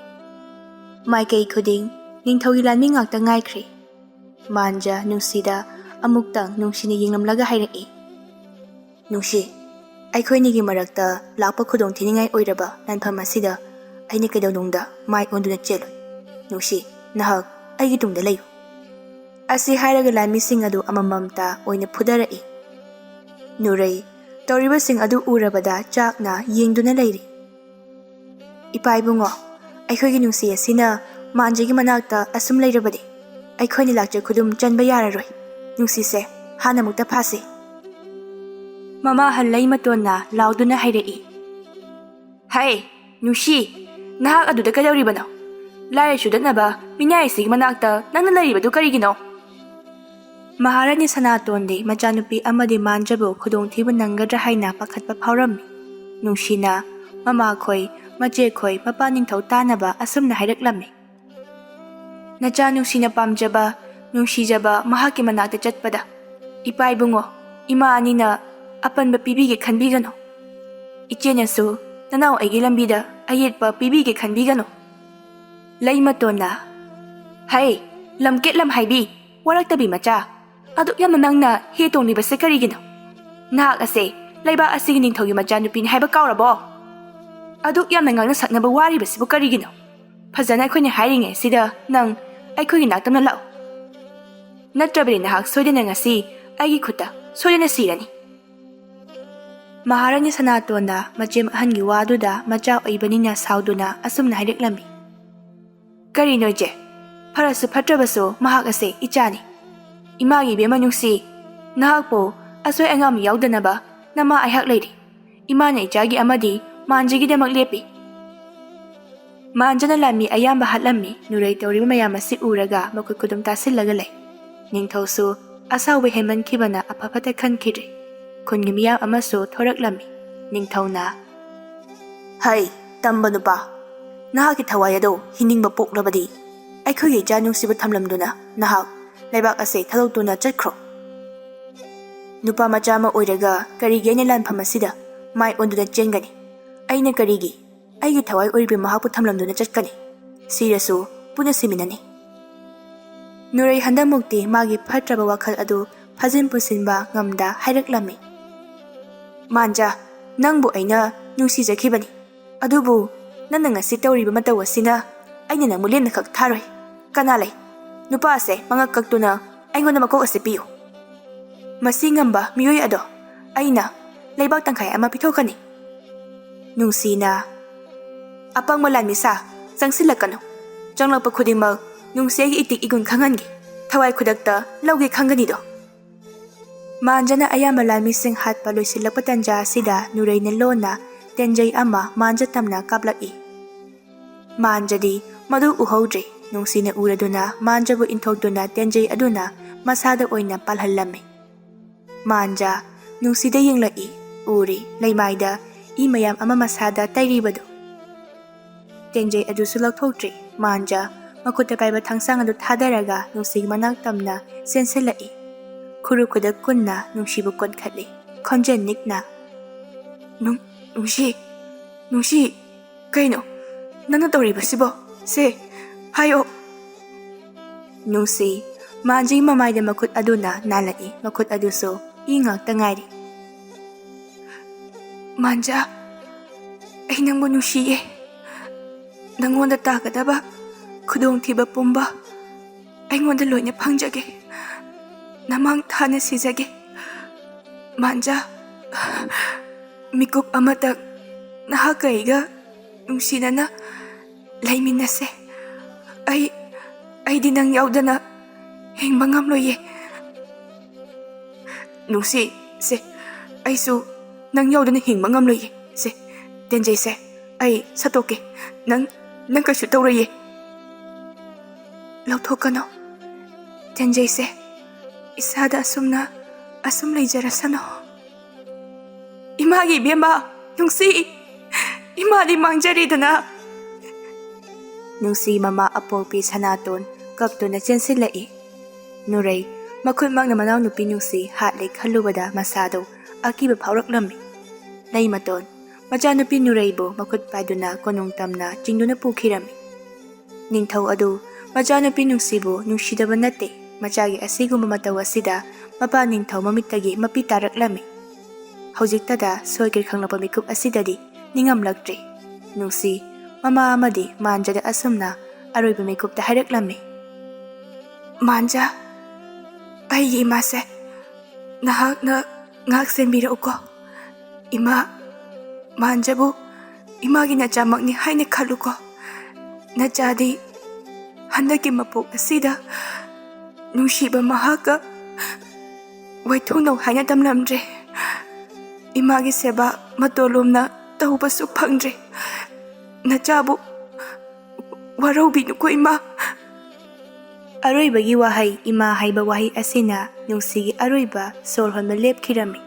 ꯃꯥꯏꯀꯩ ꯈꯨꯗꯤꯡ ꯅꯤꯡꯊꯧꯒꯤ ꯂꯥꯟꯃꯤ ꯉꯥꯛꯇ ꯉꯥꯏꯈ꯭ꯔꯦ꯫ ꯃꯥꯟꯖ ꯅꯨꯡꯁꯤꯗ ꯑꯃꯨꯛꯇꯪ ꯅꯨꯡꯁꯤꯅ ꯌꯦꯡꯂꯝꯂꯒ ꯍꯥꯏꯔꯛꯏ, "ꯅꯨꯡꯁꯤ, ꯑꯩꯈꯣꯏꯅꯤꯒꯤ ꯃꯔꯛꯇ ꯂꯥꯛꯄ ꯈꯨꯗꯣꯡꯊꯤꯅꯤꯡꯉꯥꯏ ꯑꯣꯏꯔꯕ ꯂꯥꯟꯐꯝ ꯑꯁꯤꯗ ꯑꯩꯅ ꯀꯩꯗꯧꯅꯨꯡꯗ ꯃꯥꯏ ꯑꯣꯟꯗꯨꯅ ꯆꯦꯜꯂꯣꯏ꯫ ꯅꯨꯡꯁꯤ, ꯅꯍꯥꯛ ꯑꯩꯒꯤ ꯇꯨꯡꯗ ꯂꯩꯌꯨ"꯫ ꯑꯁꯤ ꯍꯥꯏꯔꯒ ꯂꯥꯟꯃꯤꯁꯤꯡ ꯑꯗꯨ ꯑꯃꯃꯝꯇ ꯑꯣꯏꯅ ꯐꯨꯗꯔꯛꯏ꯫ ꯅꯨꯔꯩ ꯇꯧꯔꯤꯕꯁꯤꯡ ꯑꯗꯨ ꯎꯔꯕꯗ ꯆꯥꯛꯅ ꯌꯦꯡꯗꯨꯅ ꯂꯩꯔꯤ꯫ "ꯏꯄꯥ ꯏꯕꯨꯡꯉꯣ, ꯑꯩꯈꯣꯏꯒꯤ ꯅꯨꯡꯁꯤ ꯑꯁꯤꯅ ꯃꯥꯟꯖꯒꯤ ꯃꯅꯥꯛꯇ ꯑꯁꯨꯝ ꯂꯩꯔꯕꯗꯤ ꯑꯩꯈꯣꯏꯅ ꯂꯥꯛꯆ ꯈꯨꯗꯨꯝ ꯆꯟꯕ ꯌꯥꯔꯔꯣꯏ꯫ ꯅꯨꯡꯁꯤꯁꯦ, ꯍꯥꯟꯅ ꯑꯃꯨꯛꯇ ꯐꯥꯁꯤ꯫" ꯃꯃꯥ ꯑꯍꯜ ꯂꯩꯃꯇꯣꯟꯅ ꯂꯥꯎꯗꯨꯅ ꯍꯥꯏꯔꯛꯏ꯫ "ꯍꯩ, ꯅꯨꯡꯁꯤ, ꯅꯍꯥꯛ ꯑꯗꯨꯗ ꯀꯩꯗꯧꯔꯤꯕꯅꯣ? ꯂꯥꯏꯔ ꯆꯨꯗꯠꯅꯕ ꯃꯤꯅꯥꯏ ꯑꯁꯤꯒꯤ ꯃꯅꯥꯛꯇ ꯅꯪꯅ ꯂꯩꯔꯤꯕꯗꯨ ꯀꯔꯤꯒꯤꯅꯣ?" ꯃꯍꯥꯔꯥꯅꯤ ꯁꯅꯥꯇꯣꯟꯗꯤ ꯃꯆꯥꯅꯨꯄꯤ ꯑꯃꯗꯤ ꯃꯥꯟꯖꯕꯨ ꯈꯨꯗꯣꯡꯊꯤꯕ ꯅꯪꯒꯗ꯭ꯔꯥ ꯍꯥꯏꯅ ꯄꯥꯈꯠꯄ ꯐꯥꯎꯔꯝꯃꯤ꯫ ꯅꯨꯡꯁꯤꯅ ꯃꯃꯥꯈꯣꯏ, ꯃꯆꯦꯈꯣꯏ, ꯃꯄꯥ ꯅꯤꯡꯊꯧ ꯇꯥꯅꯕ ꯑꯁꯨꯝꯅ ꯍꯥꯏꯔꯛꯂꯝꯃꯤ꯫ "ꯅꯆꯥ ꯅꯨꯡꯁꯤꯅ ꯄꯥꯝꯖꯕ, ꯅꯨꯡꯁꯤꯖꯕ ꯃꯍꯥꯛꯀꯤ ꯃꯅꯥꯛꯇ ꯆꯠꯄꯗ, ꯏꯄꯥ ꯏꯕꯨꯡꯉꯣ, ꯏꯃꯥ ꯑꯅꯤꯅ ꯑꯄꯟꯕ ꯄꯤꯕꯤꯒꯦ ꯈꯟꯕꯤꯒꯅꯨ꯫ ꯏꯆꯦꯅꯁꯨ ꯅꯅꯥꯎ ꯑꯩꯒꯤ ꯂꯝꯕꯤꯗ ꯑꯌꯦꯠꯄ ꯄꯤꯕꯤꯒꯦ ꯈꯟꯕꯤꯒꯅꯨ꯫" ꯂꯩꯃꯇꯣꯟꯅ, "ꯍꯩ, ꯂꯝꯀꯦꯠ ꯂꯝꯍꯥꯏꯕꯤ, ꯋꯥꯔꯛꯇꯕꯤ ꯃꯆꯥ, ꯑꯗꯨꯛ ꯌꯥꯝꯅ ꯅꯪꯅ ꯍꯦ ꯇꯣꯡꯂꯤꯕꯁꯦ ꯀꯔꯤꯒꯤꯅꯣ? ꯅꯍꯥꯛ ꯑꯁꯦ ꯂꯩꯕꯥꯛ ꯑꯁꯤꯒꯤ ꯅꯤꯡꯊꯧꯒꯤ ꯃꯆꯥꯅꯨꯄꯤꯅꯤ ꯍꯥꯏꯕ ꯀꯥꯎꯔꯕꯣ? ꯑꯗꯨꯛ ꯌꯥꯝꯅ ꯉꯥꯡꯅ ꯁꯛꯅꯕ ꯋꯥꯔꯤꯕꯁꯤꯕꯨ ꯀꯔꯤꯒꯤꯅꯣ? ꯐꯖꯅ ꯑꯩꯈꯣꯏꯅ ꯍꯥꯏꯔꯤꯉꯩꯁꯤꯗ ꯅꯪ ꯑꯩꯈꯣꯏꯒꯤ ꯅꯥꯛꯇꯝꯅ ꯂꯥꯛꯎ꯫ ꯅꯠꯇ꯭ꯔꯕꯗꯤ ꯅꯍꯥꯛ ꯁꯣꯏꯗꯅ ꯉꯁꯤ ꯑꯩꯒꯤ ꯈꯨꯠꯇ ꯁꯣꯏꯗꯅ ꯁꯤꯔꯅꯤ꯫" ꯃꯍꯥꯔꯥꯅꯤ ꯁꯅꯥꯇꯣꯟꯅ ꯃꯆꯦꯝ ꯑꯍꯟꯒꯤ ꯋꯥꯗꯨꯗ ꯃꯆꯥ ꯑꯣꯏꯕꯅꯤꯅ ꯁꯥꯎꯗꯨꯅ ꯑꯁꯨꯝꯅ ꯍꯥꯏꯔꯛꯂꯝꯃꯤ꯫ "ꯀꯔꯤꯅꯣ ꯏꯆꯦ? ꯐꯔꯁꯨ ꯐꯠꯇ꯭ꯔꯕꯁꯨ ꯃꯍꯥꯛ ꯑꯁꯦ ꯏꯆꯥꯅꯤ꯫ ꯏꯃꯥꯒꯤ ꯏꯕꯦꯝꯃ ꯅꯨꯡꯁꯤ, ꯅꯍꯥꯛꯄꯨ ꯑꯁꯣꯏ ꯑꯉꯥꯝ ꯌꯥꯎꯗꯅꯕ ꯅꯃꯥ ꯑꯩꯍꯥꯛ ꯂꯩꯔꯤ꯫ ꯏꯃꯥꯅ ꯏꯆꯥꯒꯤ ꯑꯃꯗꯤ ꯃꯥꯟꯖꯒꯤꯗꯃꯛ ꯂꯦꯞꯄꯤ꯫" ꯃꯥꯟꯖꯅ ꯂꯥꯟꯃꯤ ꯑꯌꯥꯝꯕ ꯍꯥꯠꯂꯝꯃꯤ꯫ ꯅꯨꯔꯩ ꯇꯧꯔꯤꯕ ꯃꯌꯥꯝ ꯑꯁꯤ ꯎꯔꯒ ꯃꯈꯣꯏ ꯈꯨꯗꯨꯝ ꯇꯥꯁꯤꯜꯂꯒ ꯂꯩ꯫ ꯅꯤꯡꯊꯧꯁꯨ ꯑꯁꯥꯎꯕ ꯍꯦꯟꯃꯟꯈꯤꯕꯅ ꯑꯐ ꯐꯠꯇ ꯈꯟꯈꯤꯗ꯭ꯔꯦ꯫ ꯈꯨꯟꯒꯤ ꯃꯤꯌꯥꯝ ꯑꯃꯁꯨ ꯊꯣꯔꯛꯂꯝꯃꯤ꯫ ꯅꯤꯡꯊꯧꯅ, "ꯍꯩ, ꯇꯝꯕ ꯅꯨꯄꯥ, ꯅꯍꯥꯛꯀꯤ ꯊꯋꯥꯏ ꯑꯗꯨ ꯍꯤꯡꯅꯤꯡꯕ ꯄꯣꯛꯂꯕꯗꯤ ꯑꯩꯈꯣꯏꯒꯤ ꯏꯆꯥ ꯅꯨꯡꯁꯤꯕꯨ ꯊꯝꯂꯝꯗꯨꯅ ꯅꯍꯥꯛ ꯂꯩꯕꯥꯛ ꯑꯁꯦ ꯊꯥꯗꯣꯛꯇꯨꯅ ꯆꯠꯈ꯭ꯔꯣ꯫ ꯅꯨꯄꯥ ꯃꯆꯥ ꯑꯃ ꯑꯣꯏꯔꯒ ꯀꯔꯤꯒꯤ ꯑꯩꯅ ꯂꯥꯟꯐꯝ ꯑꯁꯤꯗ ꯃꯥꯏ ꯑꯣꯟꯗꯨꯅ ꯆꯦꯟꯒꯅꯤ? ꯑꯩꯅ ꯀꯔꯤꯒꯤ ꯑꯩꯒꯤ ꯊꯋꯥꯏ ꯑꯣꯏꯔꯤꯕ ꯃꯍꯥꯛꯄꯨ ꯊꯝꯂꯝꯗꯨꯅ ꯆꯠꯀꯅꯤ? ꯁꯤꯔꯁꯨ ꯄꯨꯟꯅ ꯁꯤꯃꯤꯟꯅꯅꯤ꯫" ꯅꯨꯔꯩ ꯍꯟꯗꯛꯃꯨꯛꯇꯤ ꯃꯥꯒꯤ ꯐꯠꯇ꯭ꯔꯕ ꯋꯥꯈꯜ ꯑꯗꯨ ꯐꯥꯖꯤꯟ ꯄꯨꯟꯁꯤꯟꯕ ꯉꯝꯗ ꯍꯥꯏꯔꯛꯂꯝꯃꯤ꯫ "ꯃꯥꯟꯖ, ꯅꯪꯕꯨ ꯑꯩꯅ ꯅꯨꯡꯁꯤꯖꯈꯤꯕꯅꯤ꯫ ꯑꯗꯨꯕꯨ ꯅꯪꯅ ꯉꯁꯤ ꯇꯧꯔꯤꯕ ꯃꯇꯧ ꯑꯁꯤꯅ ꯑꯩꯅ ꯅꯪꯕꯨ ꯂꯦꯝꯅꯈꯛ ꯊꯥꯔꯣꯏ꯫ ꯀꯅꯥ ꯂꯩ? ꯅꯨꯄꯥ ꯑꯁꯦ ꯃꯉꯛ ꯀꯛꯇꯨꯅ ꯑꯩꯉꯣꯟꯗ ꯃꯀꯣꯛ ꯑꯁꯦ ꯄꯤꯌꯨ꯫ ꯃꯁꯤ ꯉꯝꯕ ꯃꯤꯑꯣꯏ ꯑꯗꯣ ꯑꯩꯅ ꯂꯩꯕꯥꯛ ꯇꯪꯈꯥꯏ ꯑꯃ ꯄꯤꯊꯣꯛꯀꯅꯤ꯫ ꯅꯨꯡꯁꯤꯅ, "ꯑꯄꯪꯕ ꯂꯥꯟꯃꯤꯁꯥ, ꯆꯪꯁꯤꯜꯂꯛꯀꯅꯨ꯫ ꯆꯪꯂꯛꯄ ꯈꯨꯗꯤꯡꯃꯛ ꯅꯨꯡꯁꯤ ꯑꯩꯒꯤ ꯏꯇꯤꯛ ꯏꯒꯨꯟ ꯈꯪꯍꯟꯒꯦ꯫ ꯊꯋꯥꯏ ꯈꯨꯗꯛꯇ ꯂꯧꯒꯦ ꯈꯪꯒꯅꯤꯗꯣ꯫" ꯃꯥꯟꯖꯅ ꯑꯌꯥꯝꯕ ꯂꯥꯟꯃꯤꯁꯤꯡ ꯍꯥꯠꯄ ꯂꯣꯏꯁꯤꯜꯂꯛꯄ ꯇꯟꯖꯥ ꯑꯁꯤꯗ ꯅꯨꯔꯩꯅ ꯂꯣꯟꯅ ꯇꯦꯟꯖꯩ ꯑꯃ ꯃꯥꯟꯖ ꯇꯝꯅ ꯀꯥꯞꯂꯛꯏ꯫ ꯃꯥꯟꯖꯗꯤ ꯃꯗꯨ ꯎꯍꯧꯗ꯭ꯔꯦ꯫ ꯅꯨꯡꯁꯤꯅ ꯎꯔꯗꯨꯅ ꯃꯥꯟꯖꯕꯨ ꯏꯟꯊꯣꯛꯇꯨꯅ ꯇꯦꯟꯖꯩ ꯑꯗꯨꯅ ꯃꯁꯥꯗ ꯑꯣꯏꯅ ꯄꯥꯜꯍꯜꯂꯝꯃꯤ꯫ ꯃꯥꯟꯖ ꯅꯨꯡꯁꯤꯗ ꯌꯦꯡꯂꯛꯏ꯫ ꯎꯔꯤ ꯂꯩꯃꯥꯏꯗ ꯏ ꯃꯌꯥꯝ ꯑꯃ ꯃꯁꯥꯗ ꯇꯩꯔꯤꯕꯗꯨ꯫ ꯇꯦꯟꯖꯩ ꯑꯗꯨꯁꯨ ꯂꯧꯊꯣꯛꯇ꯭ꯔꯤ꯫ ꯃꯥꯟꯖ ꯃꯈꯨꯠꯇ ꯄꯥꯏꯕ ꯊꯥꯡꯁꯥꯡ ꯑꯗꯨ ꯊꯥꯗꯔꯒ ꯅꯨꯡꯁꯤꯒꯤ ꯃꯅꯥꯛ ꯇꯝꯅ ꯆꯦꯟꯁꯤꯜꯂꯛꯏ꯫ ꯈꯨꯔꯨ ꯈꯨꯗꯛ ꯀꯨꯟꯅ ꯅꯨꯡꯁꯤꯕꯨ ꯀꯣꯟꯈꯠꯂꯤ꯫ ꯈꯣꯟꯖꯦꯜ ꯅꯤꯛꯅ, "ꯅꯨꯡ-, ꯅꯨꯡꯁꯤ, ꯅꯨꯡꯁꯤ, ꯀꯩꯅꯣ? ꯅꯪꯅ ꯇꯧꯔꯤꯕꯁꯤꯕꯣ? ꯁꯦ, ꯍꯥꯏꯌꯣ꯫" ꯅꯨꯡꯁꯤ, ꯃꯥꯟꯖꯤꯒꯤ ꯃꯃꯥꯏꯗ ꯃꯈꯨꯠ ꯑꯗꯨꯅ ꯅꯥꯜꯂꯛꯏ꯫ ꯃꯈꯨꯠ ꯑꯗꯨꯁꯨ ꯏ ꯉꯥꯛꯇ ꯉꯥꯏꯔꯤ꯫ "ꯃꯥꯟꯖ, ꯑꯩ ꯅꯪꯕꯨ ꯅꯨꯡꯁꯤꯌꯦ꯫ ꯅꯪꯉꯣꯟꯗ ꯇꯥꯒꯗꯕ ꯈꯨꯗꯣꯡꯊꯤꯕ ꯄꯨꯝꯕ ꯑꯩꯉꯣꯟꯗ ꯂꯣꯏꯅ ꯐꯪꯖꯒꯦ꯫ ꯅꯃꯥꯡ ꯊꯥꯅ ꯁꯤꯖꯒꯦ꯫ ꯃꯥꯟꯖ, ꯃꯤꯀꯨꯞ ꯑꯃꯇꯪ ꯅꯍꯥꯛꯀ ꯑꯩꯒ ꯅꯨꯡꯁꯤꯅꯅ ꯂꯩꯃꯤꯟꯅꯁꯦ꯫ ꯑꯩ, ꯑꯩꯗꯤ ꯅꯪ ꯌꯥꯎꯗꯅ ꯍꯤꯡꯕ ꯉꯝꯂꯣꯏꯌꯦ꯫" "ꯅꯨꯡꯁꯤ, ꯁꯦ, ꯑꯩꯁꯨ ꯅꯪ ꯌꯥꯎꯗꯅ ꯍꯤꯡꯕ ꯉꯝꯂꯣꯏꯌꯦ꯫ ꯁꯦ, ꯇꯦꯟꯖꯩꯁꯦ, ꯑꯩ ꯁꯠꯇꯣꯛꯀꯦ꯫ ꯅꯪ, ꯅꯪ ꯀꯩꯁꯨ ꯇꯧꯔꯣꯏꯌꯦ꯫" "ꯂꯧꯊꯣꯛꯀꯅꯨ꯫ ꯇꯦꯟꯖꯩꯁꯦ, ꯏꯁꯥꯗ ꯑꯁꯨꯝꯅ, ꯑꯁꯨꯝ ꯂꯩꯖꯔꯁꯅꯨ꯫" "ꯏꯃꯥꯒꯤ ꯏꯕꯦꯝꯃ, ꯅꯨꯡꯁꯤ, ꯏꯃꯥꯗꯤ ꯃꯥꯡꯖꯔꯦꯗꯅ꯫" ꯅꯨꯡꯁꯤ ꯃꯃꯥ ꯑꯄꯣꯛꯄꯤ ꯁꯅꯥꯇꯣꯟ ꯀꯞꯇꯨꯅ ꯆꯦꯟꯁꯤꯜꯂꯛꯏ꯫ ꯅꯨꯔꯩ ꯃꯈꯨꯠꯃꯛꯅ ꯃꯅꯥꯎꯅꯨꯄꯤ ꯅꯨꯡꯁꯤ ꯍꯥꯠꯂꯦ ꯈꯜꯂꯨꯕꯗ ꯃꯁꯥꯗꯣ ꯑꯀꯤꯕ ꯐꯥꯎꯔꯛꯂꯝꯃꯤ꯫ ꯂꯩꯃꯇꯣꯟ ꯃꯆꯥꯅꯨꯄꯤ ꯅꯨꯔꯩꯕꯨ ꯃꯈꯨꯠ ꯄꯥꯏꯗꯨꯅ ꯀꯣꯅꯨꯡ ꯇꯝꯅ ꯆꯤꯡꯗꯨꯅ ꯄꯨꯈꯤꯔꯝꯃꯤ꯫ ꯅꯤꯡꯊꯧ ꯑꯗꯨ ꯃꯆꯥꯅꯨꯄꯤ ꯅꯨꯡꯁꯤꯕꯨ ꯅꯨꯡꯁꯤꯗꯕ ꯅꯠꯇꯦ, ꯃꯆꯥꯒꯤ ꯑꯁꯤꯒꯨꯝꯕ ꯃꯇꯧ ꯑꯁꯤꯗ ꯃꯄꯥ ꯅꯤꯡꯊꯧ ꯃꯃꯤꯠꯇꯒꯤ ꯃꯄꯤ ꯇꯥꯔꯛꯂꯝꯃꯤ꯫ ꯍꯧꯖꯤꯛꯇꯗ ꯁꯣꯏꯈ꯭ꯔꯦ ꯈꯪꯂꯛꯄ ꯃꯤꯀꯨꯞ ꯑꯁꯤꯗꯗꯤ ꯅꯤꯡꯉꯝꯂꯛꯇ꯭ꯔꯦ꯫ ꯅꯨꯡꯁꯤ, ꯃꯃꯥ ꯑꯃꯗꯤ ꯃꯥꯟꯖꯗ ꯑꯁꯨꯝꯅ ꯑꯔꯣꯏꯕ ꯃꯤꯀꯨꯞꯇ ꯍꯥꯏꯔꯛꯂꯝꯃꯤ, "ꯃꯥꯟꯖ, ꯑꯩꯒꯤ ꯏꯃꯥꯁꯦ ꯅꯍꯥꯛꯅ ꯉꯥꯛ ꯁꯦꯟꯕꯤꯔꯛꯎꯀꯣ꯫ ꯏꯃꯥ, ꯃꯥꯟꯖꯕꯨ ꯏꯃꯥꯒꯤ ꯅꯆꯥꯃꯛꯅꯤ ꯍꯥꯏꯅ ꯈꯜꯂꯨꯀꯣ꯫ ꯅꯆꯥꯗꯤ ꯍꯟꯗꯛꯀꯤ ꯃꯄꯣꯛ ꯑꯁꯤꯗ ꯅꯨꯡꯁꯤꯕ ꯃꯍꯥꯛꯀ ꯋꯥꯏꯊꯨꯅꯧ ꯍꯥꯏꯅ ꯇꯝꯂꯝꯗ꯭ꯔꯦ꯫ ꯏꯃꯥꯒꯤ ꯁꯦꯕꯥ ꯃꯇꯣꯂꯣꯝꯅ ꯇꯧꯕꯁꯨ ꯐꯪꯗ꯭ꯔꯦ꯫ ꯅꯆꯥꯕꯨ ꯋꯥꯔꯧꯕꯤꯅꯨꯀꯣ ꯏꯃꯥ꯫ ꯑꯔꯣꯏꯕꯒꯤ ꯋꯥꯍꯩ "ꯏꯃꯥ" ꯍꯥꯏꯕ ꯋꯥꯍꯩ ꯑꯁꯤꯅ ꯅꯨꯡꯁꯤꯒꯤ ꯑꯔꯣꯏꯕ ꯁꯣꯔ ꯍꯣꯟꯕ ꯂꯦꯞꯈꯤꯔꯝꯃꯤ꯫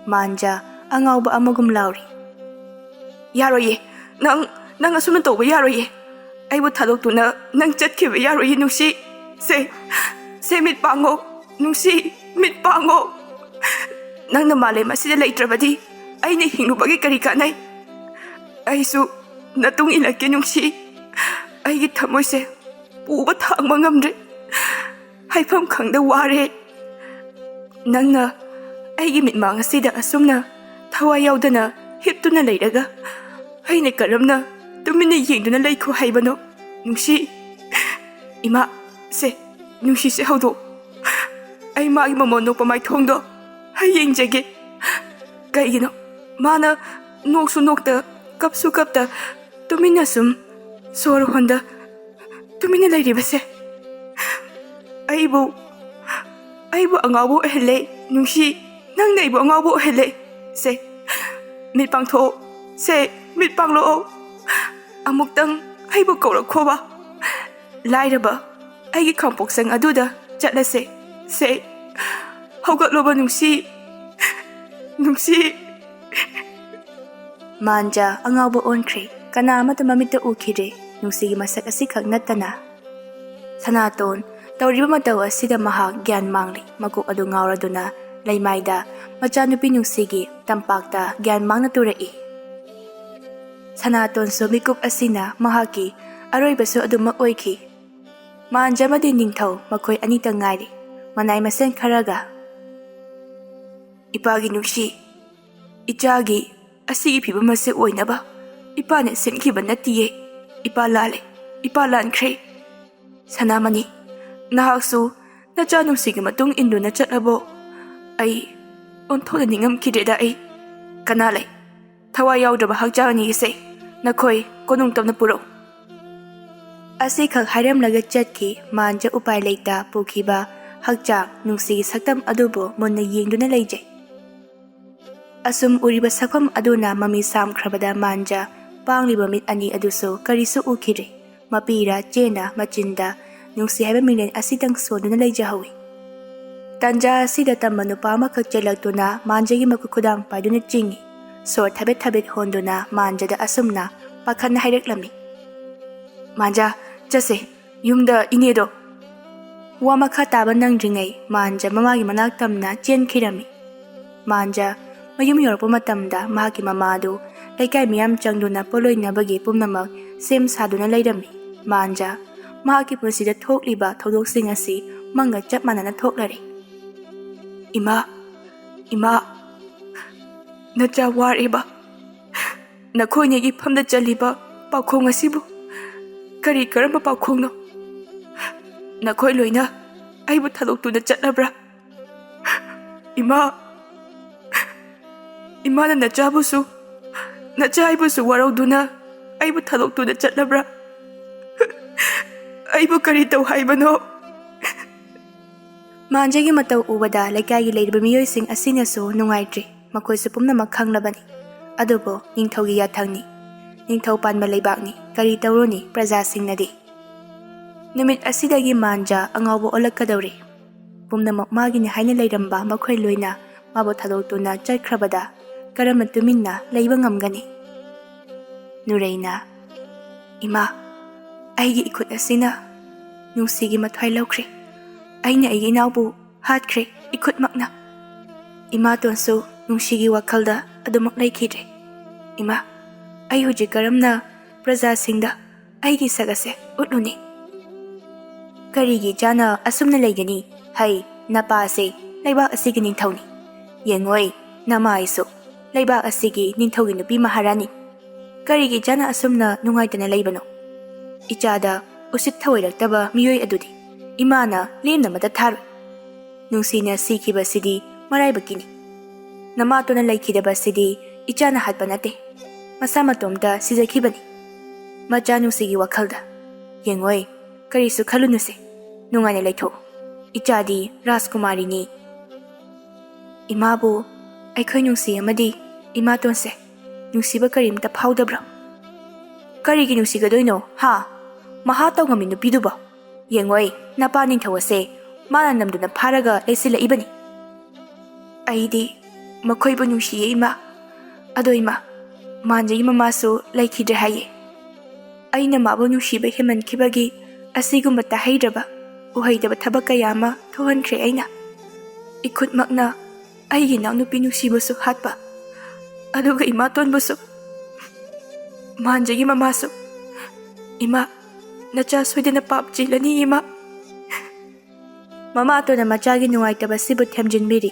ꯃꯥꯟꯖ ꯑꯉꯥꯎꯕ ꯑꯃꯒꯨꯝ ꯂꯥꯎꯔꯤ꯫ "ꯌꯥꯔꯣꯏꯌꯦ, ꯅꯪ, ꯅꯪ ꯑꯁꯨꯝꯅ ꯇꯧꯕ ꯌꯥꯔꯣꯏꯌꯦ꯫ ꯑꯩꯕꯨ ꯊꯥꯗꯣꯛꯇꯨꯅ ꯅꯪ ꯆꯠꯈꯤꯕ ꯌꯥꯔꯣꯏꯌꯦ ꯅꯨꯡꯁꯤ꯫ ꯁꯦ, ꯁꯦ ꯃꯤꯠ ꯄꯥꯡꯉꯣ, ꯅꯨꯡꯁꯤ, ꯃꯤꯠ ꯄꯥꯡꯉꯣ꯫ ꯅꯪꯅ ꯃꯥꯂꯦꯝ ꯑꯁꯤꯗ ꯂꯩꯇ꯭ꯔꯕꯗꯤ ꯑꯩꯅ ꯍꯤꯡꯂꯨꯕꯒꯤ ꯀꯔꯤ ꯀꯥꯟꯅꯩ? ꯑꯩꯁꯨ ꯅꯇꯨꯡ ꯏꯜꯂꯛꯀꯦ ꯅꯨꯡꯁꯤ꯫ ꯑꯩꯒꯤ ꯊꯃꯣꯏꯁꯦ ꯄꯨꯕ ꯊꯥꯡꯕ ꯉꯝꯗ꯭ꯔꯦ꯫ ꯍꯥꯏꯐꯝ ꯈꯪꯗ ꯋꯥꯔꯦ꯫ ꯅꯪꯅ ꯑꯩꯒꯤ ꯃꯤꯠꯃꯥꯡ ꯑꯁꯤꯗ ꯑꯁꯨꯝꯅ ꯊꯋꯥꯏ ꯌꯥꯎꯗꯅ ꯍꯤꯞꯇꯨꯅ ꯂꯩꯔꯒ ꯑꯩꯅ ꯀꯔꯝꯅ ꯇꯨꯃꯤꯟꯅ ꯌꯦꯡꯗꯨꯅ ꯂꯩꯈꯣ ꯍꯥꯏꯕꯅꯣ ꯅꯨꯡꯁꯤ?" "ꯏꯃꯥ, ꯁꯦ, ꯅꯨꯡꯁꯤꯁꯦ ꯍꯧꯗꯣꯛ꯫ ꯑꯩ ꯃꯥꯒꯤ ꯃꯃꯣꯟ ꯅꯣꯛꯄ ꯃꯥꯏꯊꯣꯡꯗꯣ ꯑꯩ ꯌꯦꯡꯖꯒꯦ꯫ ꯀꯩꯒꯤꯅꯣ ꯃꯥꯅ ꯅꯣꯛꯁꯨ ꯅꯣꯛꯇ, ꯀꯞꯁꯨ ꯀꯞꯇ, ꯇꯨꯃꯤꯟꯅ ꯁꯨꯝ ꯁꯣꯔ ꯍꯣꯟꯗ ꯇꯨꯃꯤꯟꯅ ꯂꯩꯔꯤꯕꯁꯦ? ꯑꯩꯕꯨ, ꯑꯩꯕꯨ ꯑꯉꯥꯎꯕ ꯑꯣꯏꯍꯜꯂꯦ ꯅꯨꯡꯁꯤ, ꯅꯪꯅ ꯑꯩꯕꯨ ꯑꯉꯥꯎꯕ ꯑꯣꯏꯍꯜꯂꯦ꯫ ꯁꯦ, ꯃꯤꯠ ꯄꯥꯡꯊꯣꯛꯑꯣ꯫ ꯁꯦ, ꯃꯤꯠ ꯄꯥꯡꯂꯛꯑꯣ꯫ ꯑꯃꯨꯛꯇꯪ ꯑꯩꯕꯨ ꯀꯧꯔꯛꯈꯣꯕ꯫ ꯂꯥꯏꯔꯕ ꯑꯩꯒꯤ ꯈꯥꯡꯄꯣꯛꯁꯪ ꯑꯗꯨꯗ ꯆꯠꯂꯁꯦ꯫ ꯁꯦ, ꯍꯧꯒꯠꯂꯣꯕ ꯅꯨꯡꯁꯤ, ꯅꯨꯡꯁꯤ꯫" ꯃꯥꯟꯖ ꯑꯉꯥꯎꯕ ꯑꯣꯟꯈ꯭ꯔꯦ꯫ ꯀꯅꯥ ꯑꯃꯠꯇ ꯃꯃꯤꯠꯇ ꯎꯈꯤꯗ꯭ꯔꯦ, ꯅꯨꯡꯁꯤꯒꯤ ꯃꯁꯛ ꯑꯁꯤꯈꯛ ꯅꯠꯇꯅ꯫ ꯁꯅꯥꯇꯣꯟ ꯇꯧꯔꯤꯕ ꯃꯇꯧ ꯑꯁꯤꯗ ꯃꯍꯥꯛ ꯒ꯭ꯌꯥꯟ ꯃꯥꯡꯂꯦ꯫ ꯃꯀꯣꯛ ꯑꯗꯨ ꯉꯥꯎꯔꯗꯨꯅ ꯂꯩꯃꯥꯏꯗ ꯃꯆꯥꯅꯨꯄꯤ ꯅꯨꯡꯁꯤꯒꯤ ꯇꯝꯄꯥꯛꯇ ꯒ꯭ꯌꯥꯟ ꯃꯥꯡꯅ ꯇꯨꯔꯛꯏ꯫ ꯁꯅꯥꯇꯣꯟꯁꯨ ꯃꯤꯀꯨꯞ ꯑꯁꯤꯅ ꯃꯍꯥꯛꯀꯤ ꯑꯔꯣꯏꯕꯁꯨ ꯑꯗꯨꯃꯛ ꯑꯣꯏꯈꯤ꯫ ꯃꯥꯟꯖ ꯑꯃꯗꯤ ꯅꯤꯡꯊꯧ ꯃꯈꯣꯏ ꯑꯅꯤꯇ ꯉꯥꯏꯔꯦ, ꯃꯅꯥꯏ ꯃꯁꯦꯟ ꯈꯔꯒ꯫ "ꯏꯄꯥꯒꯤ ꯅꯨꯡꯁꯤ, ꯏꯆꯥꯒꯤ ꯑꯁꯤꯒꯤ ꯐꯤꯕꯝ ꯑꯁꯤ ꯑꯣꯏꯅꯕ ꯏꯄꯥꯅ ꯁꯤꯟꯈꯤꯕ ꯅꯠꯇꯤꯌꯦ꯫ ꯏꯄꯥ ꯂꯥꯜꯂꯦ, ꯏꯄꯥ ꯂꯥꯟꯈ꯭ꯔꯦ꯫ ꯁꯅꯥꯃꯅꯤ, ꯅꯍꯥꯛꯁꯨ ꯅꯆꯥ ꯅꯨꯡꯁꯤꯒꯤ ꯃꯇꯨꯡ ꯏꯟꯗꯨꯅ ꯆꯠꯂꯕꯣ? ꯑꯩ ꯑꯣꯟꯊꯣꯛꯅ ꯅꯤꯡꯉꯝꯈꯤꯗ꯭ꯔꯦꯗ ꯑꯩ꯫" "ꯀꯅꯥ ꯂꯩ? ꯊꯋꯥꯏ ꯌꯥꯎꯗ꯭ꯔꯕ ꯍꯛꯆꯥꯡ ꯑꯅꯤꯁꯦ ꯅꯈꯣꯏ ꯀꯣꯅꯨꯡ ꯇꯝꯅ ꯄꯨꯔꯛꯎ"꯫ ꯑꯁꯤꯈꯛ ꯍꯥꯏꯔꯝꯂꯒ ꯆꯠꯈꯤ꯫ ꯃꯥꯟꯖ ꯎꯄꯥꯏ ꯂꯩꯇ ꯄꯨꯈꯤꯕ ꯍꯛꯆꯥꯡ ꯅꯨꯡꯁꯤꯒꯤ ꯁꯛꯇꯝ ꯑꯗꯨꯕꯨ ꯃꯨꯟꯅ ꯌꯦꯡꯗꯨꯅ ꯂꯩꯖꯩ꯫ ꯑꯁꯨꯝ ꯎꯔꯤꯕ ꯁꯛꯐꯝ ꯑꯗꯨꯅ ꯃꯃꯤ ꯁꯥꯝꯈ꯭ꯔꯕꯗ ꯃꯥꯟꯖ ꯄꯥꯡꯂꯤꯕ ꯃꯤꯠ ꯑꯅꯤ ꯑꯗꯨꯁꯨ ꯀꯔꯤꯁꯨ ꯎꯈꯤꯗ꯭ꯔꯦ꯫ ꯃꯄꯤꯔ ꯆꯦꯅ ꯃꯆꯤꯟꯗ ꯅꯨꯡꯁꯤ ꯍꯥꯏꯕ ꯃꯤꯡꯂꯦꯟ ꯑꯁꯤꯇꯪ ꯁꯣꯟꯗꯨꯅ ꯂꯩꯖꯍꯧꯏ꯫ ꯇꯥꯟꯖꯥ ꯑꯁꯤꯗ ꯇꯝꯕ ꯅꯨꯄꯥ ꯑꯃꯈꯛ ꯆꯦꯜꯂꯛꯇꯨꯅ ꯃꯥꯟꯖꯒꯤ ꯃꯈꯨꯠ ꯈꯨꯗꯥꯡ ꯄꯥꯏꯗꯨꯅ ꯆꯤꯡꯏ꯫ ꯁꯣꯔ ꯊꯕꯦꯠ ꯊꯕꯦꯠ ꯍꯣꯟꯗꯨꯅ ꯃꯥꯟꯖꯗ ꯑꯁꯨꯝꯅ ꯄꯥꯈꯠꯅ ꯍꯥꯏꯔꯛꯂꯝꯃꯤ, "ꯃꯥꯟꯖ, ꯆꯠꯁꯦ, ꯌꯨꯝꯗ ꯏꯅꯦꯗꯣ"꯫ ꯋꯥ ꯃꯈꯥ ꯇꯥꯕ ꯅꯪꯗ꯭ꯔꯤꯉꯩ ꯃꯥꯟꯖ ꯃꯃꯥꯒꯤ ꯃꯅꯥꯛ ꯇꯝꯅ ꯆꯦꯟꯈꯤꯔꯝꯃꯤ꯫ ꯃꯥꯟꯖ ꯃꯌꯨꯝ ꯌꯧꯔꯛꯄ ꯃꯇꯝꯗ ꯃꯍꯥꯛꯀꯤ ꯃꯃꯥ ꯑꯗꯨ ꯂꯩꯀꯥꯏ ꯃꯤꯌꯥꯝ ꯆꯪꯗꯨꯅ ꯄꯣꯠꯂꯣꯏꯅꯕꯒꯤ ꯄꯨꯝꯅꯃꯛ ꯁꯦꯝ ꯁꯥꯗꯨꯅ ꯂꯩꯔꯝꯃꯤ꯫ ꯃꯥꯟꯖ ꯃꯍꯥꯛꯀꯤ ꯄꯨꯟꯁꯤꯗ ꯊꯣꯛꯂꯤꯕ ꯊꯧꯗꯣꯛꯁꯤꯡ ꯑꯁꯤ ꯃꯪꯒ ꯆꯞ ꯃꯥꯟꯅꯅ ꯊꯣꯛꯂꯔꯦ꯫ "ꯏꯃꯥ, ꯏꯃꯥ, ꯅꯆꯥ ꯋꯥꯔꯦꯕ꯫ ꯅꯈꯣꯏꯅꯤꯒꯤ ꯐꯝꯗ ꯆꯜꯂꯤꯕ ꯄꯥꯎꯈꯣꯡ ꯑꯁꯤꯕꯨ ꯀꯔꯤ ꯀꯔꯝꯕ ꯄꯥꯎꯈꯣꯡꯅꯣ? ꯅꯈꯣꯏ ꯂꯣꯏꯅ ꯑꯩꯕꯨ ꯊꯥꯗꯣꯛꯇꯨꯅ ꯆꯠꯂꯕ꯭ꯔꯥ? ꯏꯃꯥ, ꯏꯃꯥꯅ ꯅꯆꯥꯕꯨꯁꯨ, ꯅꯆꯥ ꯑꯩꯕꯨꯁꯨ ꯋꯥꯔꯧꯗꯨꯅ ꯑꯩꯕꯨ ꯊꯥꯗꯣꯛꯇꯨꯅ ꯆꯠꯂꯕ꯭ꯔꯥ? ꯑꯩꯕꯨ ꯀꯔꯤ ꯇꯧ ꯍꯥꯏꯕꯅꯣ?" ꯃꯥꯟꯖꯒꯤ ꯃꯇꯧ ꯎꯕꯗ ꯂꯩꯀꯥꯏꯒꯤ ꯂꯩꯔꯤꯕ ꯃꯤꯑꯣꯏꯁꯤꯡ ꯑꯁꯤꯅꯁꯨ ꯅꯨꯡꯉꯥꯏꯇ꯭ꯔꯤ꯫ ꯃꯈꯣꯏꯁꯨ ꯄꯨꯝꯅꯃꯛ ꯈꯪꯂꯕꯅꯤ꯫ ꯑꯗꯨꯕꯨ ꯅꯤꯡꯊꯧꯒꯤ ꯌꯥꯊꯪꯅꯤ꯫ ꯅꯤꯡꯊꯧ ꯄꯥꯟꯕ ꯂꯩꯕꯥꯛꯅꯤ꯫ ꯀꯔꯤ ꯇꯧꯔꯨꯅꯤ ꯄ꯭ꯔꯖꯥꯁꯤꯡꯅꯗꯤ? ꯅꯨꯃꯤꯠ ꯑꯁꯤꯗꯒꯤ ꯃꯥꯟꯖ ꯑꯉꯥꯎꯕ ꯑꯣꯜꯂꯛꯀꯗꯧꯔꯤ꯫ ꯄꯨꯝꯅꯃꯛ ꯃꯥꯒꯤꯅꯤ ꯍꯥꯏꯅ ꯂꯩꯔꯝꯕ ꯃꯈꯣꯏ ꯂꯣꯏꯅ ꯃꯥꯕꯨ ꯊꯥꯗꯣꯛꯇꯨꯅ ꯆꯠꯈ꯭ꯔꯕꯗ ꯀꯔꯝꯅ ꯇꯨꯃꯤꯟꯅ ꯂꯩꯕ ꯉꯝꯒꯅꯤ? ꯅꯨꯔꯩꯅ, "ꯏꯃꯥ, ꯑꯩꯒꯤ ꯏꯈꯨꯠ ꯑꯁꯤꯅ ꯅꯨꯡꯁꯤꯒꯤ ꯃꯊ꯭ꯋꯥꯏ ꯂꯧꯈ꯭ꯔꯦ꯫ ꯑꯩꯅ ꯑꯩꯒꯤ ꯏꯅꯥꯎꯕꯨ ꯍꯥꯠꯈ꯭ꯔꯦ ꯏꯈꯨꯠꯃꯛꯅ"꯫ ꯏꯃꯥꯇꯣꯟꯁꯨ ꯅꯨꯡꯁꯤꯒꯤ ꯋꯥꯈꯜꯗ ꯑꯗꯨꯃꯛ ꯂꯩꯈꯤꯗ꯭ꯔꯦ꯫ "ꯏꯃꯥ, ꯑꯩ ꯍꯧꯖꯤꯛ ꯀꯔꯝꯅ ꯄ꯭ꯔꯖꯥꯁꯤꯡꯗ ꯑꯩꯒꯤ ꯁꯛ ꯑꯁꯦ ꯎꯠꯂꯨꯅꯤ?" "ꯀꯔꯤꯒꯤ ꯏꯆꯥꯅ ꯑꯁꯨꯝꯅ ꯂꯩꯒꯅꯤ? ꯍꯩ, ꯅꯄꯥꯁꯦ ꯂꯩꯕꯥꯛ ꯑꯁꯤꯒꯤ ꯅꯤꯡꯊꯧꯅꯤ꯫ ꯌꯦꯡꯉꯣꯏ, ꯅꯃꯥꯏꯁꯨ ꯂꯩꯕꯥꯛ ꯑꯁꯤꯒꯤ ꯅꯤꯡꯊꯧꯒꯤ ꯅꯨꯄꯤ ꯃꯍꯥꯔꯥꯅꯤ꯫ ꯀꯔꯤꯒꯤ ꯏꯆꯥꯅ ꯑꯁꯨꯝꯅ ꯅꯨꯡꯉꯥꯏꯇꯅ ꯂꯩꯕꯅꯣ? ꯏꯆꯥꯗ ꯎꯁꯤꯠ ꯊꯑꯣꯏꯔꯛꯇꯕ ꯃꯤꯑꯣꯏ ꯑꯗꯨꯗꯤ ꯏꯃꯥꯅ ꯂꯦꯝꯅꯃꯇ ꯊꯥꯔꯣꯏ꯫ ꯅꯨꯡꯁꯤꯅ ꯁꯤꯈꯤꯕꯁꯤꯗꯤ ꯃꯔꯥꯏꯕꯛꯀꯤꯅꯤ"꯫ ꯅꯃꯥꯇꯣꯟꯅ ꯂꯩꯈꯤꯗꯕꯁꯤꯗꯤ ꯏꯆꯥꯅ ꯍꯥꯠꯄ ꯅꯠꯇꯦ, ꯃꯁꯥ ꯃꯇꯣꯝꯇ ꯁꯤꯖꯈꯤꯕꯅꯤ꯫ ꯃꯆꯥ ꯅꯨꯡꯁꯤꯒꯤ ꯋꯥꯈꯜꯗ꯫ ꯌꯦꯡꯉꯣꯏ, ꯀꯔꯤꯁꯨ ꯈꯜꯂꯨꯅꯨꯁꯦ, ꯅꯨꯡꯉꯥꯏꯅ ꯂꯩꯊꯣꯛꯎ꯫ ꯏꯆꯥꯗꯤ ꯔꯥꯖꯀꯨꯃꯥꯔꯤꯅꯤ꯫ ꯏꯃꯥꯕꯨ ꯑꯩꯈꯣꯏ ꯅꯨꯡꯁꯤ ꯑꯃꯗꯤ ꯏꯃꯥꯇꯣꯟꯁꯦ ꯅꯨꯡꯁꯤꯕ ꯀꯔꯤꯝꯇ ꯐꯥꯎꯗꯕ꯭ꯔꯣ? ꯀꯔꯤꯒꯤ ꯅꯨꯡꯁꯤꯒꯗꯣꯏꯅꯣ, ꯍꯥ? ꯃꯍꯥ ꯇꯧꯉꯝꯃꯤ ꯅꯨꯄꯤꯗꯨꯕꯣ꯫ ꯌꯦꯡꯉꯣꯏ, ꯅꯄꯥ ꯅꯤꯡꯊꯧ ꯑꯁꯦ ꯃꯥꯅ ꯅꯝꯗꯨꯅ ꯐꯥꯔꯒ ꯂꯩꯁꯤꯜꯂꯛꯏꯕꯅꯤ꯫ ꯑꯩꯗꯤ ꯃꯈꯣꯏꯕꯨ ꯅꯨꯡꯁꯤꯌꯦ, ꯏꯃꯥ꯫ ꯑꯗꯣ ꯏꯃꯥ, ꯃꯥꯟꯖꯒꯤ ꯃꯃꯥꯁꯨ ꯂꯩꯈꯤꯗ꯭ꯔꯦ ꯍꯥꯏꯌꯦ꯫ ꯑꯩꯅ ꯃꯥꯕꯨ ꯅꯨꯡꯁꯤꯕ ꯍꯦꯟꯃꯟꯈꯤꯕꯒꯤ ꯑꯁꯤꯒꯨꯝꯕ ꯇꯥꯍꯩꯗ꯭ꯔꯕ, ꯎꯍꯩꯗꯕ ꯊꯕꯛ ꯀꯌꯥ ꯑꯃ ꯊꯣꯛꯍꯟꯈ꯭ꯔꯦ ꯑꯩꯅ꯫ ꯏꯈꯨꯠꯃꯛꯅ ꯑꯩꯒꯤ ꯏꯅꯥꯎꯅꯨꯄꯤ ꯅꯨꯡꯁꯤꯕꯁꯨ ꯍꯥꯠꯄ, ꯑꯗꯨꯒ ꯏꯃꯥꯇꯣꯟꯕꯨꯁꯨ꯫ ꯃꯥꯟꯖꯒꯤ ꯃꯃꯥꯁꯨ꯫ ꯏꯃꯥ, ꯅꯆꯥ ꯁꯣꯏꯗꯅ ꯄꯥꯞ ꯆꯦꯜꯂꯅꯤ, ꯏꯃꯥ꯫ ꯃꯃꯥꯇꯣꯟꯅ ꯃꯆꯥꯒꯤ ꯅꯨꯡꯉꯥꯏꯇꯕꯁꯤꯕꯨ ꯊꯦꯝꯖꯤꯟꯕꯤꯔꯤ꯫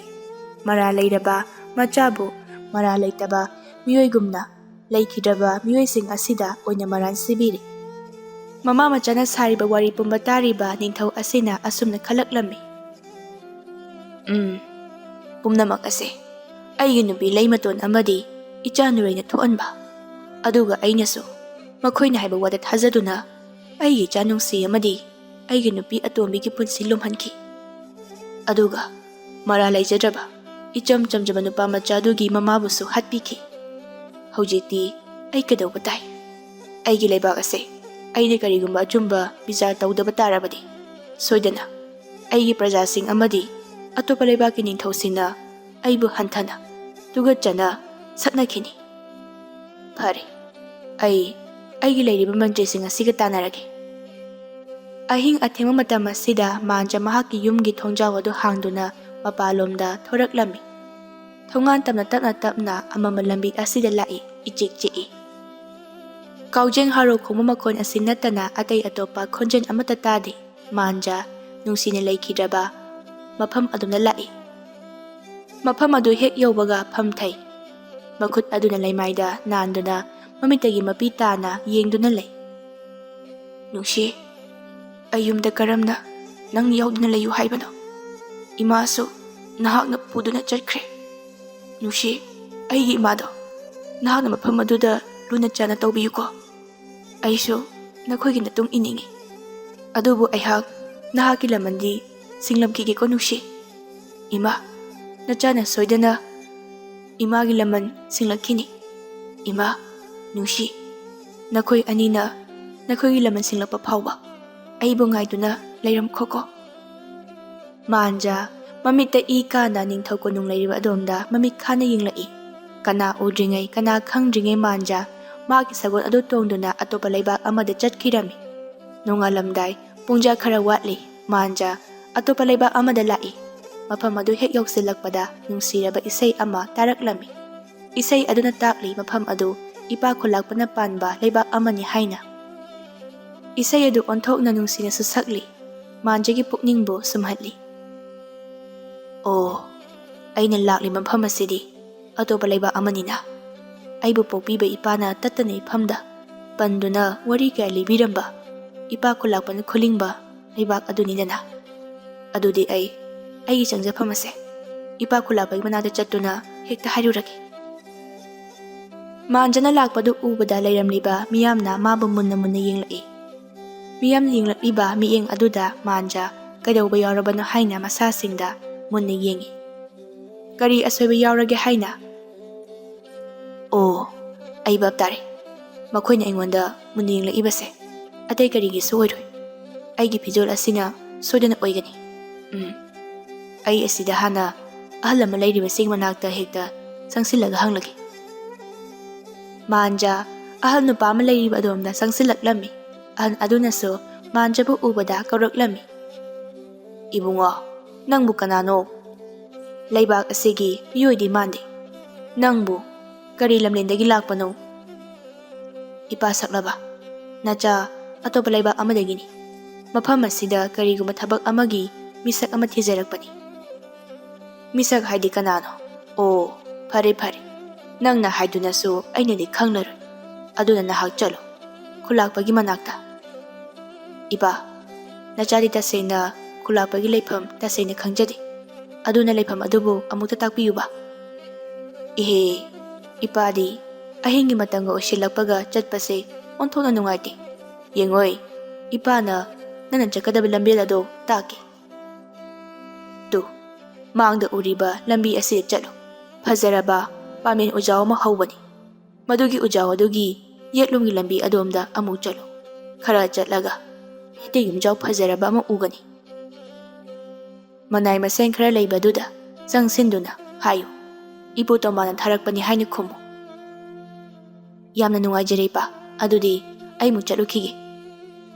ꯃꯔꯥꯜ ꯂꯩꯔꯕ ꯃꯆꯥꯕꯨ ꯃꯔꯥꯜ ꯂꯩꯇꯕ ꯃꯤꯑꯣꯏꯒꯨꯝꯅ ꯂꯩꯈꯤꯗ꯭ꯔꯕ ꯃꯤꯑꯣꯏꯁꯤꯡ ꯑꯁꯤꯗ ꯑꯣꯏꯅ ꯃꯔꯥꯜ ꯁꯤꯕꯤꯔꯤ꯫ ꯃꯃꯥ ꯃꯆꯥꯅ ꯁꯥꯔꯤꯕ ꯋꯥꯔꯤ ꯄꯨꯝꯕ ꯇꯥꯔꯤꯕ ꯅꯤꯡꯊꯧ ꯑꯁꯤꯅ ꯑꯁꯨꯝꯅ ꯈꯜꯂꯛꯂꯝꯃꯤ꯫ ꯎꯝ, ꯄꯨꯝꯅꯃꯛ ꯑꯁꯦ ꯑꯩꯒꯤ ꯅꯨꯄꯤ ꯂꯩꯃꯇꯣꯟ ꯑꯃꯗꯤ ꯏꯆꯥ ꯅꯨꯔꯩꯅ ꯊꯣꯛꯍꯟꯕ, ꯑꯗꯨꯒ ꯑꯩꯅꯁꯨ ꯃꯈꯣꯏꯅ ꯍꯥꯏꯕ ꯋꯥꯗ ꯊꯥꯖꯗꯨꯅ ꯑꯩꯒꯤ ꯏꯆꯥ ꯅꯨꯡꯁꯤ ꯑꯃꯗꯤ ꯑꯩꯒꯤ ꯅꯨꯄꯤ ꯑꯇꯣꯝꯕꯤꯒꯤ ꯄꯨꯟꯁꯤ ꯂꯨꯝꯍꯟꯈꯤ꯫ ꯑꯗꯨꯒ ꯃꯔꯥꯜ ꯂꯩꯖꯗ꯭ꯔꯕ, ꯏꯆꯝ ꯆꯝꯖꯕ ꯅꯨꯄꯥ ꯃꯆꯥꯗꯨꯒꯤ ꯃꯃꯥꯕꯨꯁꯨ ꯍꯥꯠꯄꯤꯈꯤ꯫ ꯍꯧꯖꯤꯛꯇꯤ ꯑꯩ ꯀꯩꯗꯧꯕ ꯇꯥꯏ? ꯑꯩꯒꯤ ꯂꯩꯕꯥꯛ ꯑꯁꯦ ꯑꯩꯅ ꯀꯔꯤꯒꯨꯝꯕ ꯑꯆꯨꯝꯕ ꯕꯤꯆꯥꯔ ꯇꯧꯗꯕ ꯇꯥꯔꯕꯗꯤ, ꯁꯣꯏꯗꯅ ꯑꯩꯒꯤ ꯄ꯭ꯔꯖꯥꯁꯤꯡ ꯑꯃꯗꯤ ꯑꯇꯣꯞꯄ ꯂꯩꯕꯥꯛꯀꯤ ꯅꯤꯡꯊꯧꯁꯤꯡꯅ ꯑꯩꯕꯨ ꯍꯟꯊꯅ, ꯇꯨꯒꯠꯆꯅ ꯁꯛꯅꯈꯤꯅꯤ꯫ ꯐꯔꯦ, ꯑꯩ ꯑꯩꯒꯤ ꯂꯩꯔꯤꯕ ꯃꯟꯇ꯭ꯔꯤꯁꯤꯡ ꯑꯁꯤꯒ ꯇꯥꯟꯅꯔꯒꯦ꯫ ꯑꯍꯤꯡ ꯑꯊꯦꯡꯕ ꯃꯇꯝ ꯑꯁꯤꯗ ꯃꯥꯟꯖ ꯃꯍꯥꯛꯀꯤ ꯌꯨꯝꯒꯤ ꯊꯣꯡꯖꯥꯎ ꯑꯗꯨ ꯍꯥꯡꯗꯨꯅ ꯃꯄꯥꯟꯂꯣꯝꯗ ꯊꯣꯔꯛꯂꯝꯃꯤ꯫ ꯊꯣꯡꯒꯥꯟ ꯇꯝꯅ ꯇꯞꯅ ꯇꯞꯅ ꯑꯃꯝꯕ ꯂꯝꯕꯤ ꯑꯁꯤꯗ ꯂꯥꯛꯏ, ꯏꯆꯤꯛ ꯆꯤꯛꯏ꯫ ꯀꯥꯎꯖꯦꯡ ꯍꯥꯔꯣ ꯈꯣꯡꯕ ꯃꯈꯣꯟ ꯑꯁꯤ ꯅꯠꯇꯅ ꯑꯇꯩ ꯑꯇꯣꯞꯄ ꯈꯣꯟꯖꯦꯜ ꯑꯃꯠꯇ ꯇꯥꯗꯦ꯫ ꯃꯥꯟꯖ ꯅꯨꯡꯁꯤꯅ ꯂꯩꯈꯤꯗ꯭ꯔꯕ ꯃꯐꯝ ꯑꯗꯨꯝꯅ ꯂꯥꯛꯏ꯫ ꯃꯐꯝ ꯑꯗꯨ ꯍꯦꯛ ꯌꯧꯕꯒ ꯐꯝꯊꯩ꯫ ꯃꯈꯨꯠ ꯑꯗꯨꯅ ꯂꯩꯃꯥꯏꯗ ꯅꯥꯟꯗꯨꯅ ꯃꯃꯤꯠꯇꯒꯤ ꯃꯄꯤ ꯇꯥꯅ ꯌꯦꯡꯗꯨꯅ ꯂꯩ꯫ "ꯅꯨꯡꯁꯤ, ꯑꯩ ꯌꯨꯝꯗ ꯀꯔꯝꯅ ꯅꯪ ꯌꯥꯎꯗꯨꯅ ꯂꯩꯌꯨ ꯍꯥꯏꯕꯅꯣ? ꯏꯃꯥꯁꯨ ꯅꯍꯥꯛꯅ ꯄꯨꯗꯨꯅ ꯆꯠꯈ꯭ꯔꯦ꯫" "ꯅꯨꯡꯁꯤ, ꯑꯩꯒꯤ ꯏꯃꯥꯗꯣ ꯅꯍꯥꯛꯅ ꯃꯐꯝ ꯑꯗꯨꯗ ꯂꯨꯅ ꯆꯥꯟꯅ ꯇꯧꯕꯤꯌꯨꯀꯣ꯫ ꯑꯩꯁꯨ ꯅꯈꯣꯏꯒꯤ ꯃꯇꯨꯡ ꯏꯅꯤꯡꯏ꯫ ꯑꯗꯨꯕꯨ ꯑꯩꯍꯥꯛ ꯅꯍꯥꯛꯀꯤ ꯂꯃꯟꯗꯤ ꯁꯤꯡꯂꯝꯈꯤꯒꯦꯀꯣ ꯅꯨꯡꯁꯤ꯫ ꯏꯃꯥ, ꯅꯆꯥꯅ ꯁꯣꯏꯗꯅ ꯏꯃꯥꯒꯤ ꯂꯃꯟ ꯁꯤꯡꯂꯛꯈꯤꯅꯤ꯫ ꯏꯃꯥ, ꯅꯨꯡꯁꯤ, ꯅꯈꯣꯏ ꯑꯅꯤꯅ ꯅꯈꯣꯏꯒꯤ ꯂꯃꯟ ꯁꯤꯡꯂꯛꯄ ꯐꯥꯎꯕ ꯑꯩꯕꯨ ꯉꯥꯏꯗꯨꯅ ꯂꯩꯔꯝꯈꯣꯀꯣ꯫" ꯃꯥꯟꯖ ꯃꯃꯤꯠꯇ ꯏ ꯀꯥꯅ ꯅꯤꯡꯊꯧ ꯀꯣꯅꯨꯡ ꯂꯩꯔꯤꯕ ꯑꯗꯣꯝꯗ ꯃꯃꯤꯠ ꯈꯥꯅ ꯌꯦꯡꯂꯛꯏ꯫ ꯀꯅꯥ ꯎꯗ꯭ꯔꯤꯉꯩ, ꯀꯅꯥ ꯈꯪꯗ꯭ꯔꯤꯉꯩ ꯃꯥꯟꯖ ꯃꯥꯒꯤ ꯁꯒꯣꯜ ꯑꯗꯨ ꯇꯣꯡꯗꯨꯅ ꯑꯇꯣꯞꯄ ꯂꯩꯕꯥꯛ ꯑꯃꯗ ꯆꯠꯈꯤꯔꯝꯃꯤ꯫ ꯅꯣꯡꯉꯥꯜꯂꯝꯗꯥꯏ ꯄꯨꯡꯖꯥ ꯈꯔ ꯋꯥꯠꯂꯤ꯫ ꯃꯥꯟꯖ ꯑꯇꯣꯞꯄ ꯂꯩꯕꯥꯛ ꯑꯃꯗ ꯂꯥꯛꯏ꯫ ꯃꯐꯝ ꯑꯗꯨ ꯍꯦꯛ ꯌꯧꯁꯤꯜꯂꯛꯄꯗ ꯅꯨꯡꯁꯤꯔꯕ ꯏꯁꯩ ꯑꯃ ꯇꯥꯔꯛꯂꯝꯃꯤ꯫ ꯏꯁꯩ ꯑꯗꯨꯅ ꯇꯥꯛꯂꯤ ꯃꯐꯝ ꯑꯗꯨ ꯏꯄꯥ ꯈꯨꯂꯥꯛꯄꯅ ꯄꯥꯟꯕ ꯂꯩꯕꯥꯛ ꯑꯃꯅꯤ ꯍꯥꯏꯅ꯫ ꯏꯁꯩ ꯑꯗꯨ ꯑꯣꯟꯊꯣꯛꯅ ꯅꯨꯡꯁꯤꯅꯁꯨ ꯁꯛꯂꯤ꯫ ꯃꯥꯟꯖꯒꯤ ꯄꯨꯛꯅꯤꯡꯕꯨ ꯁꯨꯝꯍꯠꯂꯤ꯫ "ꯑꯣ, ꯑꯩꯅ ꯂꯥꯛꯂꯤꯕ ꯃꯐꯝ ꯑꯁꯤꯗꯤ ꯑꯇꯣꯞꯄ ꯂꯩꯕꯥꯛ ꯑꯃꯅꯤꯅ, ꯑꯩꯕꯨ ꯄꯣꯛꯄꯤꯕ ꯏꯄꯥꯅ ꯇꯠꯇꯅ ꯏꯐꯝꯗ ꯄꯟꯗꯨꯅ ꯋꯥꯔꯤ ꯀꯌꯥ ꯂꯤꯕꯤꯔꯝꯕ ꯏꯄꯥ ꯈꯨꯂꯥꯛꯄꯅ ꯈꯨꯂꯤꯡꯕ ꯂꯩꯕꯥꯛ ꯑꯗꯨꯅꯤꯗꯅ꯫ ꯑꯗꯨꯗꯤ ꯑꯩ ꯑꯩꯒꯤ ꯆꯪꯖꯐꯝ ꯑꯁꯦ ꯏꯄꯥ ꯈꯨꯂꯥꯛꯄꯒꯤ ꯃꯅꯥꯛꯇ ꯆꯠꯇꯨꯅ ꯍꯦꯛꯇ ꯍꯥꯏꯔꯨꯔꯒꯦ꯫" ꯃꯥꯟꯖꯅ ꯂꯥꯛꯄꯗꯨ ꯎꯕꯗ ꯂꯩꯔꯝꯂꯤꯕ ꯃꯤꯌꯥꯝꯅ ꯃꯥꯕꯨ ꯃꯨꯟꯅ ꯃꯨꯟꯅ ꯌꯦꯡꯂꯛꯏ꯫ ꯃꯤꯌꯥꯝꯅ ꯌꯦꯡꯂꯛꯂꯤꯕ ꯃꯤꯠꯌꯦꯡ ꯑꯗꯨꯗ ꯃꯥꯟꯖ ꯀꯩꯗꯧꯕ ꯌꯥꯎꯔꯕꯅꯣ ꯍꯥꯏꯅ ꯃꯁꯥꯁꯤꯡꯗ ꯃꯨꯟꯅ ꯌꯦꯡꯏ꯫ "ꯀꯔꯤ ꯑꯁꯣꯏꯕ ꯌꯥꯎꯔꯒꯦ ꯍꯥꯏꯅ?" "ꯑꯣ, ꯑꯩ ꯚꯥꯞ ꯇꯥꯔꯦ꯫ ꯃꯈꯣꯏꯅ ꯑꯩꯉꯣꯟꯗ ꯃꯨꯟꯅ ꯌꯦꯡꯂꯛꯏꯕꯁꯦ ꯑꯇꯩ ꯀꯔꯤꯒꯤꯁꯨ ꯑꯣꯏꯔꯣꯏ꯫ ꯑꯩꯒꯤ ꯐꯤꯖꯣꯜ ꯑꯁꯤꯅ ꯁꯣꯏꯗꯅ ꯑꯣꯏꯒꯅꯤ꯫ ꯎꯝ, ꯑꯩ ꯑꯁꯤꯗ ꯍꯥꯟꯅ ꯑꯍꯜ ꯑꯃ ꯂꯩꯔꯤꯕꯁꯤꯒꯤ ꯃꯅꯥꯛꯇ ꯍꯦꯛꯇ ꯆꯪꯁꯤꯜꯂꯒ ꯍꯪꯂꯒꯦ꯫" ꯃꯥꯟꯖ ꯑꯍꯜ ꯅꯨꯄꯥ ꯑꯃ ꯂꯩꯔꯤꯕ ꯑꯗꯣꯝꯗ ꯆꯪꯁꯤꯜꯂꯛꯂꯝꯃꯤ꯫ ꯑꯍꯜ ꯑꯗꯨꯅꯁꯨ ꯃꯥꯟꯖꯕꯨ ꯎꯕꯗ ꯀꯧꯔꯛꯂꯝꯃꯤ꯫ "ꯏꯕꯨꯡꯉꯣ, ꯅꯪꯕꯨ ꯀꯅꯥꯅꯣ? ꯂꯩꯕꯥꯛ ꯑꯁꯤꯒꯤ ꯃꯤꯑꯣꯏꯗꯤ ꯃꯥꯟꯗꯦ꯫ ꯅꯪꯕꯨ ꯀꯔꯤ ꯂꯝꯂꯦꯟꯗꯒꯤ ꯂꯥꯛꯄꯅꯣ?" "ꯏꯄꯥ ꯁꯛꯂꯕ, ꯅꯆꯥ ꯑꯇꯣꯞꯄ ꯂꯩꯕꯥꯛ ꯑꯃꯗꯒꯤꯅꯤ꯫ ꯃꯐꯝ ꯑꯁꯤꯗ ꯀꯔꯤꯒꯨꯝꯕ ꯊꯕꯛ ꯑꯃꯒꯤ ꯃꯤꯁꯛ ꯑꯃ ꯊꯤꯖꯔꯛꯄꯅꯤ꯫" "ꯃꯤꯁꯛ ꯍꯥꯏꯗꯤ ꯀꯅꯥꯅꯣ? ꯑꯣ, ꯐꯔꯦ, ꯐꯔꯦ꯫ ꯅꯪꯅ ꯍꯥꯏꯗꯨꯅꯁꯨ ꯑꯩꯅꯗꯤ ꯈꯪꯂꯔꯣꯏ꯫ ꯑꯗꯨꯅ ꯅꯍꯥꯛ ꯆꯠꯂꯣ, ꯈꯨꯂꯥꯛꯄꯒꯤ ꯃꯅꯥꯛꯇ꯫" "ꯏꯄꯥ, ꯅꯆꯥꯗꯤ ꯇꯁꯦꯡꯅ ꯈꯨꯂꯥꯛꯄꯒꯤ ꯂꯩꯐꯝ ꯇꯁꯦꯡꯅ ꯈꯪꯖꯗꯦ꯫ ꯑꯗꯨꯅ ꯂꯩꯐꯝ ꯑꯗꯨꯕꯨ ꯑꯃꯨꯛꯇ ꯇꯥꯛꯄꯤꯌꯨꯕ꯫" "ꯏꯍꯦ, ꯏꯄꯥꯗꯤ ꯑꯍꯤꯡꯒꯤ ꯃꯇꯝꯒ ꯑꯣꯏꯁꯤꯜꯂꯛꯄꯒ ꯆꯠꯄꯁꯦ ꯑꯣꯟꯊꯣꯛꯅ ꯅꯨꯡꯉꯥꯏꯇꯦ꯫ ꯌꯦꯡꯉꯣꯏ, ꯏꯄꯥꯅ ꯅꯪꯅ ꯆꯠꯀꯗꯕ ꯂꯝꯕꯦꯜ ꯑꯗꯣ ꯇꯥꯛꯀꯦ꯫ ꯇꯨ, ꯃꯥꯡꯗ ꯎꯔꯤꯕ ꯂꯝꯕꯤ ꯑꯁꯤꯗ ꯆꯠꯂꯨ꯫ ꯐꯖꯔꯕ ꯄꯥꯃꯦꯟ ꯎꯖꯥꯎ ꯑꯃ ꯍꯧꯕꯅꯤ꯫ ꯃꯗꯨꯒꯤ ꯎꯖꯥꯎ ꯑꯗꯨꯒꯤ ꯌꯦꯠꯂꯣꯝꯒꯤ ꯂꯝꯕꯤ ꯑꯗꯣꯝꯗ ꯑꯃꯨꯛ ꯆꯠꯂꯨ꯫ ꯈꯔ ꯆꯠꯂꯒ ꯃꯩꯇꯩ ꯌꯨꯝꯖꯥꯎ ꯐꯖꯔꯕ ꯑꯃ ꯎꯒꯅꯤ꯫ ꯃꯅꯥꯏ ꯃꯁꯦꯟ ꯈꯔ ꯂꯩꯕꯗꯨꯗ ꯆꯪꯁꯤꯟꯗꯨꯅ ꯍꯥꯏꯌꯨ, 'ꯏꯄꯨ ꯇꯣꯝꯕꯥꯅ ꯊꯥꯔꯛꯄꯅꯤ' ꯍꯥꯏꯅ ꯈꯨꯝꯃꯨ꯫" "ꯌꯥꯝꯅ ꯅꯨꯡꯉꯥꯏꯖꯔꯦ ꯏꯄꯥ, ꯑꯗꯨꯗꯤ ꯑꯩꯃꯨꯛ ꯆꯠꯂꯨꯈꯤꯒꯦ꯫"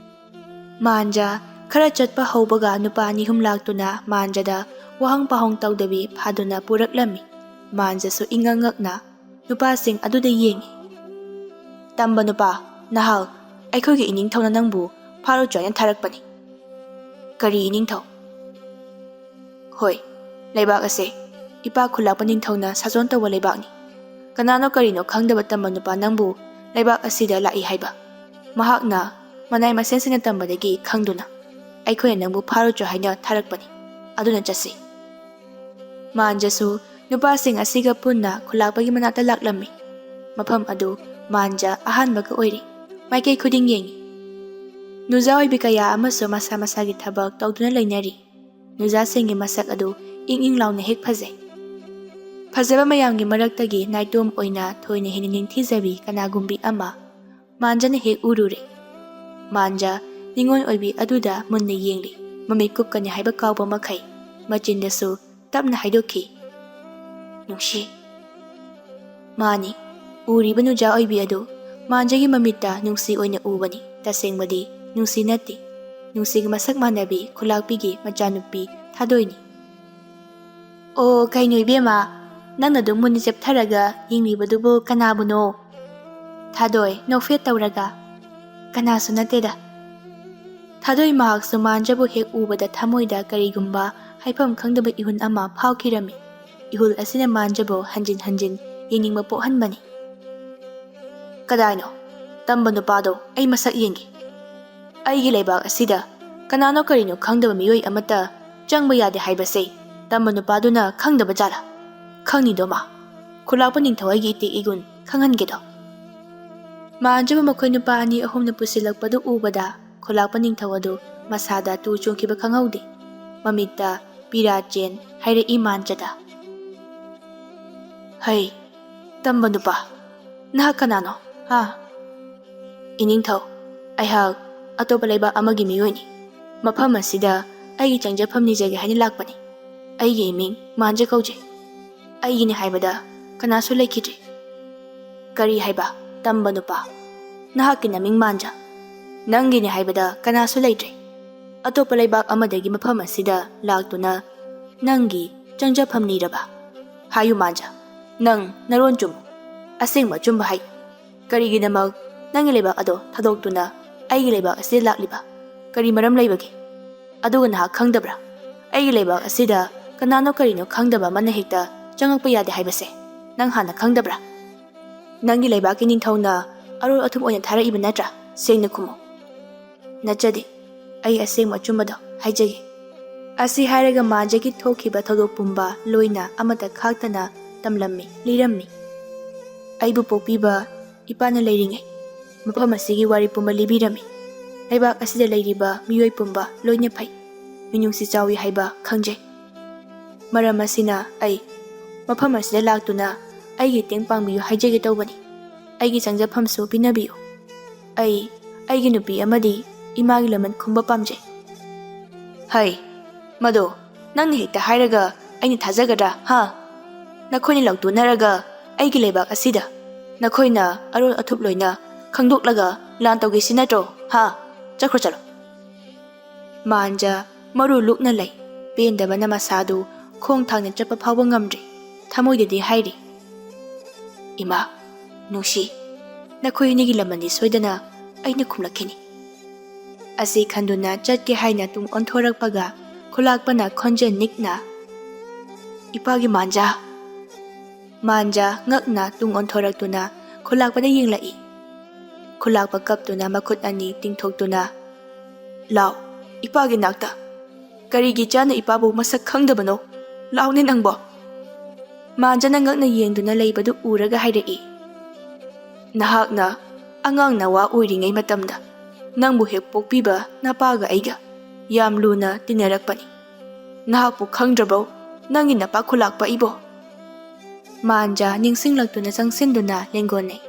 ꯃꯥꯟꯖ ꯈꯔ ꯆꯠꯄ ꯍꯧꯕꯒ ꯅꯨꯄꯥ ꯑꯅꯤ ꯑꯍꯨꯝ ꯂꯥꯛꯇꯨꯅ ꯃꯥꯟꯖꯗ ꯋꯥꯍꯪ ꯄꯥꯎꯍꯪ ꯇꯧꯗꯕꯤ ꯐꯥꯗꯨꯅ ꯄꯨꯔꯛꯂꯝꯃꯤ꯫ ꯃꯥꯟꯖꯁꯨ ꯏꯉꯛ ꯉꯛꯅ ꯅꯨꯄꯥꯁꯤꯡ ꯑꯗꯨꯗ ꯌꯦꯡꯉꯤ꯫ "ꯇꯝꯕ ꯅꯨꯄꯥ, ꯅꯍꯥꯛ, ꯑꯩꯈꯣꯏꯒꯤ ꯏꯅꯤꯡꯊꯧꯅ ꯅꯪꯕꯨ ꯐꯥꯔꯨꯆꯣ ꯍꯥꯏꯅ ꯊꯥꯔꯛꯄꯅꯤ꯫" "ꯀꯔꯤ ꯏꯅꯤꯡꯊꯧ?" "ꯍꯣꯏ, ꯂꯩꯕꯥꯛ ꯑꯁꯦ ꯏꯄꯥ ꯈꯨꯂꯥꯛꯄ ꯅꯤꯡꯊꯧꯅ ꯁꯥꯖꯣꯟ ꯇꯧꯕ ꯂꯩꯕꯥꯛꯅꯤ꯫ ꯀꯅꯥꯅꯣ ꯀꯔꯤꯅꯣ ꯈꯪꯗꯕ ꯇꯝꯕ ꯅꯨꯄꯥ ꯅꯪꯕꯨ ꯂꯩꯕꯥꯛ ꯑꯁꯤꯗ ꯂꯥꯛꯏ ꯍꯥꯏꯕ꯫ ꯃꯍꯥꯛꯅ ꯃꯅꯥꯏ ꯃꯁꯦꯟꯁꯤꯡꯅ ꯇꯝꯕꯗꯒꯤ ꯈꯪꯗꯨꯅ ꯑꯩꯈꯣꯏꯅ ꯅꯪꯕꯨ ꯐꯥꯔꯨꯆꯣ ꯍꯥꯏꯅ ꯊꯥꯔꯛꯄꯅꯤ꯫ ꯑꯗꯨꯅ ꯆꯠꯁꯤ꯫" ꯃꯥꯟꯖꯁꯨ ꯅꯨꯄꯥꯁꯤꯡ ꯑꯁꯤꯒ ꯄꯨꯟꯅ ꯈꯨꯂꯥꯛꯄꯒꯤ ꯃꯅꯥꯛꯇ ꯂꯥꯛꯂꯝꯃꯤ꯫ ꯃꯐꯝ ꯑꯗꯨ ꯃꯥꯟꯖ ꯑꯍꯥꯟꯕꯒ ꯑꯣꯏꯔꯤ꯫ ꯃꯥꯏꯀꯩ ꯈꯨꯗꯤꯡ ꯌꯦꯡꯉꯤ꯫ ꯅꯨꯖꯥ ꯑꯣꯏꯕꯤ ꯀꯌꯥ ꯑꯃꯁꯨ ꯃꯁꯥ ꯃꯁꯥꯒꯤ ꯊꯕꯛ ꯇꯧꯗꯨꯅ ꯂꯩꯅꯔꯤ꯫ ꯅꯨꯖꯥꯁꯤꯡꯒꯤ ꯃꯁꯛ ꯑꯗꯨ ꯏꯪ ꯏꯪ ꯂꯥꯎꯅ ꯍꯦꯛ ꯐꯖꯩ꯫ ꯐꯖꯕ ꯃꯌꯥꯝꯒꯤ ꯃꯔꯛꯇꯒꯤ ꯅꯥꯏꯇꯣꯝ ꯑꯣꯏꯅ ꯊꯣꯏꯅ ꯍꯦꯟꯅ ꯅꯤꯡꯊꯤꯖꯕꯤ ꯀꯅꯥꯒꯨꯝꯕꯤ ꯑꯃ ꯃꯥꯟꯖꯅ ꯍꯦꯛ ꯎꯔꯨꯔꯦ꯫ ꯃꯥꯟꯖ ꯅꯤꯉꯣꯜ ꯑꯣꯏꯕꯤ ꯑꯗꯨꯗ ꯃꯨꯟꯅ ꯌꯦꯡꯂꯤ꯫ ꯃꯃꯤꯠ ꯀꯨꯞꯀꯅꯤ ꯍꯥꯏꯕ ꯀꯥꯎꯕ ꯃꯈꯩ ꯃꯆꯤꯟꯗꯁꯨ ꯇꯞꯅ ꯍꯥꯏꯗꯣꯛꯈꯤ, "ꯅꯨꯡꯁꯤ꯫" ꯃꯥꯅꯤ, ꯎꯔꯤꯕ ꯅꯨꯖꯥ ꯑꯣꯏꯕꯤ ꯑꯗꯨ ꯃꯥꯟꯖꯒꯤ ꯃꯃꯤꯠꯇ ꯅꯨꯡꯁꯤ ꯑꯣꯏꯅ ꯎꯕꯅꯤ꯫ ꯇꯁꯦꯡꯕꯗꯤ ꯅꯨꯡꯁꯤ ꯅꯠꯇꯦ꯫ ꯅꯨꯡꯁꯤꯒ ꯃꯁꯛ ꯃꯥꯟꯅꯕꯤ ꯈꯨꯂꯥꯛꯄꯤꯒꯤ ꯃꯆꯥꯅꯨꯄꯤ ꯊꯥꯗꯣꯏꯅꯤ꯫ "ꯑꯣ, ꯀꯩꯅꯣ ꯏꯕꯦꯝꯃ, ꯅꯪꯅ ꯑꯗꯨꯝ ꯃꯨꯟꯅ ꯆꯦꯞꯊꯔꯒ ꯌꯦꯡꯂꯤꯕꯗꯨꯕꯨ ꯀꯅꯥꯕꯨꯅꯣ?" ꯊꯥꯗꯣꯏ ꯅꯣꯛꯐꯦꯠ ꯇꯧꯔꯒ, "ꯀꯅꯥꯁꯨ ꯅꯠꯇꯦꯗ꯫" ꯊꯥꯗꯣꯏ ꯃꯍꯥꯛꯁꯨ ꯃꯥꯟꯖꯕꯨ ꯍꯦꯛ ꯎꯕꯗ ꯊꯃꯣꯏꯗ ꯀꯔꯤꯒꯨꯝꯕ ꯍꯥꯏꯐꯝ ꯈꯪꯗꯕ ꯏꯍꯨꯜ ꯑꯃ ꯐꯥꯎꯈꯤꯔꯝꯃꯤ꯫ ꯏꯍꯨꯜ ꯑꯁꯤꯅ ꯃꯥꯟꯖꯕꯨ ꯍꯟꯖꯤꯟ ꯍꯟꯖꯤꯟ ꯌꯦꯡꯅꯤꯡꯕ ꯄꯣꯛꯍꯟꯕꯅꯤ꯫ "ꯀꯗꯥꯏꯅꯣ? ꯇꯝꯕ ꯅꯨꯄꯥꯗꯣ ꯑꯩ ꯃꯁꯛ ꯌꯦꯡꯒꯦ꯫ ꯑꯩꯒꯤ ꯂꯩꯕꯥꯛ ꯑꯁꯤꯗ ꯀꯅꯥꯅꯣ ꯀꯔꯤꯅꯣ ꯈꯪꯗꯕ ꯃꯤꯑꯣꯏ ꯑꯃꯠꯇ ꯆꯪꯕ ꯌꯥꯗꯦ ꯍꯥꯏꯕꯁꯦ ꯇꯝꯕ ꯅꯨꯄꯥꯗꯨꯅ ꯈꯪꯗꯕ ꯖꯥꯠꯂꯥ? ꯈꯪꯅꯤꯗꯣ ꯃꯥ꯫ ꯈꯨꯂꯥꯛꯄ ꯅꯤꯡꯊꯧ ꯑꯩꯒꯤ ꯏꯇꯤꯛ ꯏꯒꯨꯟ ꯈꯪꯍꯟꯒꯦꯗꯣ꯫ ꯃꯥꯟꯖꯕ ꯃꯈꯣꯏ ꯅꯨꯄꯥ ꯑꯅꯤ ꯑꯍꯨꯝꯅ ꯄꯨꯁꯤꯜꯂꯛꯄꯗꯨ ꯎꯕꯗ ꯈꯨꯂꯥꯛꯄ ꯅꯤꯡꯊꯧ ꯑꯗꯨ ꯃꯁꯥꯗ ꯇꯨ ꯆꯣꯡꯈꯤꯕ ꯈꯪꯍꯧꯗꯦ꯫ ꯃꯃꯤꯠꯇ ꯄꯤꯔꯥ ꯆꯦꯟ ꯍꯥꯏꯔꯛꯏ ꯃꯥꯟꯖꯗ꯫ "ꯍꯩ, ꯇꯝꯕ ꯅꯨꯄꯥ, ꯅꯍꯥꯛ ꯀꯅꯥꯅꯣ? ꯍꯥ?" "ꯏꯅꯤꯡꯊꯧ, ꯑꯩꯍꯥꯛ ꯑꯇꯣꯞꯄ ꯂꯩꯕꯥꯛ ꯑꯃꯒꯤ ꯃꯤꯑꯣꯏꯅꯤ꯫ ꯃꯐꯝ ꯑꯁꯤꯗ ꯑꯩꯒꯤ ꯆꯪꯖꯐꯝ ꯅꯤꯖꯒꯦ ꯍꯥꯏꯅ ꯂꯥꯛꯄꯅꯤ꯫ ꯑꯩꯒꯤ ꯏꯃꯤꯡ ꯃꯥꯟꯖ ꯀꯧꯖꯩ꯫ ꯑꯩꯒꯤꯅꯤ ꯍꯥꯏꯕꯗ ꯀꯅꯥꯁꯨ ꯂꯩꯈꯤꯗ꯭ꯔꯤ꯫" "ꯀꯔꯤ ꯍꯥꯏꯕ, ꯇꯝꯕ ꯅꯨꯄꯥ? ꯅꯍꯥꯛꯀꯤ ꯅꯃꯤꯡ ꯃꯥꯟꯖ꯫ ꯅꯪꯒꯤꯅꯤ ꯍꯥꯏꯕꯗ ꯀꯅꯥꯁꯨ ꯂꯩꯇ꯭ꯔꯤ꯫ ꯑꯇꯣꯞꯄ ꯂꯩꯕꯥꯛ ꯑꯃꯗꯒꯤ ꯃꯐꯝ ꯑꯁꯤꯗ ꯂꯥꯛꯇꯨꯅ ꯅꯪꯒꯤ ꯆꯪꯖꯐꯝ ꯅꯤꯔꯕ? ꯍꯥꯏꯌꯨ ꯃꯥꯟꯖ, ꯅꯪ ꯅꯔꯣꯟ ꯆꯨꯝꯃꯨ꯫ ꯑꯁꯦꯡꯕ ꯑꯆꯨꯝꯕ ꯍꯥꯏꯌꯨ꯫ ꯀꯔꯤꯒꯤꯗꯃꯛ ꯅꯪꯒꯤ ꯂꯩꯕꯥꯛ ꯑꯗꯣ ꯊꯥꯗꯣꯛꯇꯨꯅ ꯑꯩꯒꯤ ꯂꯩꯕꯥꯛ ꯑꯁꯤꯗ ꯂꯥꯛꯂꯤꯕ? ꯀꯔꯤ ꯃꯔꯝ ꯂꯩꯕꯒꯦ? ꯑꯗꯨꯒ ꯅꯍꯥꯛ ꯈꯪꯗꯕ꯭ꯔꯥ? ꯑꯩꯒꯤ ꯂꯩꯕꯥꯛ ꯑꯁꯤꯗ ꯀꯅꯥꯅꯣ ꯀꯔꯤꯅꯣ ꯈꯪꯗꯕ ꯑꯃꯅ ꯍꯦꯛꯇ ꯆꯪꯉꯛꯄ ꯌꯥꯗꯦ ꯍꯥꯏꯕꯁꯦ ꯅꯪ ꯍꯥꯟꯅ ꯈꯪꯗꯕ꯭ꯔꯥ? ꯅꯪꯒꯤ ꯂꯩꯕꯥꯛꯀꯤ ꯅꯤꯡꯊꯧꯅ ꯑꯔꯣꯜ ꯑꯊꯨꯞ ꯑꯣꯏꯅ ꯊꯥꯔꯛꯏꯕ ꯅꯠꯇ꯭ꯔꯥ? ꯁꯦꯡꯅ ꯈꯨꯝꯃꯨ꯫" "ꯅꯠꯆꯗꯦ, ꯑꯩ ꯑꯁꯦꯡꯕ ꯑꯆꯨꯝꯕꯗꯣ ꯍꯥꯏꯖꯒꯦ꯫" ꯑꯁꯤ ꯍꯥꯏꯔꯒ ꯃꯥꯟꯖꯒꯤ ꯊꯣꯛꯈꯤꯕ ꯊꯧꯗꯣꯛ ꯄꯨꯝꯕ ꯂꯣꯏꯅ ꯑꯃꯠꯇ ꯈꯥꯛꯇꯅ ꯇꯝꯂꯝꯃꯤ, ꯂꯤꯔꯝꯃꯤ꯫ "ꯑꯩꯕꯨ ꯄꯣꯛꯄꯤꯕ ꯏꯄꯥꯅ ꯂꯩꯔꯤꯉꯩ ꯃꯐꯝ ꯑꯁꯤꯒꯤ ꯋꯥꯔꯤ ꯄꯨꯝꯕ ꯂꯤꯕꯤꯔꯝꯃꯤ꯫ ꯂꯩꯕꯥꯛ ꯑꯁꯤꯗ ꯂꯩꯔꯤꯕ ꯃꯤꯑꯣꯏ ꯄꯨꯝꯕ ꯂꯣꯏꯅ ꯐꯩ, ꯃꯤꯅꯨꯡꯁꯤ ꯆꯥꯎꯏ ꯍꯥꯏꯕ ꯈꯪꯖꯩ꯫ ꯃꯔꯝ ꯑꯁꯤꯅ ꯑꯩ ꯃꯐꯝ ꯑꯁꯤꯗ ꯂꯥꯛꯇꯨꯅ ꯑꯩꯒꯤ ꯃꯇꯦꯡ ꯄꯥꯡꯕꯤꯌꯨ ꯍꯥꯏꯖꯒꯦ ꯇꯧꯕꯅꯤ꯫ ꯑꯩꯒꯤ ꯆꯪꯖꯐꯝꯁꯨ ꯄꯤꯅꯕꯤꯌꯨ꯫ ꯑꯩ ꯑꯩꯒꯤ ꯅꯨꯄꯤ ꯑꯃꯗꯤ ꯏꯃꯥꯒꯤ ꯂꯃꯟ ꯈꯨꯝꯕ ꯄꯥꯝꯖꯩ꯫" "ꯍꯩ, ꯃꯗꯨ ꯅꯪꯅ ꯍꯦꯛꯇ ꯍꯥꯏꯔꯒ ꯑꯩꯅ ꯊꯥꯖꯒꯗ꯭ꯔꯥ, ꯍꯥ? ꯅꯈꯣꯏꯅ ꯂꯥꯎꯇꯨꯅꯔꯒ ꯑꯩꯒꯤ ꯂꯩꯕꯥꯛ ꯑꯁꯤꯗ ꯅꯈꯣꯏꯅ ꯑꯔꯣꯜ ꯑꯊꯨꯞ ꯂꯣꯏꯅ ꯈꯪꯗꯣꯛꯂꯒ ꯂꯥꯟ ꯇꯧꯒꯦꯁꯤ ꯅꯠꯇ꯭ꯔꯣ, ꯍꯥ? ꯆꯠꯈ꯭ꯔꯣ, ꯆꯠꯂꯣ꯫" ꯃꯥꯟꯖ ꯃꯔꯨ ꯂꯨꯛꯅ ꯂꯩ꯫ ꯄꯦꯟꯗꯕꯅ ꯃꯁꯥꯗꯨ ꯈꯣꯡ ꯊꯥꯡꯅ ꯆꯠꯄ ꯐꯥꯎꯕ ꯉꯝꯗ꯭ꯔꯤ꯫ ꯊꯃꯣꯏꯗꯗꯤ ꯍꯥꯏꯔꯤ, "ꯏꯃꯥ, ꯅꯨꯡꯁꯤ, ꯅꯈꯣꯏ ꯑꯅꯤꯒꯤ ꯂꯃꯟꯗꯤ ꯁꯣꯏꯗꯅ ꯑꯩꯅ ꯈꯨꯝꯂꯛꯈꯤꯅꯤ꯫" ꯑꯁꯤ ꯈꯟꯗꯨꯅ ꯆꯠꯀꯦ ꯍꯥꯏꯅ ꯇꯨꯡ ꯑꯣꯟꯊꯣꯔꯛꯄꯒ ꯈꯨꯂꯥꯛꯄꯅ ꯈꯣꯟꯖꯦꯜ ꯅꯤꯛꯅ, "ꯏꯄꯥꯒꯤ ꯃꯥꯟꯖꯥ!" ꯃꯥꯟꯖꯥ ꯉꯛꯅ ꯇꯨꯡ ꯑꯣꯟꯊꯣꯔꯛꯇꯨꯅ ꯈꯨꯂꯥꯛꯄꯗ ꯌꯦꯡꯂꯛꯏ꯫ ꯈꯨꯂꯥꯛꯄ ꯀꯞꯇꯨꯅ ꯃꯈꯨꯠ ꯑꯅꯤ ꯇꯤꯡꯊꯣꯛꯇꯨꯅ, "ꯂꯥꯎ, ꯏꯄꯥꯒꯤ ꯅꯥꯛꯇ꯫ ꯀꯔꯤꯒꯤ ꯏꯆꯥꯅ ꯏꯄꯥꯕꯨ ꯃꯁꯛ ꯈꯪꯗꯕꯅꯣ? ꯂꯥꯎꯅꯦ ꯅꯪꯕꯣ!" ꯃꯥꯟꯖꯅ ꯉꯛꯅ ꯌꯦꯡꯗꯨꯅ ꯂꯩꯕꯗꯨ ꯎꯔꯒ ꯍꯥꯏꯔꯛꯏ, "ꯅꯍꯥꯛꯅ ꯑꯉꯥꯡ ꯅꯋꯥ ꯑꯣꯏꯔꯤꯉꯩ ꯃꯇꯝꯗ ꯅꯪꯕꯨ ꯍꯦꯛ ꯄꯣꯛꯄꯤꯕ ꯅꯄꯥꯒ ꯑꯩꯒ ꯌꯥꯝ ꯂꯨꯅ ꯇꯤꯟꯅꯔꯛꯄꯅꯤ꯫ ꯅꯍꯥꯛꯄꯨ ꯈꯪꯗ꯭ꯔꯕꯣ? ꯅꯪꯒꯤ ꯅꯄꯥ ꯈꯨꯂꯥꯛꯄ ꯑꯩꯕꯣ?" ꯃꯥꯟꯖ ꯅꯤꯡꯁꯤꯡꯂꯛꯇꯨꯅ ꯆꯪꯁꯤꯟꯗꯨꯅ ꯂꯦꯡꯒꯣꯟꯅꯩ꯫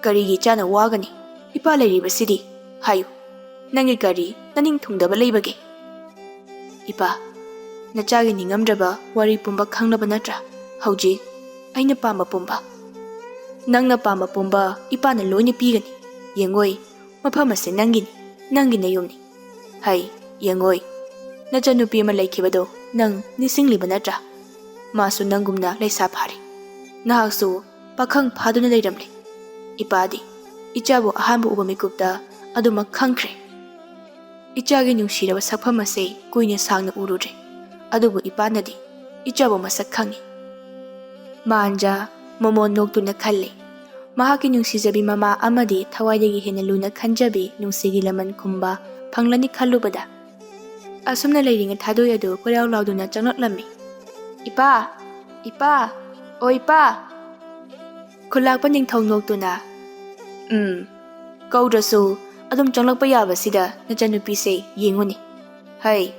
"ꯀꯔꯤꯒꯤ ꯏꯆꯥꯅ ꯋꯥꯒꯅꯤ? ꯏꯄꯥ ꯂꯩꯔꯤꯕꯁꯤꯗꯤ꯫ ꯍꯥꯏꯌꯨ, ꯅꯪꯒꯤ ꯀꯔꯤ ꯅꯅꯤꯡ ꯊꯨꯡꯗꯕ ꯂꯩꯕꯒꯦ?" "ꯏꯄꯥ, ꯅꯆꯥꯒꯤ ꯅꯤꯡꯉꯝꯗ꯭ꯔꯕ ꯋꯥꯔꯤ ꯄꯨꯝꯕ ꯈꯪꯂꯕ ꯅꯠꯇ꯭ꯔꯥ? ꯍꯧꯖꯤꯛ ꯑꯩꯅ ꯄꯥꯝꯕ ꯄꯨꯝꯕ, ꯅꯪꯅ ꯄꯥꯝꯕ ꯄꯨꯝꯕ ꯏꯄꯥꯅ ꯂꯣꯏꯅ ꯄꯤꯒꯅꯤ꯫ ꯌꯦꯡꯉꯣꯏ, ꯃꯐꯝ ꯑꯁꯤ ꯅꯪꯒꯤꯅꯤ, ꯅꯪꯒꯤ ꯅꯌꯨꯝꯅꯤ꯫ ꯍꯩ, ꯌꯦꯡꯉꯣꯏ, ꯅꯆꯟꯅꯨꯄꯤ ꯑꯃ ꯂꯩꯈꯤꯕꯗꯣ ꯅꯪ ꯅꯤꯡꯁꯤꯡꯂꯤꯕ ꯅꯠꯇ꯭ꯔꯥ? ꯃꯥꯁꯨ ꯅꯪꯒꯨꯝꯅ ꯂꯩꯁꯥ ꯐꯥꯔꯦ꯫ ꯅꯍꯥꯛꯁꯨ ꯄꯥꯈꯪ ꯐꯥꯗꯨꯅ ꯂꯩꯔꯝꯂꯦ꯫ ꯏꯄꯥꯗꯤ ꯏꯆꯥꯕꯨ ꯑꯍꯥꯟꯕ ꯎꯕ ꯃꯤꯀꯨꯞꯇ ꯑꯗꯨꯃꯛ ꯈꯪꯈ꯭ꯔꯦ꯫ ꯏꯆꯥꯒꯤ ꯅꯨꯡꯁꯤꯔꯕ ꯁꯛꯐꯝ ꯑꯁꯦ ꯀꯨꯏꯅ ꯁꯥꯡꯅ ꯎꯔꯨꯗ꯭ꯔꯦ, ꯑꯗꯨꯕꯨ ꯏꯄꯥꯅꯗꯤ ꯏꯆꯥꯕꯨ ꯃꯁꯛ ꯈꯪꯏ꯫" ꯃꯥꯟꯖ ꯃꯃꯣꯟ ꯅꯣꯛꯇꯨꯅ ꯈꯜꯂꯤ꯫ ꯃꯍꯥꯛꯀꯤ ꯅꯨꯡꯁꯤꯖꯕꯤ ꯃꯃꯥ ꯑꯃꯗꯤ ꯊꯋꯥꯏꯗꯒꯤ ꯍꯦꯟꯅ ꯂꯨꯅ ꯈꯟꯖꯕꯤ ꯅꯨꯡꯁꯤꯒꯤ ꯂꯃꯟ ꯈꯨꯝꯕ ꯐꯪꯂꯅꯤ ꯈꯜꯂꯨꯕꯗ, ꯑꯁꯨꯝꯅ ꯂꯩꯔꯤꯉꯩ ꯊꯥꯗꯣꯏ ꯑꯗꯨ ꯀꯣꯏꯔꯥꯎ ꯂꯥꯎꯗꯨꯅ ꯆꯪꯂꯛꯂꯝꯃꯤ꯫ "ꯏꯄꯥ! ꯏꯄꯥ! ꯑꯣ ꯏꯄꯥ!" ꯈꯨꯂꯥꯛꯄ ꯅꯤꯡꯊꯧ ꯅꯣꯛꯇꯨꯅ, "ꯎꯝ, ꯀꯧꯗ꯭ꯔꯁꯨ ꯑꯗꯨꯝ ꯆꯪꯂꯛꯄ ꯌꯥꯕꯁꯤꯗ ꯅꯆꯟꯅꯨꯄꯤꯁꯦ ꯌꯦꯡꯉꯨꯅꯦ꯫ ꯍꯩ,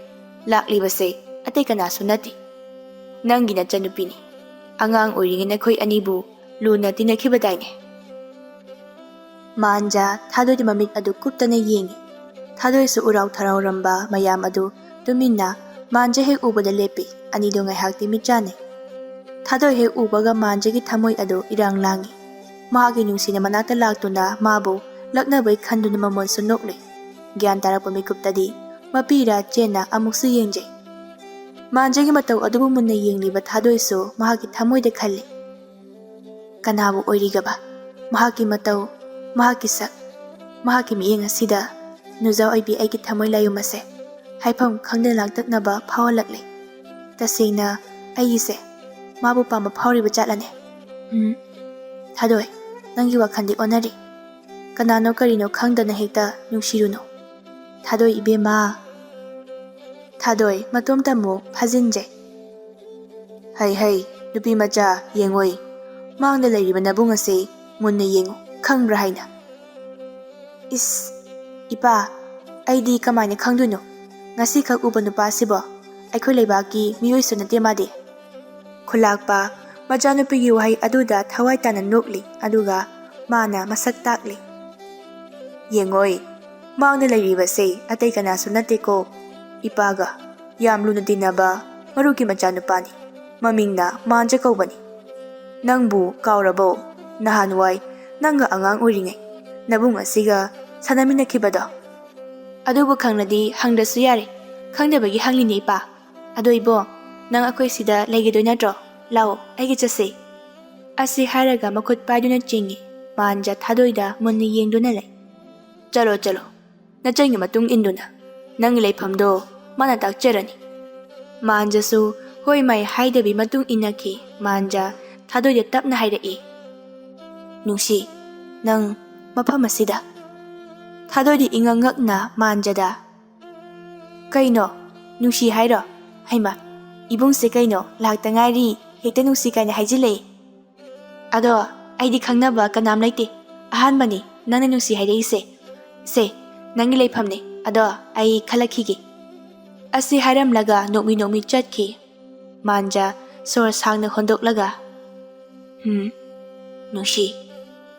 ꯂꯥꯛꯂꯤꯕꯁꯦ ꯑꯇꯩ ꯀꯅꯥꯁꯨ ꯅꯠꯇꯦ, ꯅꯪꯒꯤ ꯅꯆꯟꯅꯨꯄꯤꯅꯤ꯫ ꯑꯉꯥꯡ ꯑꯣꯏꯔꯤꯉꯩ ꯅꯈꯣꯏ ꯑꯅꯤꯕꯨ ꯂꯨꯅ ꯇꯤꯟꯅꯈꯤꯕꯗꯥꯏꯅꯦ?" ꯃꯥꯟꯖ ꯊꯥꯗꯣꯏꯗ ꯃꯃꯤꯠ ꯑꯗꯨ ꯀꯨꯞꯇꯅ ꯌꯦꯡꯉꯤ꯫ ꯊꯥꯗꯣꯏꯁꯨ ꯎꯔꯥꯎ ꯊꯔꯥꯎꯔꯝꯕ ꯃꯌꯥꯝ ꯑꯗꯨ ꯇꯨꯃꯤꯟꯅ ꯃꯥꯟꯖ ꯍꯦꯛ ꯎꯕꯗ ꯂꯦꯞꯄꯤ꯫ ꯑꯅꯤꯗꯨ ꯉꯥꯏꯍꯥꯛꯇꯤ ꯃꯤꯠ ꯆꯥꯟꯅꯩ꯫ ꯊꯥꯗꯣꯏ ꯍꯦꯛ ꯎꯕꯒ ꯃꯥꯟꯖꯒꯤ ꯊꯃꯣꯏ ꯑꯗꯨ ꯏꯔꯥꯡ ꯂꯥꯡꯉꯤ꯫ ꯃꯍꯥꯛꯀꯤ ꯅꯨꯡꯁꯤꯅ ꯃꯅꯥꯛꯇ ꯂꯥꯛꯇꯨꯅ ꯃꯥꯕꯨ ꯂꯛꯅꯕꯩ ꯈꯟꯗꯨꯅ ꯃꯃꯣꯟꯁꯨ ꯅꯣꯛꯂꯤ꯫ ꯒ꯭ꯌꯥꯟ ꯇꯥꯔꯛꯄ ꯃꯤꯀꯨꯞꯇꯗꯤ ꯃꯄꯤꯔꯥ ꯆꯦꯟꯅ ꯑꯃꯨꯛꯁꯨ ꯌꯦꯡꯖꯩ꯫ ꯃꯥꯟꯖꯒꯤ ꯃꯇꯧ ꯑꯗꯨꯕꯨ ꯃꯨꯟꯅ ꯌꯦꯡꯂꯤꯕ ꯊꯥꯗꯣꯏꯁꯨ ꯃꯍꯥꯛꯀꯤ ꯊꯃꯣꯏꯗ ꯈꯜꯂꯤ, "ꯀꯅꯥꯕꯨ ꯑꯣꯏꯔꯤꯒꯕ? ꯃꯍꯥꯛꯀꯤ ꯃꯇꯧ, ꯃꯍꯥꯛꯀꯤ ꯁꯛ, ꯃꯍꯥꯛꯀꯤ ꯃꯤꯠꯌꯦꯡ ꯑꯁꯤꯗ ꯅꯨꯖꯥ ꯑꯣꯏꯕꯤ ꯑꯩꯒꯤ ꯊꯃꯣꯏ ꯂꯥꯏꯌꯨꯝ ꯑꯁꯦ ꯍꯥꯏꯐꯝ ꯈꯪꯗꯅ ꯂꯥꯡꯇꯛꯅꯕ ꯐꯥꯎꯍꯜꯂꯛꯂꯦ꯫ ꯇꯁꯦꯡꯅ ꯑꯩꯒꯤꯁꯦ ꯃꯥꯕꯨ ꯄꯥꯝꯕ ꯐꯥꯎꯔꯤꯕ ꯖꯥꯠꯂꯅꯦ? ꯎꯝ, ꯊꯥꯗꯣꯏ, ꯅꯪꯒꯤ ꯋꯥꯈꯜꯗꯤ ꯑꯣꯟꯅꯔꯦ꯫ ꯀꯅꯥꯅꯣ ꯀꯔꯤꯅꯣ ꯈꯪꯗꯅ ꯍꯦꯛꯇ ꯅꯨꯡꯁꯤꯔꯨꯅꯨ꯫ ꯊꯥꯗꯣꯏ ꯏꯕꯦꯝꯃ꯫" ꯊꯥꯗꯣꯏ ꯃꯇꯣꯝꯇ ꯑꯃꯨꯛ ꯐꯥꯖꯤꯟꯖꯩ꯫ "ꯍꯩ ꯍꯩ, ꯅꯨꯄꯤ ꯃꯆꯥ, ꯌꯦꯡꯉꯣꯏ, ꯃꯥꯡꯗ ꯂꯩꯔꯤꯕ ꯅꯕꯨꯡ ꯑꯁꯦ ꯃꯨꯟꯅ ꯌꯦꯡꯉꯨ, ꯈꯪꯕ꯭ꯔꯥ ꯍꯥꯏꯅ꯫ ꯏꯁ, ꯏꯄꯥ, ꯑꯩꯗꯤ ꯀꯃꯥꯏꯅ ꯈꯪꯗꯣꯏꯅꯣ? ꯉꯁꯤꯈꯛ ꯎꯕ ꯅꯨꯄꯥꯁꯤꯕꯣ? ꯑꯩꯈꯣꯏ ꯂꯩꯕꯥꯛꯀꯤ ꯃꯤꯑꯣꯏꯁꯨ ꯅꯠꯇꯦ ꯃꯥꯗꯤ꯫ ꯈꯨꯂꯥꯛꯄ ꯃꯆꯥꯅꯨꯄꯤꯒꯤ ꯋꯥꯍꯩ ꯑꯗꯨꯗ ꯊꯋꯥꯏ ꯇꯥꯅ ꯅꯣꯛꯂꯤ, ꯑꯗꯨꯒ ꯃꯥꯅ ꯃꯁꯛ ꯇꯥꯛꯂꯤ꯫ ꯌꯦꯡꯉꯣꯏ, ꯃꯥꯡꯗ ꯂꯩꯔꯤꯕꯁꯦ ꯑꯇꯩ ꯀꯅꯥꯁꯨ ꯅꯠꯇꯦꯀꯣ, ꯏꯄꯥꯒ ꯌꯥꯝ ꯂꯨꯅ ꯇꯤꯟꯅꯕ ꯃꯔꯨꯞꯀꯤ ꯃꯆꯥꯅꯨꯄꯥꯅꯤ꯫ ꯃꯃꯤꯡꯅ ꯃꯥꯟꯖ ꯀꯧꯕꯅꯤ꯫ ꯅꯪꯕꯨ ꯀꯥꯎꯔꯕꯣ? ꯅꯍꯥꯟꯋꯥꯏ ꯅꯪꯒ ꯑꯉꯥꯡ ꯑꯣꯏꯔꯤꯉꯩ ꯅꯕꯨꯡ ꯑꯁꯤꯒ ꯁꯥꯟꯅꯃꯤꯟꯅꯈꯤꯕꯗꯣ? ꯑꯗꯨꯕꯨ ꯈꯪꯂꯗꯤ ꯍꯪꯗ꯭ꯔꯁꯨ ꯌꯥꯔꯦ꯫ ꯈꯪꯗꯕꯒꯤ ꯍꯪꯂꯤꯅꯦ, ꯏꯄꯥ꯫ ꯑꯗꯣ ꯏꯕꯣ, ꯅꯪ ꯑꯩꯈꯣꯏ ꯁꯤꯗ ꯂꯩꯒꯗꯣꯏ ꯅꯠꯇ꯭ꯔꯣ? ꯂꯥꯛꯑꯣ, ꯑꯩꯒ ꯆꯠꯁꯦ꯫ ꯑꯁꯤ ꯍꯥꯏꯔꯒ ꯃꯈꯨꯠ ꯄꯥꯏꯗꯨꯅ ꯆꯤꯡꯉꯤ꯫ ꯃꯥꯟꯖ ꯊꯥꯗꯣꯏꯗ ꯃꯨꯟꯅ ꯌꯦꯡꯗꯨꯅ ꯂꯩ꯫ ꯆꯠꯂꯣ, ꯆꯠꯂꯣ꯫ ꯅꯆꯟꯒꯤ ꯃꯇꯨꯡ ꯏꯟꯗꯨꯅ ꯅꯪꯒꯤ ꯂꯩꯐꯝꯗꯣ ꯃꯥꯅ ꯇꯥꯛꯆꯔꯅꯤ꯫ ꯃꯥꯟꯖꯁꯨ ꯍꯣꯏ ꯃꯥꯏ ꯍꯥꯏꯗꯕꯤ ꯃꯇꯨꯡ ꯏꯟꯅꯈꯤ꯫ ꯃꯥꯟꯖ ꯊꯥꯗꯣꯏꯗ ꯇꯞꯅ ꯍꯥꯏꯔꯛꯏ, "ꯅꯨꯡꯁꯤ, ꯅꯪ ꯃꯐꯝ ꯑꯁꯤꯗ?" ꯊꯥꯗꯣꯏꯗꯤ ꯏꯉꯛ ꯉꯛꯅ ꯃꯥꯟꯖꯗ, "ꯀꯩꯅꯣ? ꯅꯨꯡꯁꯤ ꯍꯥꯏꯔꯣ? ꯍꯩꯃ, ꯏꯕꯨꯡꯁꯦ ꯀꯩꯅꯣ, ꯂꯥꯛꯇ ꯉꯥꯏꯔꯤ, ꯍꯦꯛꯇ ꯅꯨꯡꯁꯤ ꯀꯥꯏꯅ ꯍꯥꯏꯖꯤꯜꯂꯛꯏ?" "ꯑꯗꯣ ꯑꯩꯗꯤ ꯈꯪꯅꯕ ꯀꯅꯥꯝ ꯂꯩꯇꯦ, ꯑꯍꯥꯟꯕꯅꯤ ꯅꯪꯅ ꯅꯨꯡꯁꯤ ꯍꯥꯏꯔꯛꯏꯁꯦ꯫ ꯁꯦ, ꯅꯪꯒꯤ ꯂꯩꯐꯝꯅꯦ, ꯑꯗꯣ ꯑꯩ ꯈꯜꯂꯛꯈꯤꯒꯦ꯫" ꯑꯁꯤ ꯍꯥꯏꯔꯝꯂꯒ ꯅꯣꯛꯃꯤ ꯅꯣꯛꯃꯤ ꯆꯠꯈꯤ꯫ ꯃꯥꯟꯖ ꯁꯣꯔ ꯁꯥꯡꯅ ꯍꯣꯟꯗꯣꯛꯂꯒ, "ꯍꯝ, ꯅꯨꯡꯁꯤ,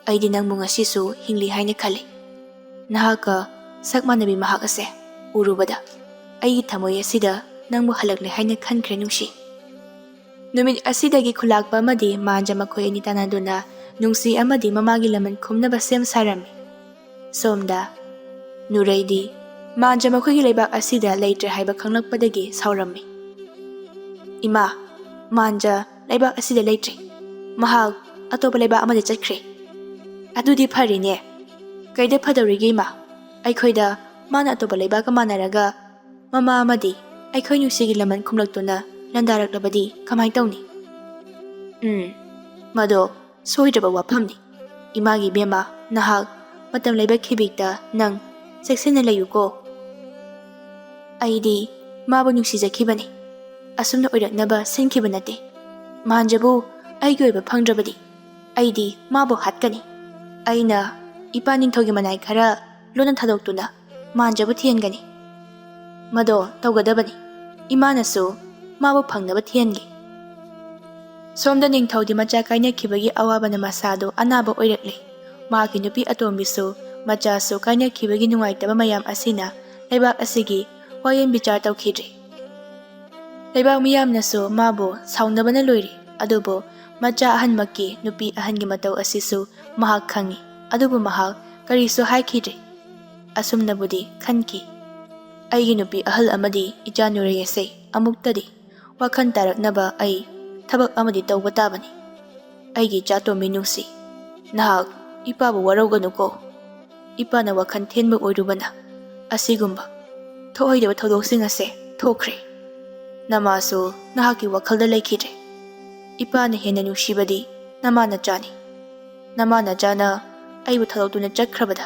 ꯑꯩꯗꯤ ꯅꯪꯕꯨ ꯉꯁꯤꯁꯨ ꯍꯤꯡꯂꯤ ꯍꯥꯏꯅ ꯈꯜꯂꯤ꯫ ꯅꯍꯥꯛꯀ ꯁꯛ ꯃꯥꯟꯅꯕꯤ ꯃꯍꯥꯛ ꯑꯁꯦ ꯎꯔꯨꯕꯗ ꯑꯩꯒꯤ ꯊꯃꯣꯏ ꯑꯁꯤꯗ ꯅꯪꯕꯨ ꯍꯜꯂꯛꯂꯦ ꯍꯥꯏꯅ ꯈꯟꯈ꯭ꯔꯦ, ꯅꯨꯡꯁꯤ꯫" ꯅꯨꯃꯤꯠ ꯑꯁꯤꯗꯒꯤ ꯈꯨꯂꯥꯛꯄ ꯑꯃꯗꯤ ꯃꯥꯟꯖ ꯃꯈꯣꯏ ꯑꯅꯤ ꯇꯥꯟꯅꯗꯨꯅ ꯅꯨꯡꯁꯤ ꯑꯃꯗꯤ ꯃꯃꯥꯒꯤ ꯂꯃꯟ ꯈꯨꯝꯅꯕ ꯁꯦꯝ ꯁꯥꯔꯝꯃꯤ꯫ ꯁꯣꯝꯗ ꯅꯨꯔꯩꯗꯤ ꯃꯥꯟꯖ ꯃꯈꯣꯏꯒꯤ ꯂꯩꯕꯥꯛ ꯑꯁꯤꯗ ꯂꯩꯇ꯭ꯔꯦ ꯍꯥꯏꯕ ꯈꯪꯂꯛꯄꯗꯒꯤ ꯁꯥꯎꯔꯝꯃꯤ꯫ "ꯏꯃꯥ, ꯃꯥꯟꯖ ꯂꯩꯕꯥꯛ ꯑꯁꯤꯗ ꯂꯩꯇ꯭ꯔꯦ꯫ ꯃꯍꯥꯛ ꯑꯇꯣꯞꯄ ꯂꯩꯕꯥꯛ ꯑꯃꯗ ꯆꯠꯈ꯭ꯔꯦ꯫" "ꯑꯗꯨꯗꯤ ꯐꯔꯦꯅꯦ꯫ ꯀꯩꯗ ꯐꯗꯧꯔꯤꯒꯦ, ꯏꯃꯥ? ꯑꯩꯈꯣꯏꯗ ꯃꯥꯅ ꯑꯇꯣꯞꯄ ꯂꯩꯕꯥꯛꯀ ꯃꯥꯟꯅꯔꯒ ꯃꯃꯥ ꯑꯃꯗꯤ ꯑꯩꯈꯣꯏ ꯅꯨꯡꯁꯤꯒꯤ ꯂꯃꯟ ꯈꯨꯝꯂꯛꯇꯨꯅ ꯂꯥꯟꯗꯥꯔꯛꯂꯕꯗꯤ ꯀꯃꯥꯏ ꯇꯧꯅꯤ?" "ꯎꯝ, ꯃꯗꯣ ꯁꯣꯏꯗ꯭ꯔꯕ ꯋꯥꯐꯝꯅꯤ꯫ ꯏꯃꯥꯒꯤ ꯏꯕꯦꯝꯃ, ꯅꯍꯥꯛ ꯃꯇꯝ ꯂꯩꯕ ꯈꯤꯕꯤꯛꯇ ꯅꯪ ꯆꯦꯛꯁꯤꯟꯅ ꯂꯩꯌꯨꯀꯣ꯫" "ꯑꯩꯗꯤ ꯃꯥꯕꯨ ꯅꯨꯡꯁꯤꯖꯈꯤꯕꯅꯤ꯫ ꯑꯁꯨꯝꯅ ꯑꯣꯏꯔꯛꯅꯕ ꯁꯤꯟꯈꯤꯕ ꯅꯠꯇꯦ꯫ "ꯃꯥꯟꯖꯕꯨ ꯑꯩꯒꯤ ꯑꯣꯏꯕ ꯐꯪꯗ꯭ꯔꯕꯗꯤ ꯑꯩꯗꯤ ꯃꯥꯕꯨ ꯍꯥꯠꯀꯅꯤ꯫ ꯑꯩꯅ ꯏꯄꯥ ꯅꯤꯡꯊꯧꯒꯤ ꯃꯅꯥꯏ ꯈꯔ ꯂꯣꯟꯅ ꯊꯥꯗꯣꯛꯇꯨꯅ ꯃꯥꯟꯖꯕꯨ ꯊꯤꯍꯟꯒꯅꯤ꯫ ꯃꯗꯣ ꯇꯧꯒꯗꯕꯅꯤ꯫ ꯏꯃꯥꯅꯁꯨ ꯃꯥꯕꯨ ꯐꯪꯅꯕ ꯊꯤꯍꯟꯒꯦ"꯫ ꯁꯣꯝꯗ ꯅꯤꯡꯊꯧꯗꯤ ꯃꯆꯥ ꯀꯥꯏꯅꯈꯤꯕꯒꯤ ꯑꯋꯥꯕꯅ ꯃꯁꯥꯗꯣ ꯑꯅꯥꯕ ꯑꯣꯏꯔꯛꯂꯦ꯫ ꯃꯍꯥꯛꯀꯤ ꯅꯨꯄꯤ ꯑꯇꯣꯝꯕꯤꯁꯨ, ꯃꯆꯥꯁꯨ ꯀꯥꯏꯅꯈꯤꯕꯒꯤ ꯅꯨꯡꯉꯥꯏꯇꯕ ꯃꯌꯥꯝ ꯑꯁꯤꯅ ꯂꯩꯕꯥꯛ ꯑꯁꯤꯒꯤ ꯋꯥꯌꯦꯜ ꯕꯤꯆꯥꯔ ꯇꯧꯈꯤꯗ꯭ꯔꯦ꯫ ꯂꯩꯕꯥꯛ ꯃꯤꯌꯥꯝꯅꯁꯨ ꯃꯥꯕꯨ ꯁꯥꯎꯅꯕꯅ ꯂꯣꯏꯔꯦ꯫ ꯑꯗꯨꯕꯨ ꯃꯆꯥ ꯑꯍꯟꯃꯛꯀꯤ ꯅꯨꯄꯤ ꯑꯍꯟꯒꯤ ꯃꯇꯧ ꯑꯁꯤꯁꯨ ꯃꯍꯥꯛ ꯈꯪꯏ꯫ ꯑꯗꯨꯕꯨ ꯃꯍꯥꯛ ꯀꯔꯤꯁꯨ ꯍꯥꯏꯈꯤꯗ꯭ꯔꯦ꯫ ꯑꯁꯨꯝꯅꯕꯨꯗꯤ ꯈꯟꯈꯤ, "ꯑꯩꯒꯤ ꯅꯨꯄꯤ ꯑꯍꯜ ꯑꯃꯗꯤ ꯏꯆꯥ ꯅꯨꯔꯩ ꯑꯁꯦ ꯑꯃꯨꯛꯇꯗꯤ ꯋꯥꯈꯜ ꯇꯥꯔꯛꯅꯕ ꯑꯩ ꯊꯕꯛ ꯑꯃꯗꯤ ꯇꯧꯕ ꯇꯥꯕꯅꯤ꯫ ꯑꯩꯒꯤ ꯏꯆꯥ ꯇꯣꯝꯕꯤ ꯅꯨꯡꯁꯤ, ꯅꯍꯥꯛ ꯏꯄꯥꯕꯨ ꯋꯥꯔꯧꯒꯅꯨꯀꯣ꯫ ꯏꯄꯥꯅ ꯋꯥꯈꯜ ꯊꯦꯟꯕ ꯑꯣꯏꯔꯨꯕꯅ ꯑꯁꯤꯒꯨꯝꯕ ꯊꯣꯛꯑꯣꯏꯗꯕ ꯊꯧꯗꯣꯛꯁꯤꯡ ꯑꯁꯦ ꯊꯣꯛꯈ꯭ꯔꯦ꯫ ꯅꯃꯥꯁꯨ ꯅꯍꯥꯛꯀꯤ ꯋꯥꯈꯜꯗ ꯂꯩꯈꯤꯗ꯭ꯔꯦ꯫ ꯏꯄꯥꯅ ꯍꯦꯟꯅ ꯅꯨꯡꯁꯤꯕꯗꯤ ꯅꯃꯥ ꯅꯆꯥꯅꯤ꯫ ꯅꯃꯥ ꯅꯆꯥꯅ ꯑꯩꯕꯨ ꯊꯥꯗꯣꯛꯇꯨꯅ ꯆꯠꯈ꯭ꯔꯕꯗ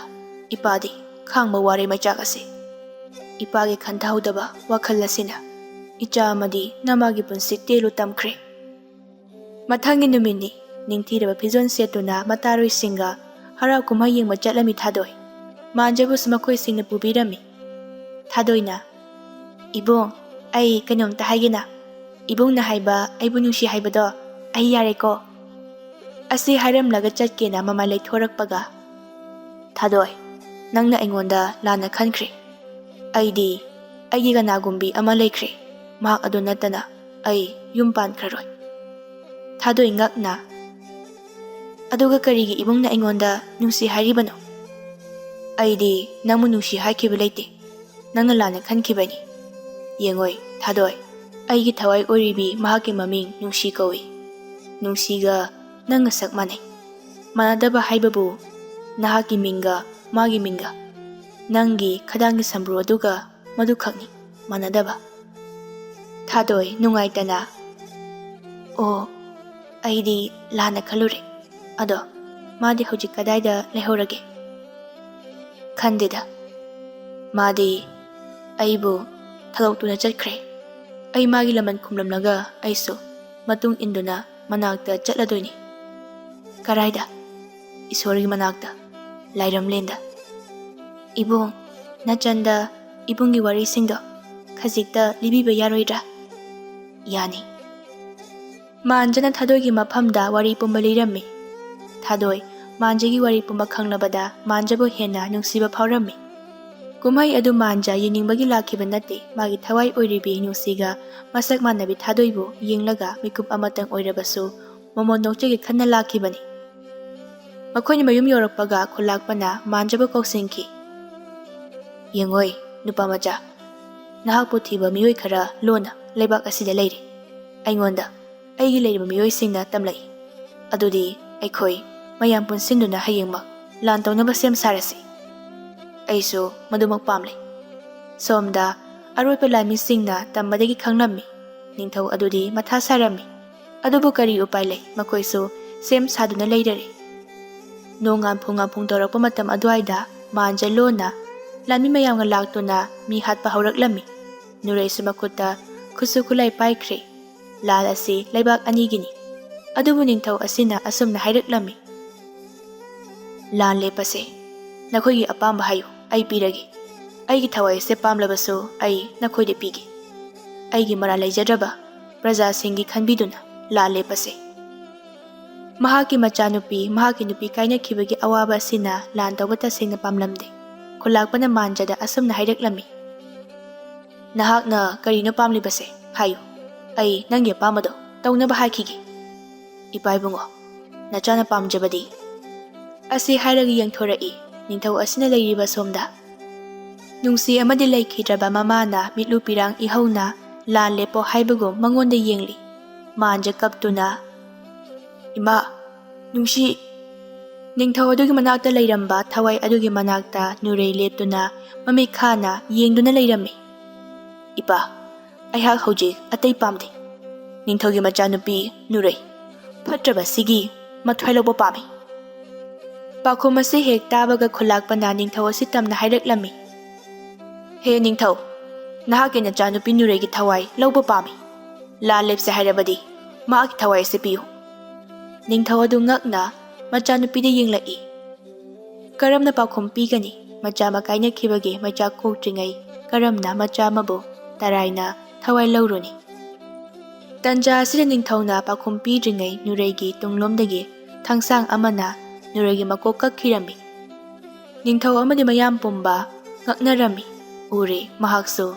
ꯏꯄꯥꯗꯤ ꯈꯥꯡꯕ ꯋꯥꯔꯦ ꯃꯩꯆꯥꯛ ꯑꯁꯦ꯫ ꯏꯄꯥꯒꯤ ꯈꯟꯊꯍꯧꯗꯕ ꯋꯥꯈꯜ ꯑꯁꯤꯅ ꯏꯆꯥ ꯑꯃꯗꯤ ꯅꯃꯥꯒꯤ ꯄꯨꯟꯁꯤ ꯇꯦꯜꯂꯨ ꯇꯝꯈ꯭ꯔꯦ"꯫ ꯃꯊꯪꯒꯤ ꯅꯨꯃꯤꯠꯅꯤ꯫ ꯅꯤꯡꯊꯤꯔꯕ ꯐꯤꯖꯣꯜ ꯁꯦꯠꯇꯨꯅ ꯃꯇꯥꯔꯣꯏꯁꯤꯡꯒ ꯍꯔꯥꯎ ꯀꯨꯝꯍꯩ ꯌꯦꯡꯕ ꯆꯠꯂꯝꯃꯤ ꯊꯥꯗꯣꯏ꯫ ꯃꯥꯟꯖꯕꯨꯁꯨ ꯃꯈꯣꯏꯁꯤꯡꯅ ꯄꯨꯕꯤꯔꯝꯃꯤ꯫ ꯊꯥꯗꯣꯏꯅ, "ꯏꯕꯨꯡ, ꯑꯩ ꯀꯩꯅꯣꯝꯇ ꯍꯥꯏꯒꯦꯅ꯫ ꯏꯕꯨꯡꯅ ꯍꯥꯏꯕ ꯑꯩꯕꯨ ꯅꯨꯡꯁꯤ ꯍꯥꯏꯕꯗꯣ ꯑꯩ ꯌꯥꯔꯦꯀꯣ"꯫ ꯑꯁꯤ ꯍꯥꯏꯔꯝꯂꯒ ꯆꯠꯀꯦꯅ ꯃꯃꯥꯏ ꯂꯩꯊꯣꯔꯛꯄꯒ, "ꯊꯥꯗꯣꯏ, ꯅꯪꯅ ꯑꯩꯉꯣꯟꯗ ꯂꯥꯟꯅ ꯈꯟꯈ꯭ꯔꯦ꯫ ꯑꯩꯗꯤ ꯑꯩꯒꯤ ꯀꯅꯥꯒꯨꯝꯕꯤ ꯑꯃ ꯂꯩꯈ꯭ꯔꯦ꯫ ꯃꯍꯥꯛ ꯑꯗꯨ ꯅꯠꯇꯅ ꯑꯩ ꯌꯨꯝ ꯄꯥꯟꯈ꯭ꯔꯔꯣꯏ"꯫ ꯊꯥꯗꯣꯏ ꯉꯛꯅ, "ꯑꯗꯨꯒ ꯀꯔꯤꯒꯤ ꯏꯕꯨꯡꯅ ꯑꯩꯉꯣꯟꯗ ꯅꯨꯡꯁꯤ ꯍꯥꯏꯔꯤꯕꯅꯣ? ꯑꯩꯗꯤ ꯅꯪꯕꯨ ꯅꯨꯡꯁꯤ ꯍꯥꯏꯈꯤꯕ ꯂꯩꯇꯦ꯫ ꯅꯪꯅ ꯂꯥꯟꯅ ꯈꯟꯈꯤꯕꯅꯤ꯫ ꯌꯦꯡꯉꯣꯏ, ꯊꯥꯗꯣꯏ, ꯑꯩꯒꯤ ꯊꯋꯥꯏ ꯑꯣꯏꯔꯤꯕꯤ ꯃꯍꯥꯛꯀꯤ ꯃꯃꯤꯡ ꯅꯨꯡꯁꯤ ꯀꯧꯏ꯫ ꯅꯨꯡꯁꯤꯒ ꯅꯪꯒ ꯁꯛ ꯃꯥꯟꯅꯩ꯫ ꯃꯥꯟꯅꯗꯕ ꯍꯥꯏꯕꯕꯨ ꯅꯍꯥꯛꯀꯤ ꯃꯤꯡꯒ ꯃꯥꯒꯤ ꯃꯤꯡꯒ, ꯅꯪꯒꯤ ꯈꯗꯥꯡꯒꯤ ꯁꯝꯕ꯭ꯔꯨ ꯑꯗꯨꯒ ꯃꯗꯨꯈꯛꯅꯤ ꯃꯥꯟꯅꯗꯕ"꯫ ꯊꯥꯗꯣꯏ ꯅꯨꯡꯉꯥꯏꯇꯅ, "ꯑꯣ, ꯑꯩꯗꯤ ꯂꯥꯟꯅ ꯈꯜꯂꯨꯔꯦ꯫ ꯑꯗꯣ ꯃꯥꯗꯤ ꯍꯧꯖꯤꯛ ꯀꯗꯥꯏꯗ ꯂꯩꯍꯧꯔꯒꯦ?" "ꯈꯟꯗꯦꯗ, ꯃꯥꯗꯤ ꯑꯩꯕꯨ ꯊꯥꯗꯣꯛꯇꯨꯅ ꯆꯠꯈ꯭ꯔꯦ꯫ ꯑꯩ ꯃꯥꯒꯤ ꯂꯃꯟ ꯈꯨꯝꯂꯝꯂꯒ ꯑꯩꯁꯨ ꯃꯇꯨꯡ ꯏꯟꯗꯨꯅ ꯃꯅꯥꯛꯇ ꯆꯠꯂꯗꯣꯏꯅꯤ꯫ "ꯀꯔꯥꯏꯗ?" "ꯏꯁꯣꯔꯒꯤ ꯃꯅꯥꯛꯇ, ꯂꯥꯏꯔꯝꯂꯦꯟꯗ꯫" "ꯏꯕꯨꯡ, ꯅꯆꯟꯗ ꯏꯕꯨꯡꯒꯤ ꯋꯥꯔꯤꯁꯤꯡꯗꯣ ꯈꯖꯤꯛꯇ ꯂꯤꯕꯤꯕ ꯌꯥꯔꯣꯏꯗ꯭ꯔꯥ?" "ꯌꯥꯅꯤ꯫" ꯃꯥꯟꯖꯅ ꯊꯥꯗꯣꯏꯒꯤ ꯃꯐꯝꯗ ꯋꯥꯔꯤ ꯄꯨꯝꯕ ꯂꯤꯔꯝꯃꯤ꯫ ꯊꯥꯗꯣꯏ ꯃꯥꯟꯖꯒꯤ ꯋꯥꯔꯤ ꯄꯨꯝꯕ ꯈꯪꯂꯕꯗ ꯃꯥꯟꯖꯕꯨ ꯍꯦꯟꯅ ꯅꯨꯡꯁꯤꯕ ꯐꯥꯎꯔꯝꯃꯤ꯫ ꯀꯨꯝꯍꯩ ꯑꯗꯨ ꯃꯥꯟꯖ ꯌꯦꯡꯅꯤꯡꯕꯒꯤ ꯂꯥꯛꯈꯤꯕ ꯅꯠꯇꯦ, ꯃꯥꯒꯤ ꯊꯋꯥꯏ ꯑꯣꯏꯔꯤꯕꯤ ꯅꯨꯡꯁꯤꯒ ꯃꯁꯛ ꯃꯥꯟꯅꯕꯤ ꯊꯥꯗꯣꯏꯕꯨ ꯌꯦꯡꯂꯒ ꯃꯤꯀꯨꯞ ꯑꯃꯇꯪ ꯑꯣꯏꯔꯕꯁꯨ ꯃꯃꯣꯟ ꯅꯣꯛꯆꯒꯦ ꯈꯟꯅ ꯂꯥꯛꯈꯤꯕꯅꯤ꯫ ꯃꯈꯣꯏꯅ ꯃꯌꯨꯝ ꯌꯧꯔꯛꯄꯒ ꯈꯨꯂꯥꯛꯄꯅ ꯃꯥꯟꯖꯕꯨ ꯀꯧꯁꯤꯟꯈꯤ꯫ "ꯌꯦꯡꯉꯣꯏ, ꯅꯨꯄꯥ ꯃꯆꯥ, ꯅꯍꯥꯛꯄꯨ ꯊꯤꯕ ꯃꯤꯑꯣꯏ ꯈꯔ ꯂꯣꯟꯅ ꯂꯩꯕꯥꯛ ꯑꯁꯤꯗ ꯂꯩꯔꯤ꯫ ꯑꯩꯉꯣꯟꯗ ꯑꯩꯒꯤ ꯂꯩꯔꯤꯕ ꯃꯤꯑꯣꯏꯁꯤꯡꯅ ꯇꯝꯂꯛꯏ꯫ ꯑꯗꯨꯗꯤ ꯑꯩꯈꯣꯏ ꯃꯌꯥꯝ ꯄꯨꯟꯁꯤꯟꯗꯨꯅ ꯍꯌꯦꯡꯃꯛ ꯂꯥꯟ ꯇꯧꯅꯕ ꯁꯦꯝ ꯁꯥꯔꯁꯤ꯫" "ꯑꯩꯁꯨ ꯃꯗꯨꯃꯛ ꯄꯥꯝꯂꯦ꯫" ꯁꯣꯝꯗ ꯑꯔꯣꯏꯕ ꯂꯥꯟꯃꯤꯁꯤꯡꯅ ꯇꯝꯕꯗꯒꯤ ꯈꯪꯂꯝꯃꯤ꯫ ꯅꯤꯡꯊꯧ ꯑꯗꯨꯗꯤ ꯃꯊꯥ ꯁꯥꯔꯝꯃꯤ꯫ ꯑꯗꯨꯕꯨ ꯀꯔꯤ ꯎꯄꯥꯏ ꯂꯩ? ꯃꯈꯣꯏꯁꯨ ꯁꯦꯝ ꯁꯥꯗꯨꯅ ꯂꯩꯔꯔꯦ꯫ ꯅꯣꯡ ꯉꯥꯟꯐꯨ ꯉꯥꯟꯐꯨ ꯇꯧꯔꯛꯄ ꯃꯇꯝ ꯑꯗꯨꯋꯥꯏꯗ ꯃꯥꯟꯖ ꯂꯣꯟꯅ ꯂꯥꯟꯃꯤ ꯃꯌꯥꯝꯒ ꯂꯥꯛꯇꯨꯅ ꯃꯤ ꯍꯥꯠꯄ ꯍꯧꯔꯛꯂꯝꯃꯤ꯫ ꯅꯨꯔꯩꯁꯨ ꯃꯈꯨꯠꯇ ꯈꯨꯠꯁꯨ ꯈꯨꯠꯂꯥꯏ ꯄꯥꯏꯈ꯭ꯔꯦ꯫ ꯂꯥꯟ ꯑꯁꯤ ꯂꯩꯕꯥꯛ ꯑꯅꯤꯒꯤꯅꯤ꯫ ꯑꯗꯨꯕꯨ ꯅꯤꯡꯊꯧ ꯑꯁꯤꯅ ꯑꯁꯨꯝꯅ ꯍꯥꯏꯔꯛꯂꯝꯃꯤ, "ꯂꯥꯟ ꯂꯦꯞꯄꯁꯦ꯫ ꯅꯈꯣꯏꯒꯤ ꯑꯄꯥꯝꯕ ꯍꯥꯏꯌꯨ, ꯑꯩ ꯄꯤꯔꯒꯦ꯫ ꯑꯩꯒꯤ ꯊꯋꯥꯏꯁꯦ ꯄꯥꯝꯂꯕꯁꯨ ꯑꯩ ꯅꯈꯣꯏꯗ ꯄꯤꯒꯦ꯫ ꯑꯩꯒꯤ ꯃꯔꯥꯜ ꯂꯩꯖꯗ꯭ꯔꯕ ꯄ꯭ꯔꯖꯥꯁꯤꯡꯒꯤ ꯈꯟꯕꯤꯗꯨꯅ ꯂꯥꯟ ꯂꯦꯞꯄꯁꯦ꯫" ꯃꯍꯥꯛꯀꯤ ꯃꯆꯥꯅꯨꯄꯤ, ꯃꯍꯥꯛꯀꯤ ꯅꯨꯄꯤ ꯀꯥꯏꯅꯈꯤꯕꯒꯤ ꯑꯋꯥꯕ ꯑꯁꯤꯅ ꯂꯥꯟ ꯇꯧꯕ ꯇꯁꯦꯡꯅ ꯄꯥꯝꯂꯝꯗꯦ꯫ ꯈꯨꯂꯥꯛꯄꯅ ꯃꯥꯟꯖꯗ ꯑꯁꯨꯝꯅ ꯍꯥꯏꯔꯛꯂꯝꯃꯤ, "ꯅꯍꯥꯛꯅ ꯀꯔꯤꯅꯣ ꯄꯥꯝꯂꯤꯕꯁꯦ? ꯍꯥꯏꯌꯨ꯫ ꯑꯩ ꯅꯪꯒꯤ ꯑꯄꯥꯝꯕꯗꯣ ꯇꯧꯅꯕ ꯍꯥꯏꯈꯤꯒꯦ꯫" "ꯏꯄꯥ ꯏꯕꯨꯡꯉꯣ, ꯅꯆꯥꯅ ꯄꯥꯝꯖꯕꯗꯤ?" ꯑꯁꯤ ꯍꯥꯏꯔꯒ ꯌꯦꯡꯊꯣꯔꯛꯏ ꯅꯤꯡꯊꯧ ꯑꯁꯤꯅ ꯂꯩꯔꯤꯕ ꯁꯣꯝꯗ꯫ ꯅꯨꯡꯁꯤ ꯑꯃꯗꯤ ꯂꯩꯈꯤꯗ꯭ꯔꯕ ꯃꯃꯥꯅ ꯃꯤꯠꯂꯨ ꯄꯤꯔꯥꯡ ꯏꯍꯧꯅ ꯂꯥꯟ ꯂꯦꯞꯄꯣ ꯍꯥꯏꯕꯒꯨꯝ ꯃꯉꯣꯟꯗ ꯌꯦꯡꯂꯤ꯫ ꯃꯥꯟꯖ ꯀꯞꯇꯨꯅ, "ꯏꯃꯥ, ꯅꯨꯡꯁꯤ!" ꯅꯤꯡꯊꯧ ꯑꯗꯨꯒꯤ ꯃꯅꯥꯛꯇ ꯂꯩꯔꯝꯕ ꯊꯋꯥꯏ ꯑꯗꯨꯒꯤ ꯃꯅꯥꯛꯇ ꯅꯨꯔꯩ ꯂꯦꯞꯇꯨꯅ ꯃꯃꯤꯠ ꯈꯥꯅ ꯌꯦꯡꯗꯨꯅ ꯂꯩꯔꯝꯃꯤ꯫ "ꯏꯄꯥ, ꯑꯩꯍꯥꯛ ꯍꯧꯖꯤꯛ ꯑꯇꯩ ꯄꯥꯝꯗꯦ꯫ ꯅꯤꯡꯊꯧꯒꯤ ꯃꯆꯥꯅꯨꯄꯤ ꯅꯨꯔꯩ ꯐꯠꯇ꯭ꯔꯕ ꯁꯤꯒꯤ ꯃꯊ꯭ꯋꯥꯏ ꯂꯧꯕ ꯄꯥꯝꯃꯤ꯫" ꯄꯥꯎꯈꯨꯝ ꯑꯁꯤ ꯍꯦꯛ ꯇꯥꯕꯒ ꯈꯨꯂꯥꯛꯄꯅ ꯅꯤꯡꯊꯧ ꯑꯁꯤ ꯇꯝꯅ ꯍꯥꯏꯔꯛꯂꯝꯃꯤ, "ꯍꯦ ꯅꯤꯡꯊꯧ, ꯅꯍꯥꯛꯀꯤ ꯅꯆꯥꯅꯨꯄꯤ ꯅꯨꯔꯩꯒꯤ ꯊꯋꯥꯏ ꯂꯧꯕ ꯄꯥꯝꯃꯤ꯫ ꯂꯥꯟ ꯂꯦꯞꯁꯦ ꯍꯥꯏꯔꯕꯗꯤ ꯃꯍꯥꯛꯀꯤ ꯊꯋꯥꯏ ꯑꯁꯤ ꯄꯤꯌꯨ꯫ ꯅꯤꯡꯊꯧ ꯑꯗꯨ ꯉꯛꯅ ꯃꯆꯥꯅꯨꯄꯤꯗ ꯌꯦꯡꯂꯛꯏ꯫ ꯀꯔꯝꯅ ꯄꯥꯎꯈꯨꯝ ꯄꯤꯒꯅꯤ? ꯃꯆꯥ ꯑꯃ ꯀꯥꯏꯅꯈꯤꯕꯒꯤ ꯃꯩꯆꯥꯛ ꯀꯣꯛꯇ꯭ꯔꯤꯉꯩ ꯀꯔꯝꯅ ꯃꯆꯥ ꯑꯃꯕꯨ ꯇꯔꯥꯏꯅ ꯊꯋꯥꯏ ꯂꯧꯔꯨꯅꯤ? ꯇꯟꯖꯥ ꯑꯁꯤꯗ ꯅꯤꯡꯊꯧꯅ ꯄꯥꯎꯈꯨꯝ ꯄꯤꯗ꯭ꯔꯤꯉꯩ ꯅꯨꯔꯩꯒꯤ ꯇꯨꯡꯂꯣꯝꯗꯒꯤ ꯊꯥꯡꯁꯥꯡ ꯑꯃꯅ ꯅꯨꯔꯩꯒꯤ ꯃꯀꯣꯛ ꯀꯛꯈꯤꯔꯝꯃꯤ꯫ ꯅꯤꯡꯊꯧ ꯑꯃꯗꯤ ꯃꯌꯥꯝ ꯄꯨꯝꯕ ꯉꯛꯅꯔꯝꯃꯤ꯫ ꯎꯔꯦ, ꯃꯍꯥꯛꯁꯨ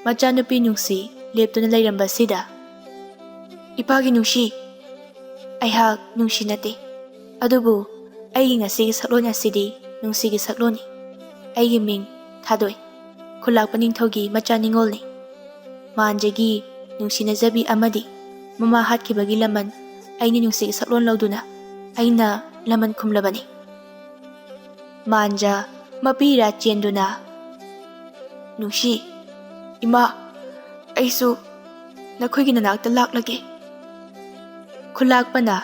ꯃꯆꯥꯅꯨꯄꯤ ꯅꯨꯡꯁꯤ ꯂꯦꯞꯇꯨꯅ ꯂꯩꯔꯝꯕꯁꯤꯗ꯫ "ꯏꯄꯥꯒꯤ ꯅꯨꯡꯁꯤ, ꯑꯩꯍꯥꯛ ꯅꯨꯡꯁꯤ ꯅꯠꯇꯦ, ꯑꯗꯨꯕꯨ ꯑꯩꯒꯤ ꯉꯁꯤꯒꯤ ꯁꯛꯂꯣꯟ ꯑꯁꯤꯗꯤ ꯅꯨꯡꯁꯤꯒꯤ ꯁꯛꯂꯣꯟꯅꯤ꯫ ꯑꯩꯒꯤ ꯃꯤꯡ ꯊꯥꯗꯣꯏ, ꯈꯨꯜꯂꯥꯛꯄ ꯅꯤꯡꯊꯧꯒꯤ ꯃꯆꯥ ꯅꯤꯉꯣꯜꯅꯤ꯫ ꯃꯥꯟꯖꯒꯤ ꯅꯨꯡꯁꯤꯅꯖꯕꯤ ꯑꯃꯗꯤ ꯃꯃꯥ ꯍꯥꯠꯈꯤꯕꯒꯤ ꯂꯃꯟ ꯑꯩꯅ ꯅꯨꯡꯁꯤꯒꯤ ꯁꯛꯂꯣꯟ ꯂꯧꯗꯨꯅ ꯑꯩꯅ ꯂꯃꯟ ꯈꯨꯝꯂꯕꯅꯤ꯫" ꯃꯥꯟꯖ ꯃꯄꯤ ꯏꯔꯥ ꯆꯦꯟꯗꯨꯅ, "ꯅꯨꯡꯁꯤ, ꯏꯃꯥ, ꯑꯩꯁꯨ ꯅꯈꯣꯏꯒꯤ ꯅꯅꯥꯛꯇ ꯂꯥꯛꯂꯒꯦ꯫" ꯈꯨꯜꯂꯥꯛꯄꯅ,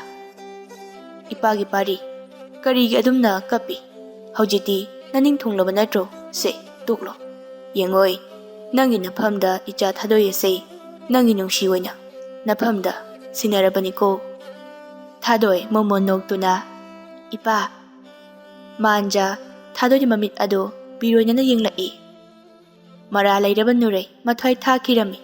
"ꯏꯄꯥꯒꯤ ꯄꯥꯔꯤ, ꯀꯔꯤꯒꯤ ꯑꯗꯨꯝꯅ ꯀꯞꯄꯤ? ꯍꯧꯖꯤꯛꯇꯤ ꯅꯅꯤꯡ ꯊꯨꯡꯂꯕ ꯅꯠꯇ꯭ꯔꯣ? ꯁꯦ, ꯇꯣꯛꯂꯣ꯫ ꯌꯦꯡꯉꯣꯏ, ꯅꯪꯒꯤ ꯅꯐꯝꯗ ꯏꯆꯥ ꯊꯥꯗꯣꯏ ꯑꯁꯦ ꯅꯪꯒꯤ ꯅꯨꯡꯁꯤ ꯑꯣꯏꯅ ꯅꯐꯝꯗ ꯁꯤꯟꯅꯔꯕꯅꯤꯀꯣ꯫" ꯊꯥꯗꯣꯏ ꯃꯣꯃꯣꯟ ꯅꯣꯛꯇꯨꯅ, "ꯏꯄꯥ꯫" ꯃꯥꯟꯖ ꯊꯥꯗꯣꯏꯒꯤ ꯃꯃꯤꯠ ꯑꯗꯨ ꯄꯤꯔꯣꯏꯅꯅ ꯌꯦꯡꯂꯛꯏ꯫ ꯃꯔꯥ ꯂꯩꯔꯕ ꯅꯨꯔꯩ ꯃꯊ꯭ꯋꯥꯏ ꯊꯥꯈꯤꯔꯝꯃꯤ꯫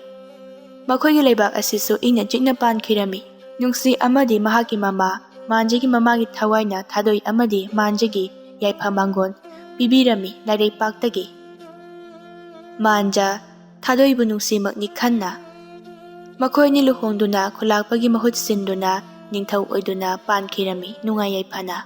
ꯃꯈꯣꯏꯒꯤ ꯂꯩꯕꯥꯛ ꯑꯁꯤꯁꯨ ꯏꯪꯅ ꯆꯤꯛꯅ ꯄꯥꯟꯈꯤꯔꯝꯃꯤ꯫ ꯅꯨꯡꯁꯤ ꯑꯃꯗꯤ ꯃꯍꯥꯛꯀꯤ ꯃꯃꯥ, ꯃꯥꯟꯖꯒꯤ ꯃꯃꯥꯒꯤ ꯊꯋꯥꯏꯅ ꯊꯥꯗꯣꯏ ꯑꯃꯗꯤ ꯃꯥꯟꯖꯒꯤ ꯌꯥꯏꯐ ꯃꯥꯡꯒꯣꯟ ꯄꯤꯕꯤꯔꯝꯃꯤ ꯂꯥꯏꯔꯩꯄꯥꯛꯇꯒꯤ꯫ ꯃꯥꯟꯖ ꯊꯥꯗꯣꯏꯕꯨ ꯅꯨꯡꯁꯤꯃꯛꯅꯤ ꯈꯟꯅ ꯃꯈꯣꯏ ꯑꯅꯤ ꯂꯨꯍꯣꯡꯗꯨꯅ ꯈꯨꯂꯥꯛꯄꯒꯤ ꯃꯍꯨꯠ ꯁꯤꯟꯗꯨꯅ ꯅꯤꯡꯊꯧ ꯑꯣꯏꯗꯨꯅ ꯄꯥꯟꯈꯤꯔꯝꯃꯤ ꯅꯨꯡꯉꯥꯏ ꯌꯥꯏꯐꯅ꯫